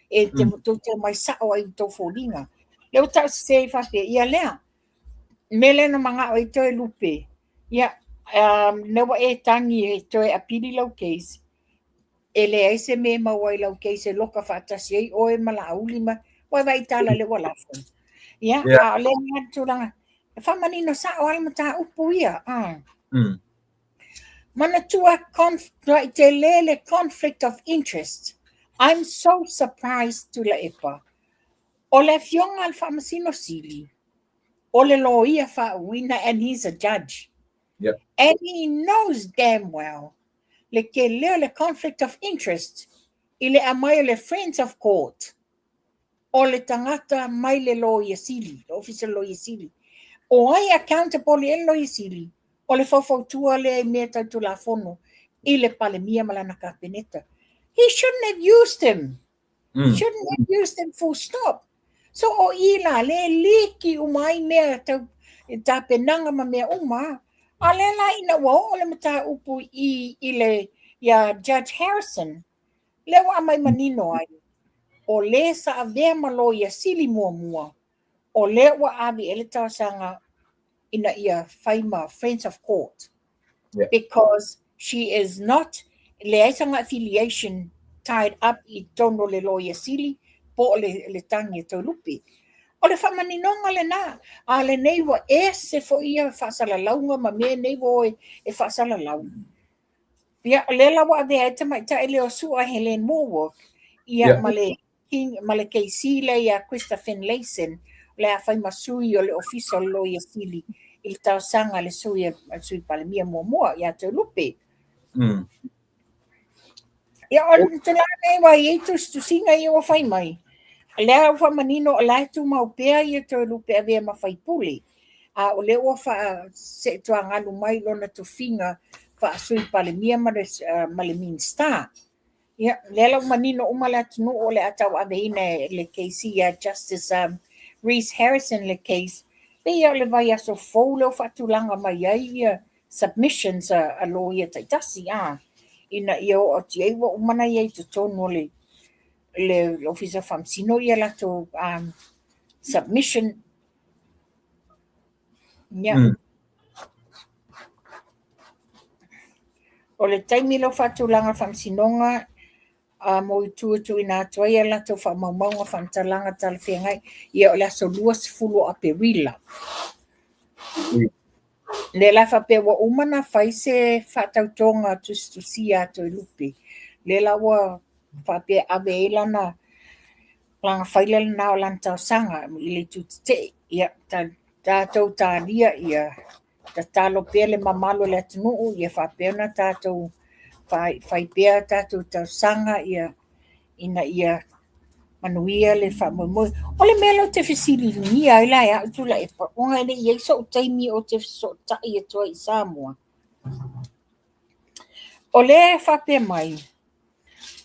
E te tou te omai sao ai i tou foliga. Lea ua tau sese ai faapea, ia lea, mea lea na manao ai Toelupe, ia, lea ua e tagi e toe apili lau case, e leai se mea e maua ai lau case e loka faatasi ai oe ma Laauli ma, ua vaai i tala lea ua lafo. Ia, a o lea le tulaga, e faamanino sao lava le mataupu ia. Manatua tele le conflict of interest. I'm so surprised Tuilaepa. O le afioga a le Faamasino Sili, o le loia faauuina and he's a judge. And he knows damn well le tele o le conflict of interest i le aumai o le Friends of Court o le tagata mai le Loia Sili, le Ofisa o le Loia Sili. O ai accountable i ai le Loia Sili? O le faufautua lea i mea tau Tulafono i le Palemia ma lana Kapeneta. He shouldn't have used him. Shouldn't have used him full stop. So o i la le liki uma ai mea tau tapenaga ma mea uma. A lea la ina ua oo le mataupu i le ia Judge Harrison, lea ua aumai manino ai, o le sa avea ma Loia Sili muamua, o lea ua ave i ai le talosaga ina ia fai ma Friends of Court. Because she is not, leai sana affiliation tied up i totonu o le Loia Sili po o le tagi a Toelupe. O le faamaninoga lena, a lenei ua ese foi ia faasalalauga ma mea nei ua o e faasalalau. Ia, o lea la ua avea ai le tamaitai lea o Sua Helene Wallwork, ia ma le King, ma le KC lea ia Krista Finlayson, o le a fai ma sui o le Ofisa o le Loia Sili i le talosaga a le sui a le Sui Palemia muamua ia Toelupe. Ia, o le tulaga nei ua i ai tusitusiga ia ua fai mai, lea ua faamanino o la e tumau pea ia Toelupe avea ma faipule, a o lea ua faaseetuagalu mai lona tofiga faa-Sui Palemia ma le Minisita. Ia, lea la ua manino uma le atunuu o le a tauaveina e le KC ia Justice Reece Harrison le case, pei o le vaiaso fou lea ua faatulaga mai ai ia submissions a loia taitasi, a, ina ia oo atu i ai ua uma ona i ai i totonu o le Ofisa Faamasino ia latou submission. Ia. O le taimi lea o faatulaga faamasinoga mo itu e tuuina atu ai a latou faamaumauga faamatalaga talafeagai, ia o le aso 20 o Aperila. Lea la faapea ua uma ona fai se faatautoga tusitusia a Toelupe, lea la ua faapea ave ai lana faila lena o lana talosaga i le itu tetee. Ia, tatou talia ia tatalo pea le mamalu o le atunuu ia faapea ona tatou fai pea tatou talosaga ia ina ia manuia le faamoemoe. O le mea lea ou te fesiligia ai la e au Tuilaepa, ona e le i i ai sou taimi ou te fesootai atu ai i Samoa. O lea e faapea mai,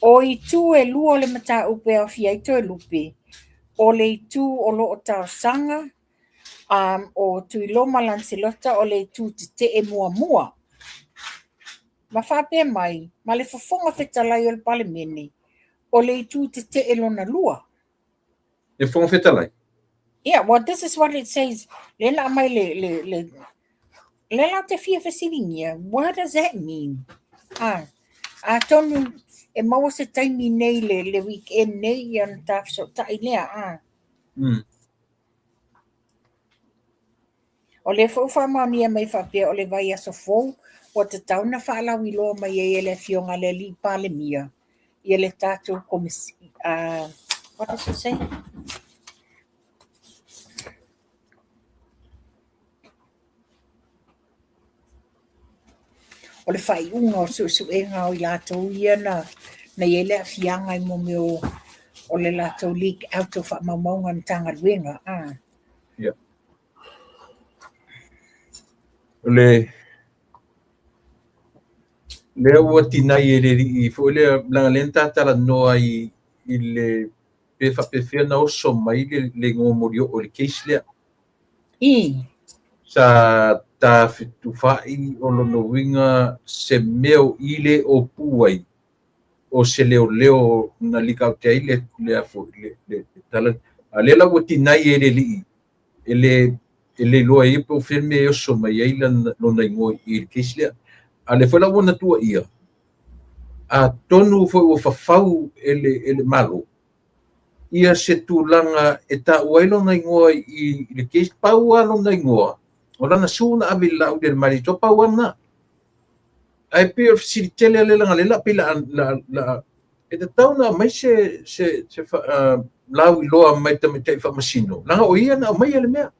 o itu e lua o le mataupu e aofia ai Toelupe, o le itu o lo o talosaga o Tuiloma Lancelota o le itu tetee muamua. Ma faapea mai, ma le Fofoga Fetalai o le Palemene, o le itu tetee lona lua. Le Fofoga Fetalai? Yeah, well, this is what it says. Lea na aumai le, lea la ou te fia fesiligia, what does that mean? Ah, atonu e maua se taimi nei le weekend nei ia ona ta fesootai lea. Ah. O lea foi ua faamaonia mai faapea o le vaiaso fou ua tatau ona faalauiloa mai ai e le afioga a le alii Palemia ia le tatou komisi, what does it say? O le faaiuga o suesuega o i latou ia na i ai le aafiaga i mea o le latou leak out o faamaumauga a le Matagaluega. Yeah. O le lea ua tinai e le alii foi lea, leaga lea na ta talanoa i le pe faapefea na oso mai le igoa molioo i le case lea. Sa Tafetufa'i o lona uiga se mea o i le opu ai o se leoleo na leak out ai le le afo le le tala a lea la ua deny e le alii e le e le iloa ai po o fea le mea e oso mai ai lona igoa i le case lea. A lea foi la ua na tuuaia, atonu foi ua fafau e le, e le Malo ia se tulaga e taua ai lona igoa i le case, pau lava lona igoa, o lana sue na ave i le Laauli a le Malietoa, pau lava lena. Ae pei o le fesili tele lea leaga o lea la pei la, la, la e tatau ona aumai se, se, se lauiloa mai le tamaitai faamasino, leaga o ia na aumaia le mea.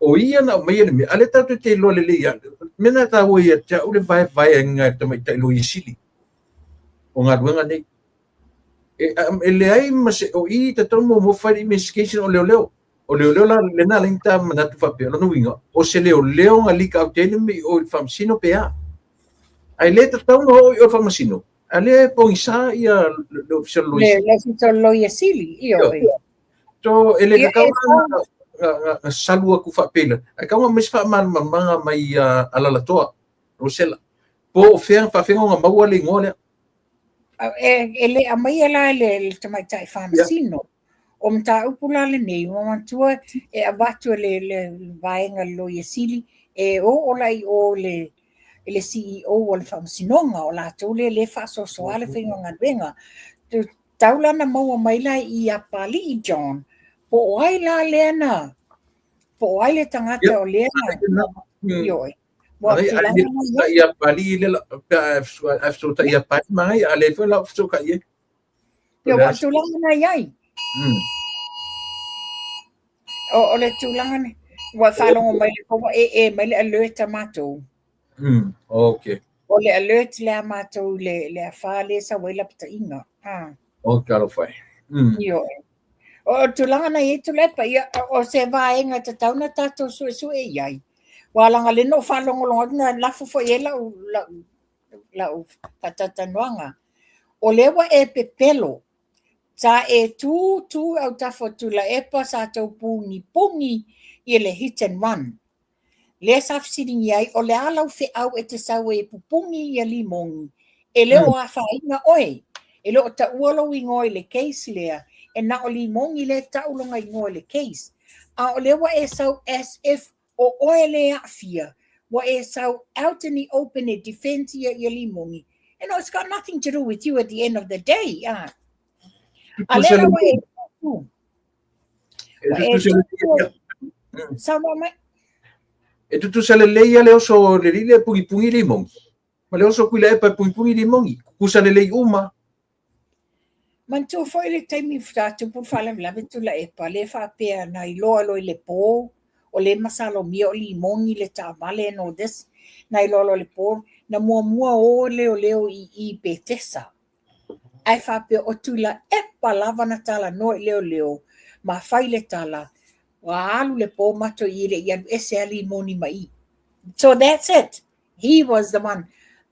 O ia na aumaia le mea, a lea tatou te iloa lelei lava, o le mea lena e taua ia te au le vaevaeina e le tamaitai loia sili o galuega nei. E, e leai ma se, o i tatau ona muamua fai le investigation o leoleo. O leoleo la, lena la ta manatu faapea, o lona uiga, o se leoleo na leak out ai le mea i o i le faamasino pe a. Ae le tatau ona oo i o i le faamasino, a lea e pogisa ia le ofisa o le loia sili. Le ofisa o le loia sili, ioe. So, e le tatau na salu atu faapea, ae tatau ona aumai se faamalamalamaga mai Alalatoa, Rosela. Po o fea faafefea ona maua le igoa lea. E le aumaia la e le tamaitai faamasino. O mataupu la lenei, ua manatua e avatu e le vaega le Loia Sili e oo la i o i le CEO o le Faamasinoga, o latou lea lea e faasoasoa le faiga o galuega. Tau la na maua mai la i Papalii John, po o ai la lea na, po o ai le tagata o lea na, ioe. Ua tulaga mai ia Papalii lea la, pe a fesootai ia Papalii manaia, a leai foi la ua fesootai ai. Ia, ua tulaga na i ai. O le tulaga ni, ua faalogo mai le ua ee mai le alert a matou. Okay. O le alert lea a matou i le afa lea e sau ai lapataiga. Ah. O talofa e. Ioe. O le tulaga na i ai Tuilaepa, ia, o se vaega e tatau ona tatou suesue i ai. Aua leaga o lea na ou faalogologo atu na lafo foi i ai lau, lau, lau faatalatalanoaga. O lea ua e pepelo, sa e tu tu i autafa o Tuilaepa sa tou punipuni i le hit and run. Lea sa fesiligia ai, o le a lau feau e te sau ai e pupuni ia Limoni, e le o afaina oe, e le o taua lou igoa i le case lea, e na o Limoni lea e tau lona igoa i le case. A o lea ua e sau as if o oe lea e aafia, ua e sau out in the open e defend ia ia Limoni. You know, it's got nothing to do with you at the end of the day. Ah. A lea la ua e tu. E tutusa Saunoa mai. E tutusa lelei lava le oso o le alii lea e pugipugī Limoni, ma le oso o Tuilaepa e pugipugī Limoni. Tutusa lelei uma. Manatua foi le taimi sa tupu le faalavelave Tuilaepa, lea faapea na iloa loa i le po, o lea e masalomia o Limoni le taavale and all this, na iloa loa i le po, na muamua o leoleo i i Petesa. Ae faapea o Tuilaepa lava na talanoa i leoleo ma fai le tala, ua alu le po matou i i e le i alu ese a Limoni ma i. So that's it. He was the one.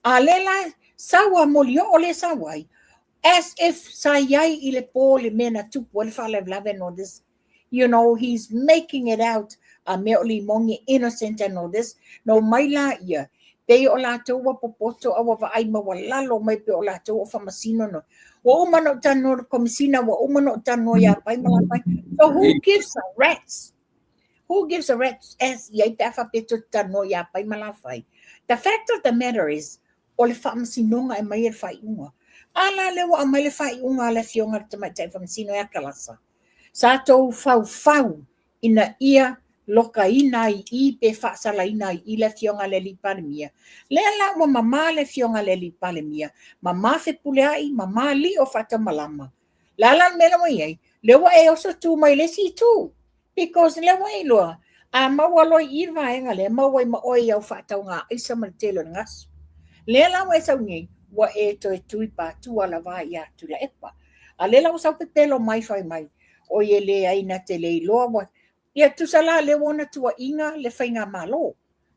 A lea la sau a molioo lea sau ai, as if sa i ai i le po le mea na tupu ai le faalavelave and all this. You know, he's making it out a mea o Limoni innocent and all this. Na omai laia, pei o latou ua popoto a ua vaai maualalo mai pei o latou o faamasino no. Ua uma ona ou talanoa i le Komesina, ua uma ona ou talanoa ia Pai ma Lapai. So who gives a rat's? Who gives a rat's ass i ai pe a faapea tou te talanoa ia Pai ma Lafai? The fact of the matter is, o le faamasinoga e aumai le faaiuga. A la lea ua aumai le faaiuga a le Afioga i le Tamaitai Faamasino ia Kalasa. Sa tou faufau ina ia lokaina ai i i pe faasalaina ai i le Afioga a le Alii Palemia. Lea la ua mama le Afioga a le Alii Palemia, mama Fepuleai, mama Lio Faataumalama. Le a la le mea la ua i ai? Lea ua e oso tu mai le isi itu. Because lea ua e iloa, a maua loa i i le vaega lea, maua ai ma oe i au faatauga aisa ma le tele o le gasu. Lea la ua e sau nei, ua e toe tu i patua lava ia Tuilaepa. A lea la ua sau pepelo mai fai mai, oi e leai na te le iloa ua, ia tusa la lea ua ona tuuaiga le faigamalo.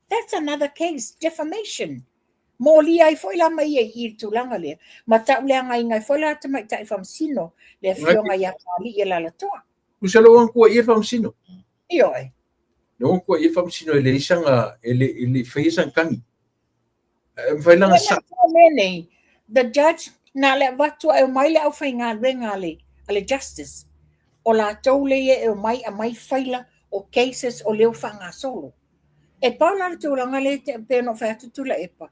That's another case, defamation. Molia ai foi la ma ia i i le tulaga lea, ma tauleagaina ai foi la tamaitai faamasino le afioga ia Papalii Alalatoa. Tusa la ua ona tuuaia le faamasino. Ioe. Le o kua i faamasino e leai saga e le e le i faia sana tagi. E mafai la ona sa nei, the judge na le avatu e omai le aufaigaluega a le a le justice. O latou lea e omai aumai faila o cases o lea ua faagasolo. E pau la le tulaga lea e pei ona ou fai atu Tuilaepa,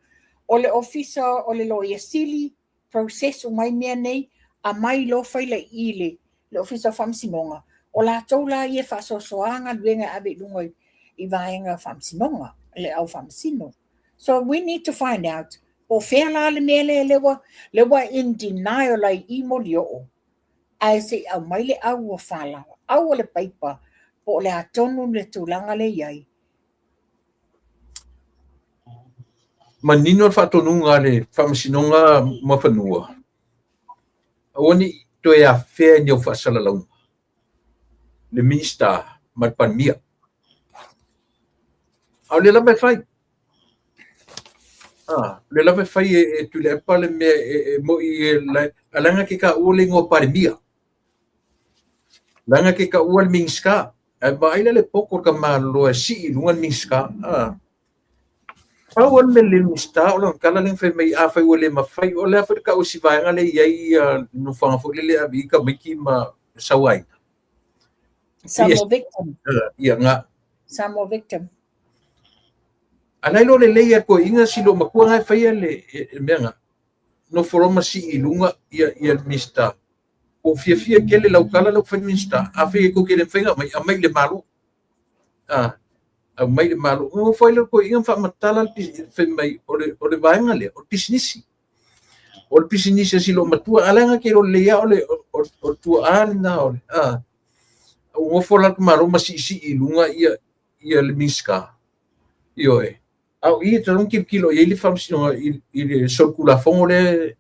o le Ofisa o le Loia Sili, process umai mea nei, aumai loa faila i i le, le Ofisa o Faamasinoga, o latou la ia e faasoasoa galuega e ave i luga i, i vaega faamasinoga, le au faamasino. So we need to find out po o fea la le mea lea lea ua, lea ua in denial ai i Molioo, ae se i aumai le au ua fala, au o le paipa, po o le a tonu le tulaga lea e i ai. Manino le faatonuga a le Faamasinoga Muafanua, aua ne i toe afea i ni au faasalalauga le Minisita ma le Palemia. A o lea lava e fai. Ah, o lea lava e fai e, e Tuilaepa le mea e, e mo'i e, a leaga ke taua le igoa Palemia. Leaga ke taua le Minisita. Ae vaai la le poto o le tamaloa e sii i luga le Minisita. Ah. Pau lava le mea lelei i le Minisita o lana tala lea na fai mai, afai ua le mafai, o le a foi le tau o si vaega lea e i ai le nofoaga foi lele e ave i ai tamaiti ma sauaina. Samoa victim. Ia, nga. Samoa victim. A la e iloa lelei e toeaiina si loomatua na e faia le mea na. Nofo loa ma sii i luga ia, ia le Minisita. Ua ou fiafia tele lau tala lea ua fai le Minisita, afai e tou te le mafai ona aumai, aumai i le Malo. Ah, aumai i le Malo. Ona nofo ai lea o le toeaina ma faamatala le fai mai, o le, o le vaega lea, o le pisinisi. O le pisinisi a si loomatua, a leaga ke iloa lelei lava o le, o, o le tuaa lena o le, ah. Ua nofo la le Malo ma siisii i luga ia, ia le Minisita. Ioe. A o i e tatau ona tilotilo i ai le Faamasinoga i, i le solitulafono lea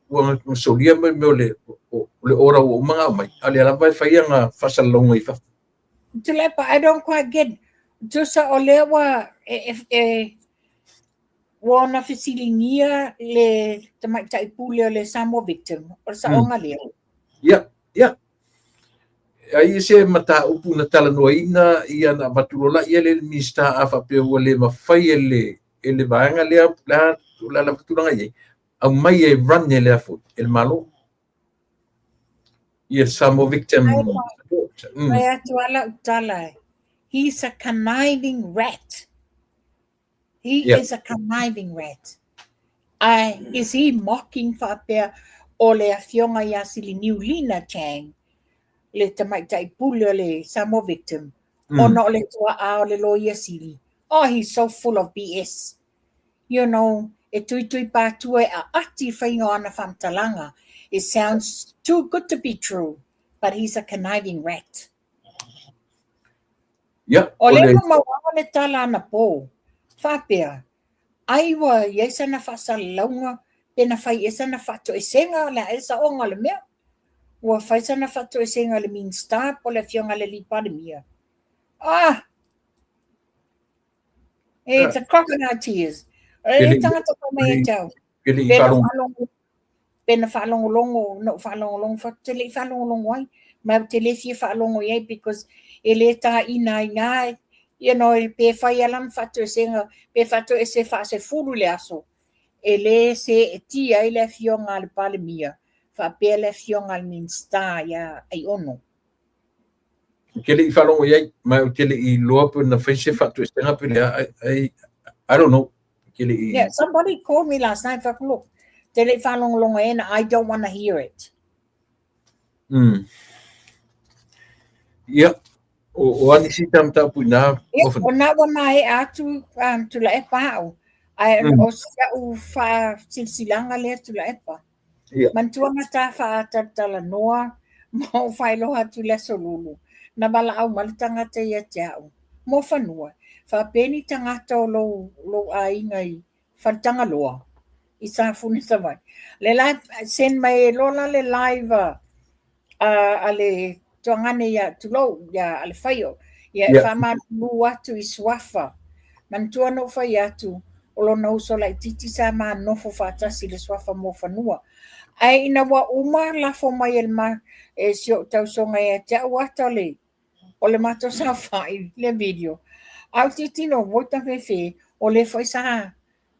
ua solia mai mea o le, o le order ua uma ona aumai, a o lea lava e fai ana faasalalauga i fafo. Tuilaepa, I don't quite get. Tusa o lea ua e, e, e, ua ona fesiligia le tamaitai pule o le Samoa Victim, o le saoga lea. Ia, ia. Ai se mataupu na talanoaina ia na avatu loa laia lea i le Minisita a faapea ua le mafai e le e le vaega lea o le a o le a lava tulaga i ai, aumai e run e le a foi, e le Malo. Ia Samoa Victim Support. Fai atu a lau tala, he's a conniving rat. He is a conniving rat. Ae is he mocking faapea o le afioga ia Siliniu Lina Chang, le tamaitai pule o le Samoa Victim, ona o le tuaa o le Loia Sili. Oh, he's so full of BS. You know, e tuitui pātua e aati whainga o ana whamtalanga. It sounds too good to be true, but he's a conniving rat. Ia, O lea ua mauaga le tala anapō, faapea, ai ua i ai sana faasalalauga pe na fai ea sana faatoesega, o le a ea le saoga o le mea? Ua fai sana faatoesega i le Minisita po o le Afioga i le Alii Palemia. Ah! It's a crocodile tears. O le tagata fai mai ia te au. Pe na faalogologo pe na faalogologo, na ou faalogologo fatu, te le i faalogologo ai, ma ou te le fia faalogo i ai because e le tāina ai ngā, you know, pe fai a lana faatoesega, pe faatoese faasefulu i le aso, e le seetia ai le afioga a le Palemia, faapea le afioga a le Minisita ia Aiono. Ou te le i faalogo i ai, ma ou te le i iloa pe na fai se faatoesega pe le a, I, I don't know. Ou te le i... Yeah, somebody called me last night, fai atu, look, te le i faalogologo i ai and I don't want to hear it. Ia, o, o a nisi ta mataupu inā? Ia, o nā ua maea atu um, Tuilaepa au. Ae o sia'u faasilasilaga lea Tuilaepa. Ia. Manatua na ta faatalatala-noa ma ou faailoa atu i le Aso Lulu, na valaau mai le tagata ia te au, Moafanua, faapea ni tagata o lou, lou aiga i Faletagaloa, i Safune Savaii. Le la send mai e loa la le live a, a le tuagane ia, tulou, ia a le Faio, ia e faamalulu atu i suafa. Manatua na ou fai atu, o lona uso laitiiti sa ma nofo faatasi i le suafa Muafanua. Ae ina ua uma lafo mai e le ma, e si ou tausoga ia te au ata o le, O le matou saofai le video, a ou tilotilo ua tafefe, o lea foi sa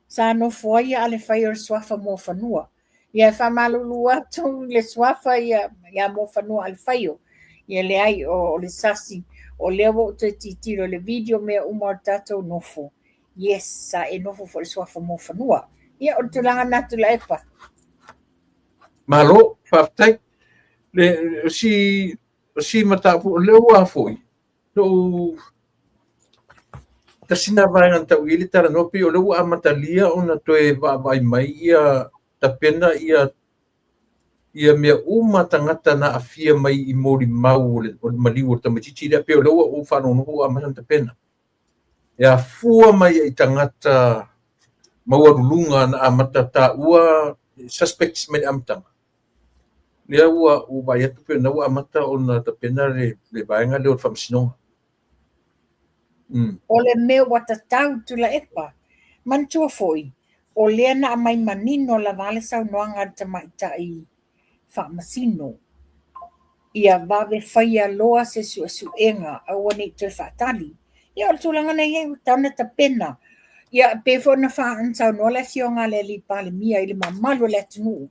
sa nofo ai a le fai o le suafa Muafanua. Ia e faamalulu atu i le suafa ia ia Muafanua Alefaio. Ia leai o, o le sasi, o lea ua ou toe tilotilo i le video mea uma o le tatou nofo. Yes, sa e nofo foi i le suafa Muafanua. Ia o le tulaga lena Tuilaepa. Malo, faafetai. Le, si, si mataupu, o lea ua foi, lou tasi na vaega na tau i ai le talanoa pei o lea ua amatalia ona toe vaavaai mai ia tapena ia ia mea uma tagata na aafia mai i molimau o le, o le maliu o le tamaitiiti lea pei o lea ua ou faalogologo ua amata ona tapena. E afua mai ai i tagata maualuluga na amata taua suspects mai le amataga. Lea ua ou vaai atu pei o lena ua amata ona tapena le, le vaega lea o le faamasinoga. O le mea ua tatau Tuilaepa. Manatua foi, o lea na aumai manino lava le saunoaga a le tamaitai faamasino, ia vave faia loa se suesuega, aua ne i toe faatali. Ia o le tulaga na i ai, ua tatau ona tapena. Ia pei foi ona saunoa le Afioga a le Alii Palemia i le mamalu o le atunuu,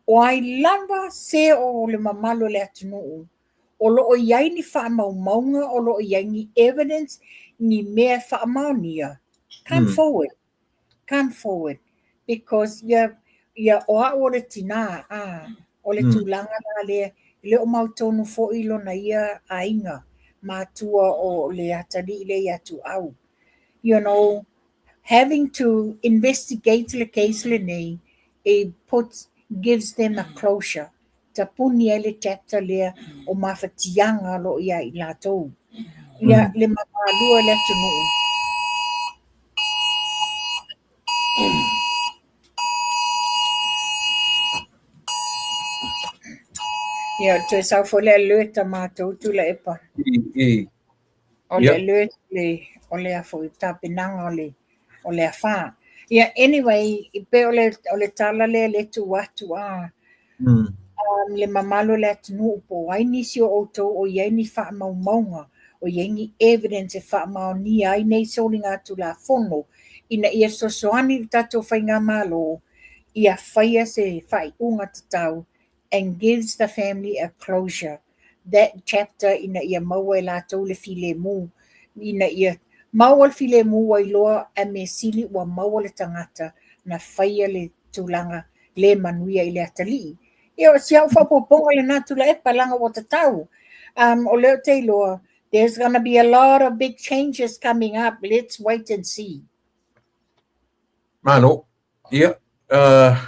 o ai lava se o le mamalu o le atunuu o lo o i ai ni faamaumauga, o lo o i ai ni evidence, ni mea e faamaonia, come forward. Come forward because ia ia o au o le tinā a o le tulaga la lea e le o mautonu foi lona ia aiga matua o le atalii lea ia Tuuau. You know, having to investigate le case lenei, it puts gives them a closure. Tapuni ai le chapter lea o mafatiaga o lo o ia i latou. Ia le mamalua i le atunuu. Ia, toe sau foi le alert a matou Tuilaepa. I, O le alert le, o le a foi tapenaga o le, o le afa. Ia, anyway, pei o le, o le tala lea le tuu atu a, le mamalu o le atunuu po o ai nisi o outou o i ai ni faamaumauga, o i ai ni evidence e faamaonia ai nei soligatulafono ina ia fesoasoani i le tatou faigamalo ia faia se faaiuga tatau and gives the family a closure that chapter ina ia maua e latou le filemu, ina ia maua le filemu ua iloa ae mea sili ua maua le tagata na faia le tulaga le manuia i le atalii. Ia, o si au faaopoopoga lena Tuilaepa leaga ua tatau. Um, o lea ou te iloa, there's gonna be a lot of big changes coming up. Let's wait and see. Malo. Ia, uh,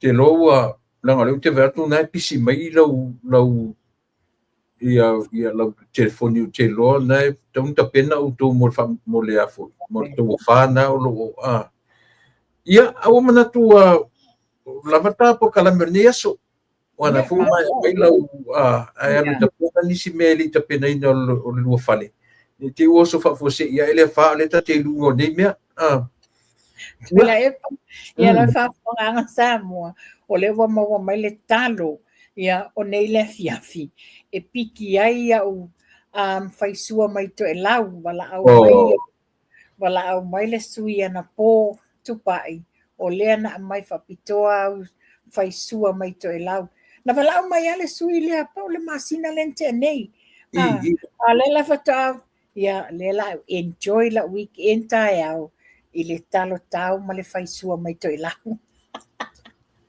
te loa ua, leaga o lea ou te vaai atu na e pisi mai lau, lau, ia, ia lau telefoni ou te iloa na e tatau ona tapena outou mo le fa, mo le a foi, mo le tauafa na o lo o, a. Ia, a ua manatu ua lava ta polokalame o lenei aso. Ua na foi mai mai lau a ae alu tapena nisi mea e le i tapenaina o le lua fale. Ne i te i ua oso faafuasei ae le afa o lea ta te i luga o nei mea. A. Tuilaepa, ia lau faafofogaaga Samoa, o lea ua maua mai le talo, ia, o nei le afiafi, e piki ai au um, faisua mai Toelau, valaau mai, oh. valaau mai le sui anapo Tupai, o lea na aumai faapitoa au faisua mai Toelau. Na valaau mai lava le sui lea, pau le masina lea na tea nei. Ah, a lea la faatoa Ia, lea la au enjoy lau weekend taeao i le talo tau ma le faisua mai Toelau.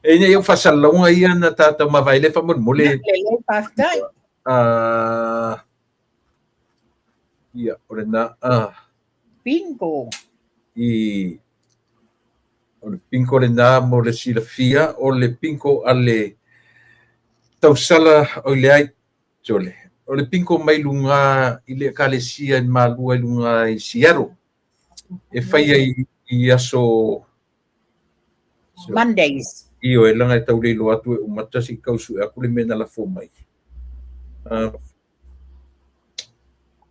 E ina ia faasalalauga ia na tatou mavae lea faamolemole. Lelei, faafetai. Ah, ia, o lena, ah. Bingo. I, o le bingo lena mo le silafia, o le bingo a le tausala oi leai, Sole, o le bingo mai luga i le Ekalesia i Malua i luga i Seattle, e faia i, i aso Mondays. Ioe, leaga e tau le iloa atu e uma tasi i tau sue atu le mea na lafo mai. Uh,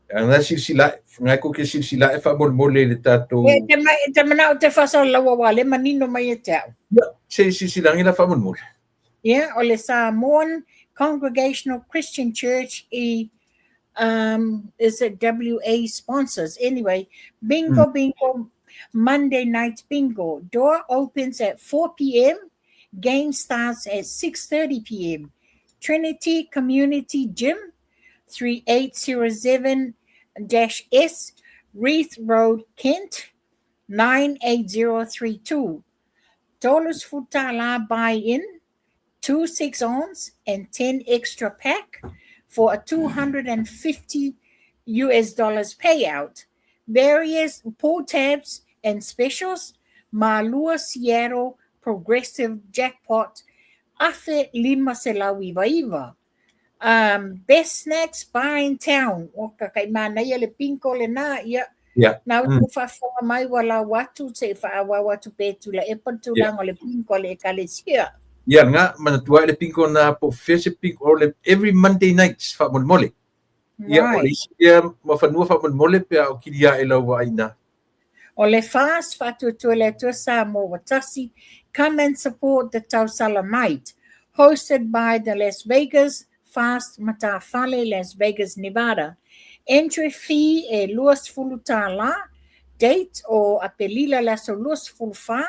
Ana silasila ae, na e kou te silasila ae faamolemole i le tatou... E te, e te manao te faasalalaua ua le manino mai e te au. Ia, se i silasila ane la faamolemole. Ia, o le Samoan Congregational Christian Church i Is it WA sponsors? Anyway, bingo, bingo, Monday night bingo. Door opens at 4 p.m. Game starts at 6:30 p.m. Trinity Community Gym, 3807-S, Reath Road, Kent, 98032. Dollars futala buy-in, 2 6 ons and 10 extra pack for a 250 US dollars payout. Various pull tabs and specials, Malua Seattle Progressive Jackpot, afe lima selau iva iva. Best snacks bar in town. O ka kai manaia le bingo le na ia. Na u faafofoga mai ua lau atu se i faaauau atu pe Tuilaepa le tulaga o le bingo a le ekalesia. Ia, lena, manatua ai le bingo na po o fea se bingo, o le every Monday nights faamolemole. Ia, o le isi lea mafanua faamolemole pe a o kili ae lau vaai i ina. O le FAST, Faatuatua le Atua Samoa ua Tasi, Come and support the Tausala Night, hosted by the Las Vegas FAST Matafale, Las Vegas, Nevada. Entry fee e $20. Date o Apelila le aso 24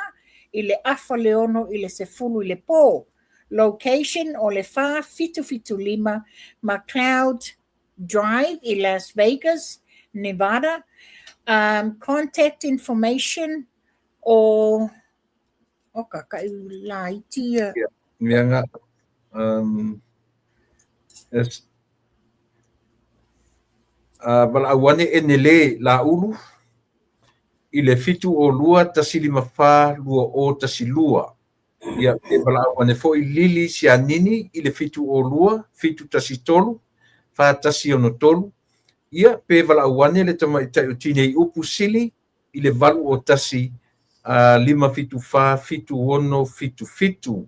i le afa le 6 i le 10 i le pō. Location o le 4775 McLeod Drive i Las Vegas, Nevada. Contact information o oka kai laiti ia. Ia, mea nga es valaau ane Enele Laulu i le 702 154 2012. Ia, pe valaau ane foi Lili Sianini i le 702 713 4163. Ia, pe valaau ane le tamaitai o Tinei Upu Sili i le 801 574 7677.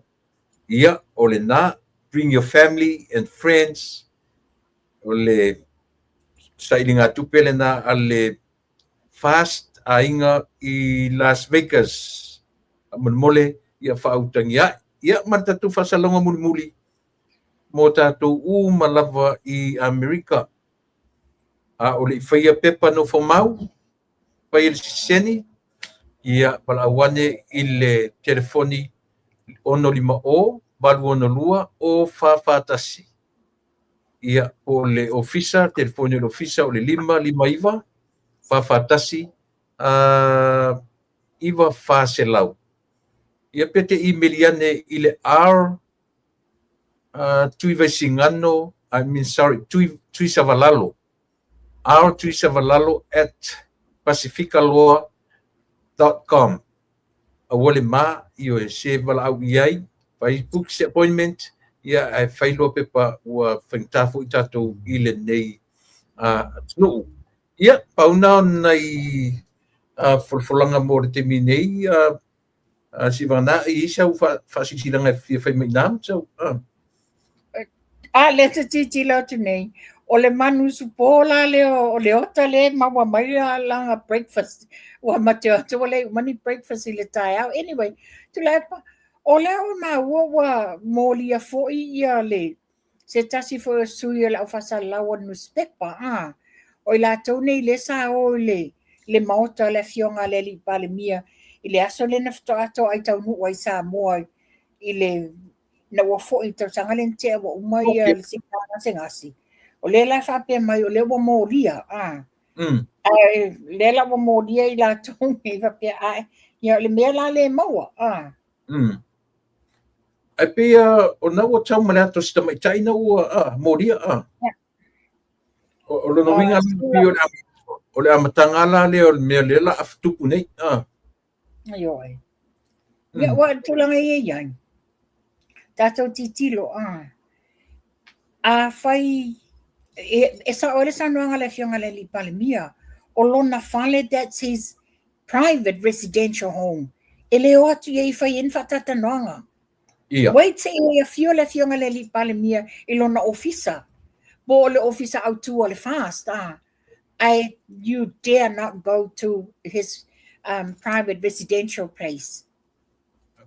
Ia, o lena, bring your family and friends, o le sailigatupe lena a le FAST aiga i Las Vegas. Faamolemole, ia faautagia ae. Ia, ma le tatou faasalalauga mulimuli mo tatou uma lava i Amerika. A o le i faia pepa nofomau, faia le siseni, ia valaau ane i le telefoni 650 862 0441. Ia, po o le ofisa, telefoni o le ofisa o le 559 441 9400. Ia pe te email ane i le R Tuivaisigano, I mean sorry, Tui, Tuisavalalo, R Tuisavalalo@pacificaloa.com. Aua le ma, ioe, se valaau i ai, fai book se appointment, ia ae fai loa pepa ua faigata foi tatou i lenei atunuu. Ia, pau na o nai folafolaga mo le taimi nei, Sivana, e i ai sau faasilasilaga e fia fai mai i ina ma sau. A lea te tilotilo atu nei, o le manu usupo la lea o le ota lea e maua mai lana breakfast. Ua mate atu ua le uma ni breakfast i le taeao. Anyway, Tuilaepa, o lea ua maua ua molia foi ia le se tasi foi o sui o le aufaifaasalalau o le nusipepa, a. O i latou nei lea sa o i le le maota o le afioga a le alii Palemia i le aso lea na faatoa toai taunuu ai i Samoa i le ina ua foi i le tausaga lea na tea ua uma ia le siitaga gasegase. O lea la e faapea mai o lea ua molia, a. Ae lea la ua molia i latou nei faapea ae, ia o le mea la lea e maua, a. Ae pei o na ua tau ma le ata o si tamaitai na ua molia. O lona uiga pei o le amataga la lea o le mea lea la a tupu nei. Ioe. Ia, ua tulaga ia i ai. Tatou tilotilo, a. A fai, e sao ai le saunoaga a le afioga i le alii Palemia, o lona fale, that's his private residential home. E le o atu i ai e fai ai ni faatalatanoaga. Wait se i afio le afioga i le alii Palemia i lona ofisa, po o le ofisa autu o le FAST, a. I, you dare not go to his private residential place.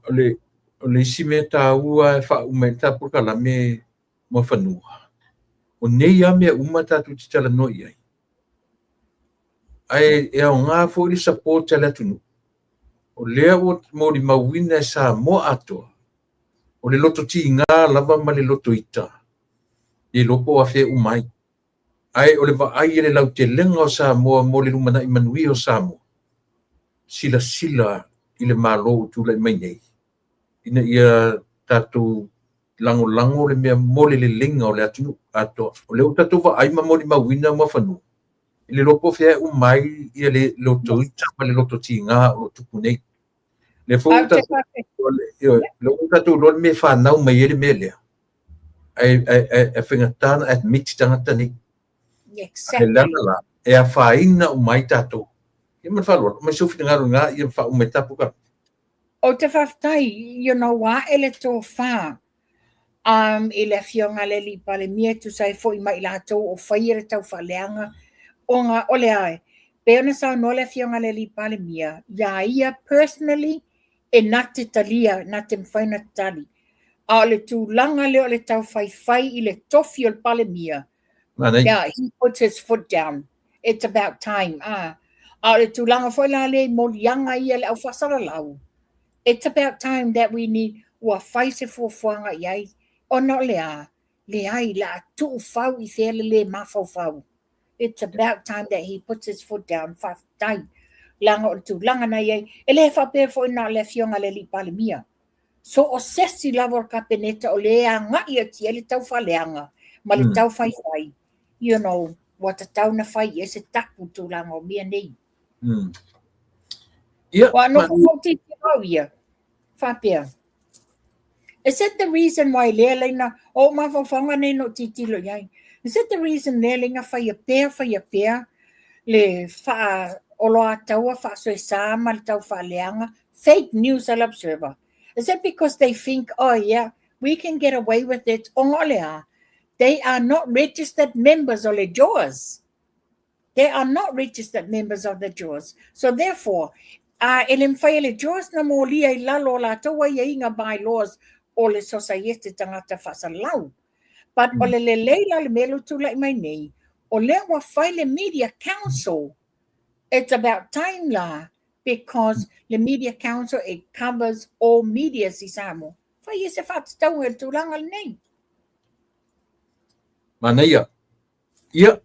O le isi mea taua e faauma ai le ta polokalame mo fanua. O nei lava mea uma tatou te talanoa i ai, ae e aoga foi le support a le atunuu. O lea ua molimauina e Samoa atoa, o le loto tiga lava ma le loto ita, le iloa po o afea uma ai. Ae o le vaai i le lautelega o Samoa mo le lumanai manuia o Samoa, silasila i le Malo ua tulai mai nei, ina ia tatou lagolago le mea mo le leleiga o le atunuu atoa. O lea ua tatou vaai ma molimauina Muafanua, i le iloa po o fea e uma ai ia le loto ita ma le loto tiga o lo o tupu nei. Lea foi ua tatou iloa le mea e fanau mai ai le mea lea, ae faigata ona admit tagata nei. Exactly. Ae leaga la, e afaina uma ai tatou. Ia ma le faaaloalo, aumai sou finagalo lena ia faauma ai tapu ka. Ou te faafetai, you know, ua ae le tofa i le Afioga a le Alii Palemia e tusa ai foi ma i latou o faia le taufaaleaga, ona o le a, e pei ona saunoa le Afioga a le Alii Palemia, iā ia personally, e na te talia, na te mafai ona tali. A o le tulaga lea o le taufaifai i le tofi o le Palemia, yeah, he puts his foot down. It's about time. Ah. A o le tulaga foi la lea i moliaga ia le aufaasalalau, it's about time that we need, ua fai se fuafuaga i ai, ona o le a, leai, le a tuufau i fea le lē mafaufau. It's about time that he puts his foot down. Faafetai. Leaga o le tulaga na i ai, e le faapea foi na o le Afioga i le Alii Palemia. So o sesi lava o le Kapeneta o le agai atu i ai le taufaaleaga ma le taufaifai, you know, ua tatau na fai i ai se tapu tulaga o mea nei. Ia, Ua nofo mautiti au ia, faapea. Is that the reason why lea laina, o mafaufauga nei no titilo i ai, is that the reason lea laina faia pea, faia pea, le wha oloataua, whaasoesa ma le taufaaleaga, fake news al observer. Is it because they think, oh yeah, we can get away with it, ona o le a, they are not registered members of the JOAS. They are not registered members of the JOAS. So therefore, e le mawhai e le JOAS na mōlia i lalo o lātou aiaiga bylaws o le Society Tagata Faasalau. But o le lelei la le mea lea ua tulai mai nei, o lea ua fai le Media Council. It's about time la, because le Media Council, it covers all medias i Samoa. Fai e se whaatatauga i le tulaga lenei. Manaia. Ia,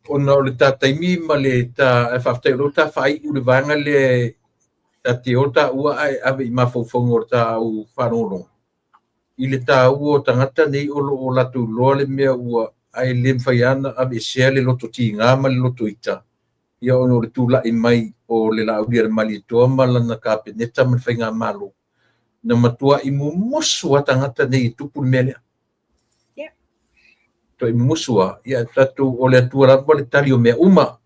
ona o le tā taimi ma le tā, e faafetai o lea ua tā faaiu le vaega lea ta te o tāua ae ave i mafaufauga o le tā au faalogologo. I le tāua o tagata nei o lo o latou iloa le mea ua ae le mafai lava ona aveesea le loto tiga ma le loto ita, ia ona o le tulai mai o le Laaulialemalietoa ma lana Kapeneta ma le Faigamalo, na matuai mumusu lava tagata nei e tupu le mea lea. Matuai mumusu lava, ia tatou o le Atua lava le tali o mea uma.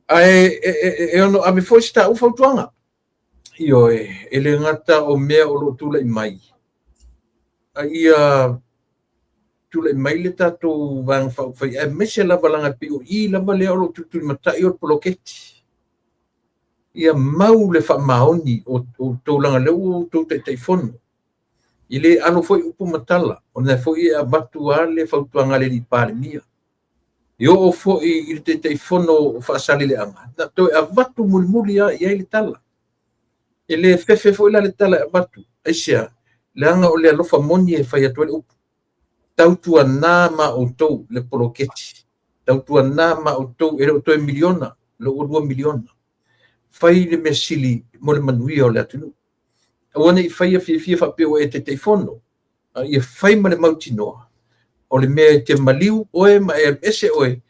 Ae e ono ave foi se taua fautuaga. Ioe, e le gata o mea o lo o tulai mai, a ia tulai mai le tatou Vaega Faaupufai, aemaise lava leaga e pei o i lava lea o lo o tulitulimatai o le poloketi. Ia mau le faamaoni o outou leaga o lea ua outou Taitaifono. E le alo foi upu ma tala, ona foi e avatu lava le fautuaga a le Alii Palemia. E oo foi i le Taitaifono o Faasaleleaga, na toe avatu mulimuli lava i ai le tala. E le fefe foi la le tala e avatu, aisea, leaga o le alofa moni e fai atu ai le upu. Tautuana ma outou le poloketi, tautuana ma outou, e le o toe miliona, le ua 2 miliona. Fai le mea sili mo le manuia o le atunuu. Aua ne i faia fiafia faapea ua e Taitaifono, a ia fai ma le mautinoa o le mea e te maliu oe ma e alu ese oe,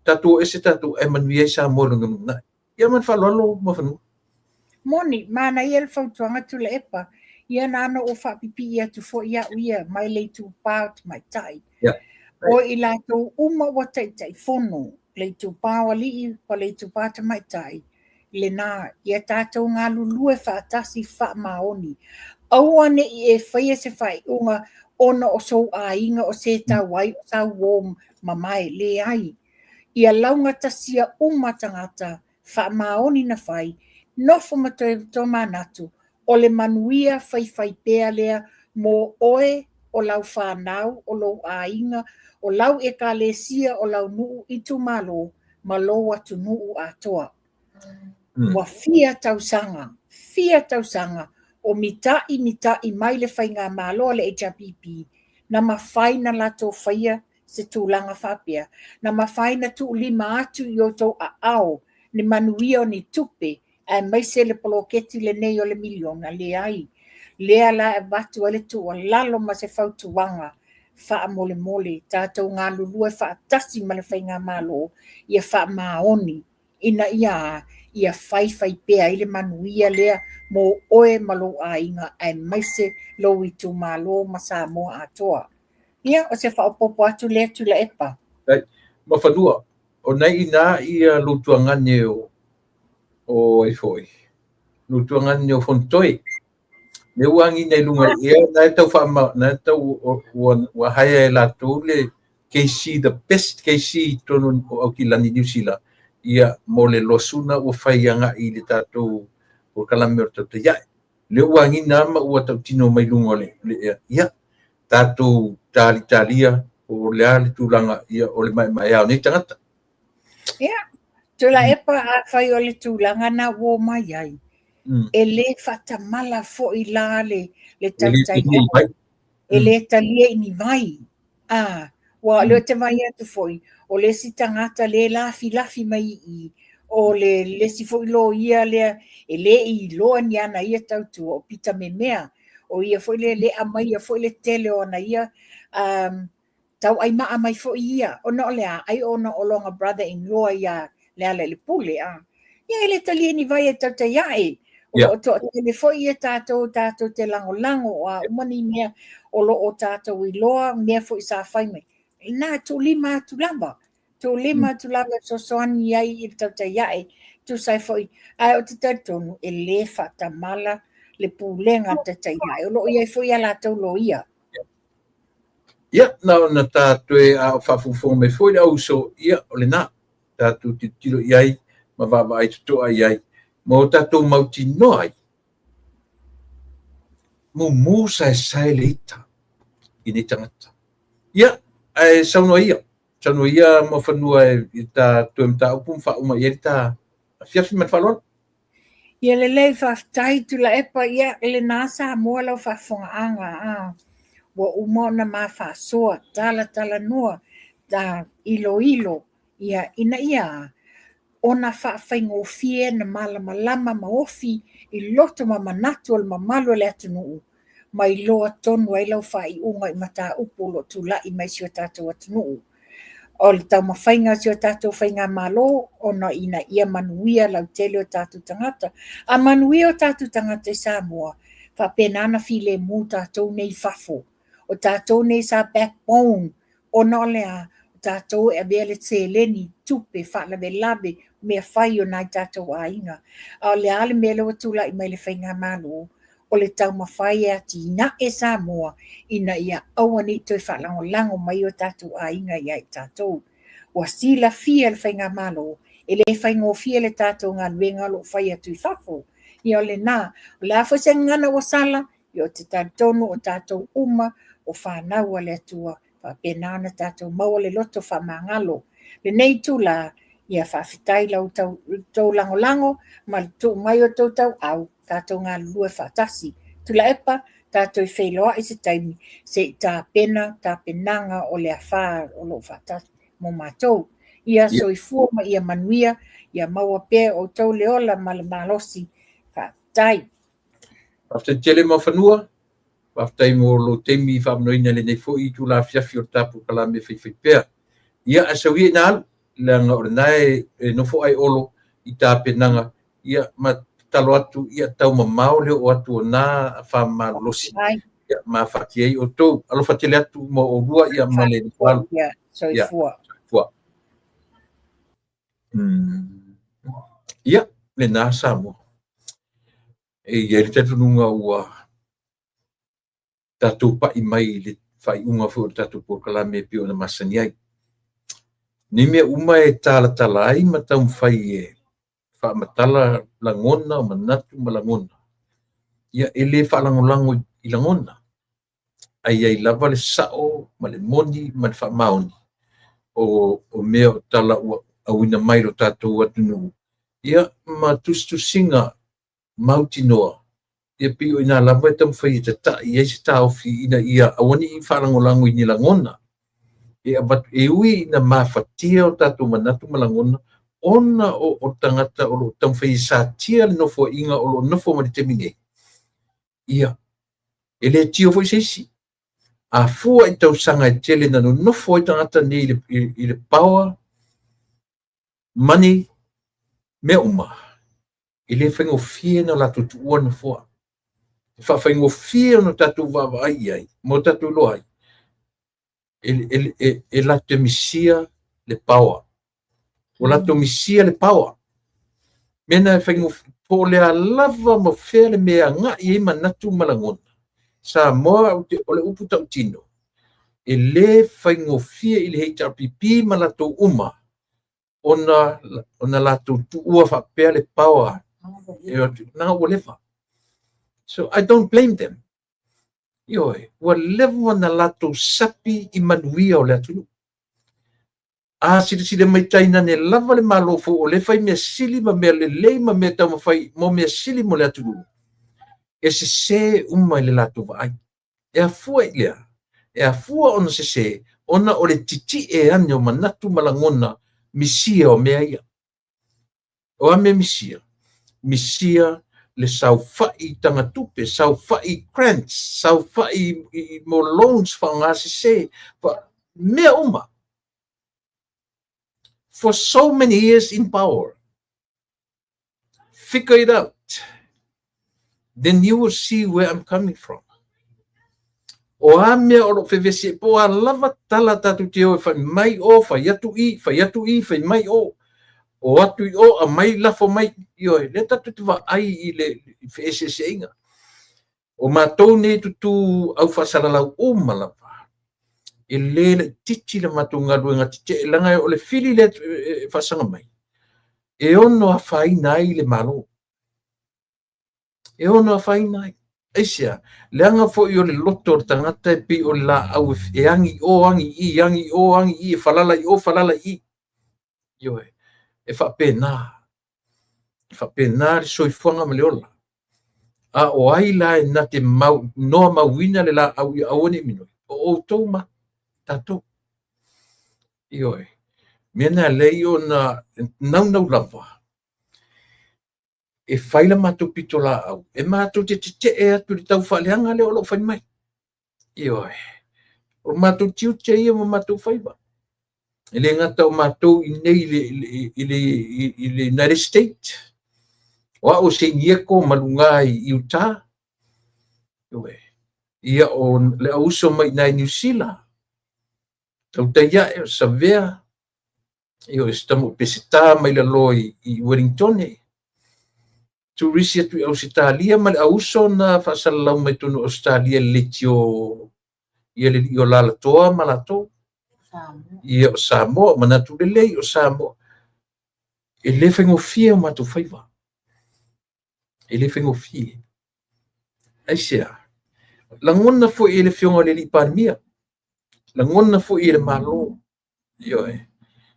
tatou o ese tatou ae manuia ai Samoa i lona lumanai. Ia ma le faaaloalo Muafanua. Moni, manaia le fautuaga Tuilaepa. Ia na ona ou faapipii atu foi au ia mai le itupa o tamaitai. O i latou uma ua taitaifono, le itupa o alii pa le itupa tamaitai, lena, ia tatou galulue faatasi faamaoni. Aua ne i e faia se faaiuga ona o sou aiga o se tau ai o sau uo mamae, leai. Ia laugatasia uma tagata faamaoni na fai, nofo ma toe tomanatu, o le manuia faifai pea lea mo oe, o lau fanau, o lou aiga, o lau ekalesia, o lau nuu, itumalo, ma lou atunuu atoa. Ua fia tausaga, fia tausaga o mita'i mita'i mai le faigamalo a le HRPP, na mafai na latou faia se tulaga faapea, na mafai na tuulima atu i outou aao ni manuia o ni tupe aemaise le poloketi lenei o le miliona, leai. Lea la e avatu ai le tuualalo ma se fautuaga faamolemole, tatou galulue faatasi ma le faigamalo ia faamaoni ina ia a? Ia faifai pea ai le manuia lea mo oe ma lou aiga aemaise lou itumalo ma Samoa atoa. Ia, o se faaopoopo atu lea Tuilaepa. Mafanua, o nai ina ia lou tuagane o o ai foi, lou tuagane o Fonotoe. Le ua agina i luga i ea, na e tau whaama, na e tau ua haea e latou le KC, the best KC i totonu o Aukilani, Niu Sila, ia mo le losuna ua fai agai i le tatou polokalame o le tautai ae. Lea ua agina ma ua tautino mai luga o le ea. Ia, tatou talitalia po o le a le tulaga ia o le maemaea o nei tagata. Ia, Tuilaepa, afai o le tulaga na ua omai ai, e le faatamala foi la le tautai ae, e le talia i ni vai. Aua o lea ou te vaai atu foi, o le isi tagata lea e lafilafi mai i i, o le isi foi loia lea e le i iloa ni ana ia tautua, o Pita Memea. O ia foi lea e le aumaia foi le tele o ana ia tauaimaa mai foi ia, ona o le a? Ai ona o lona brother in law ia Lealailepule. Ia e le talia ni vai e tautai ae. O lo o toatele foi ia tatou, tatou te lagolago, o a uma ni mea o lo o tatou iloa, mea foi sa fai mai. Na, tuulima atu lava. Tuulima atu lava e fesoasoani ai i le tautai ae. Tusa ai foi, ae ou te talitonu, e le faatamala le pulega a le tautai ae. O lo o i ai foi a latou loia. Ia, na ona ta toe a o faafogafoga mai foi le auuso, ia, o lena, tatou tilotilo i ai ma vaavaai totoa i ai, ma o tatou mautinoa ai, mumu saesae le ita i nei tagata. Ia, ae saunoa ia, saunoa ia Muafanua i ta toe mataupu ma faauma i ai le ta afiafi ma le faaaloalo. Ia lelei, faafetai Tuilaepa, ia lena Samoa lau faafofogaaga a ua uma ona ma faasoa, talatalanoa, ta iloilo, ia ina ia ona faafaigofie na malamalama ma ofi i loto ma manatu o le mamalu o le atunuu ma iloa tonu ai lau faaiuga i mataupu o lo o tulai mai i si o tatou atunuu. O le taumafaiga a si o tatou faigamalo ona ina ia manuia lautele o tatou tagata. A manuia o tatou tagata i Samoa, faapena ona filemu tatou nei i fafo. O tatou nei sa backbone ona o le a? O tatou e avea le seleni, tupe, faalavelave, mea fai o nai tatou aiga. A o le a le mea lea ua tulai mai i le faigamalo? O le taumafai e atinae Samoa ina ia aua ne i toe faalagolago mai o tatou aiga ia i tatou. Ua silafia e le faigamalo, e le faigofie le tatou galuega o lo o fai atu i fafo. Ia o lena, o le a foi se gagana ua sala, ia ou te talitonu o tatou uma o fanau a le Atua, faapena ona tatou maua le loto faamagalo. Lenei itula, ia faafetai lau tou lagolago ma le tuu mai o tou tauau, tatou galulue faatasi. Tuilaepa, tatou feiloai se taimi se i tapena tapenaga o le afa o lo o faatasi mo matou. Ia soifua ma ia manuia, ia maua pea e outou le ola ma le malosi. Faafetai. Faafetai tele Muafanua, faafetai mo lou taimi i faamanoina i lenei foi itula afiafi o le ta polokalame faifaipea. Ia, ae sau ia ina alu, leaga o lena e nofo ai Olo i tapenaga, ia, ma tatalo atu, ia tau mamao le oo atu o na afa malolosi, ia, ma afatia ai outou. Alofa tele atu mo oulua, ia, ma le alu. Ia, soifua. Soifua. Ia, lena Samoa. E i ai le talitonuga ua tatou pai mai i le faaiuga foi o le tatou polokalame e pei ona masani ai. Nei mea uma e talatala ai ma taumafai e faamatala lagona, manatu ma lagona, ia e le faalagolago i lagona. Ae i ai lava le sa'o ma le moni ma le faamaoni o mea o tala ua auina mai i lo tatou atunuu, ia ma tusitusiga mautinoa, ia pei o i ina lava e taumafai e tata'i ai se taofi ina ia aua ne i faalagolago i ni lagona e avatu, e ui ina mafatia o tatou manatu ma lagona ona o tagata o lo o taumafai e satia le nofoaiga o lo o nofo mai i le taimi nei. Ia, e le tio foi se isi. A fua i tausaga e tele na nonofo ai tagata nei i le power, money, mea uma, e le faigofie ona latou tuua le nofoa. E faafaigofie ona tatou vaavaai i ai ma o tatou iloa ai, e latou te misia le power. Ua latou misia le power. Mea na e faigofie, po o le a lava ma fea le mea e agai i ai manatu ma lagona. Samoa, o le upu tautino, e le faigofie i le HRPP ma latou uma ona latou tuua faapea le power e o atu, leaga ua leva. So I don't blame them. Ioe, ua leva ona latou sapi i manuia o le atunuu. A silasila mai tainane lava le Malo fou o lea e fai mea sili ma mea lelei ma mea taumafai mo mea sili mo le atunuu, e sese uma i le latou vaai. E afua i le a? E afua ona sese ona o le titie ane o manatu ma lagona misia o mea ia. O a mea misia? Misia le saofai i tagatupe, saofai i grants, saofai i mo loans faaaoga sese, mea uma. For so many years in power. Figure it out. Then you will see where I'm coming from. O a mea o lo o fevesi ai, po o a lava tala tatou te o e fai mai o, fai atu i, fai atu i, fai mai o, o atu i o, aumai lafo mai, ioe, lea tatou te vaai i le feeseeseaiga. O matou nei tutū au faasalalau uma lava, e le laitiiti le matou galuega tetee, leaga o le fili lea e faasaga mai, e ono afaina ai le Malo. E ono afaina ai. Aisea? Leaga foi o le loto o le tagata e pei o le laau e agi i o, agi i i, agi i o, agi i i, e falala i o, falala i i. Ioe, e faapena. E faapena le soifuaga ma le ola. A o ai la e na te mau, noa mauina le laau ia aua ne i minoi? O outou ma tatou. Ioe. Mea na lei ona naunau lava e fai la matou pitolaau, e matou te tetee atu i le taufaaleaga lea o lo o fai mai. Ioe. O matou tiute ia ma matou faiva. E le gata o matou i nei i le United States, o au o San Diego ma luga i Utah. Ioe. Ia o le au uso mai i nai Niu Sila, tautai ae o Savea, ioe, se tama o Peseta mai lalo i Wellingtone, turisi atu i Ausetalia ma le au uso na faasalalau mai totonu o Ausetalia i le leitio ia le alii o Lalatoa ma latou. Ia o Samoa, manatu lelei o Samoa. E le faigofie o matou faiva. E le faigofie. Aisea? Lagona foi e le Afioga i le Alii Palemia, lagona foi e le Malo. Ioe.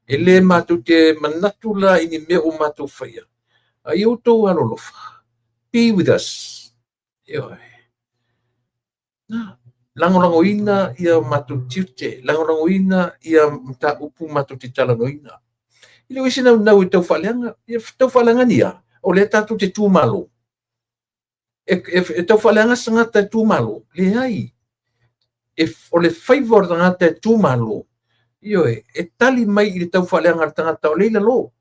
E le matou te manatu la i ni mea ua matou faia. A ia outou alolofa, be with us. Ioe. Na, lagolagoina ia matou tiute, lagolagoina ia mataupu matou te talanoaina. E le o i ai se naunau e tau faaleaga, ia tau faaleaga ni a? O lea tatou te tu malo. E tau faaleaga se tagata e tu malo? Leai. O le faiva o le tagata e tu malo, ioe, e tali mai i le tau faaleaga a le tagata o lea i lalo.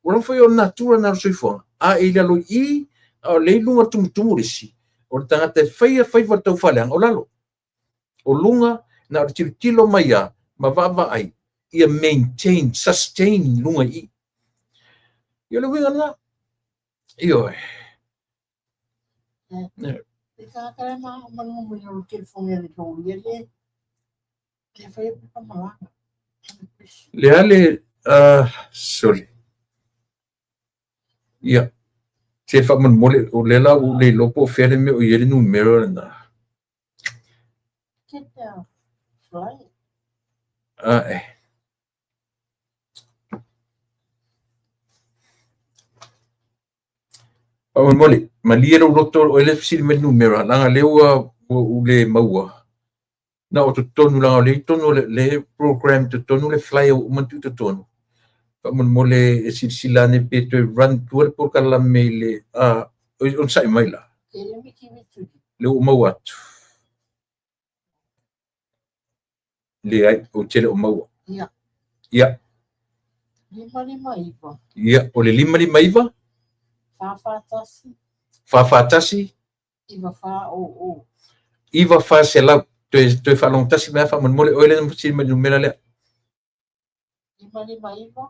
Ua lava foi o le natura na o le soifuaga, a e i lalo i i, a o lea i luga tumutumu le isi, o le tagata e faia faiva o le taufaaleaga o lalo. O luga, na o le tilotilo mai lava ma vaavaai ia maintain, sustain luga i i. Ia o le uiga lena. Ioe. Le a le sorry. Ia, se faamolemole, o lea la ua ou le iloa po o fea le mea o i ai le numera lena. Ae. Faamolemole, malie lou loto o le fesili mai le numera, leaga lea ua ou le maua. Na o totonu, leaga o lea i totonu o le program totonu le flyer ua uma ona tuu i totonu. Faamolemole e silasila ane pe toe run tua le polokalame i le onosai mai la. Lea ua ou maua atu. Leai, ou te le o maua. Ia. Ia. 559. Ia, o le 559. 441. 441. 9400. 9400. Toe, toe faalogotasi mai faamolemole oe lea na fesili mai i le numera lea. 559.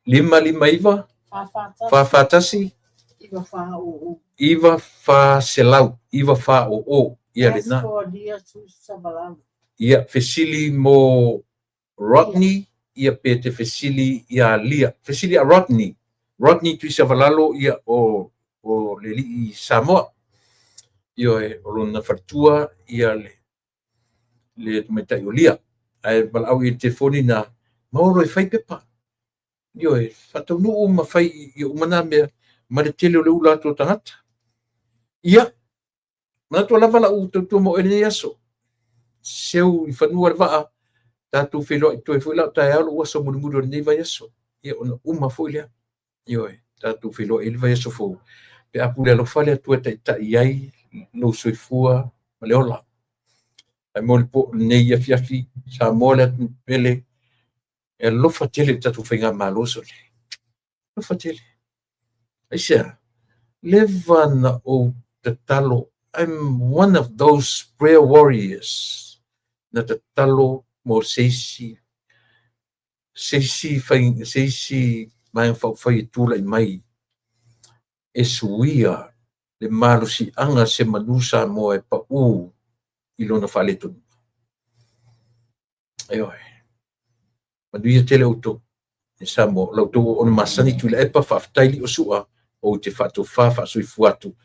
559. 441. 441. 9400. 9400. 9400. Ia lena. Ask for Lia Tuisavalalo. Ia, fesili mo Rodney, ia pe te fesili ia Lia. Fesili ia Rodney. Rodney Tuisavalalo, ia o, o le alii Samoa. Ioe, o lona faletua, ia le, le tamaitai o Lia. Ae valaau i le telefoni na, maua loa e fai pepa. Ioe, faataunuu ma fai ia uma na mea, ma le tele o le ula atu o tagata. Ia, manatu lava lau tautua mo oe lenei aso. Seu i fanua le vaa, tatou feiloai toe foi la o taeao lou aso mulimuli o lenei vaiaso. Ia, ona uma foi lea. Ioe, tatou feiloai i le vaiaso fou. Pe a pule alofa le Atua e taitai ai lou soifua ma le ola. Ae mo le po lenei afiafi, Samoa le atunuu pele, e alofa tele i le tatou faigamalo sole. Alofa tele. Aisea? Leva na ou tatalo. I'm one of those prayer warriors na tatalo mo se isi se isi fai, se isi vaega faaupufai e tulai mai e suia le malosiaga se manu Samoa e pau i lona faaletonuga. Ioe. Manuia tele outou e Samoa. O la outou auauna masani Tuilaepa, faafetai Liosua, ou te faatofa faasoifua atu.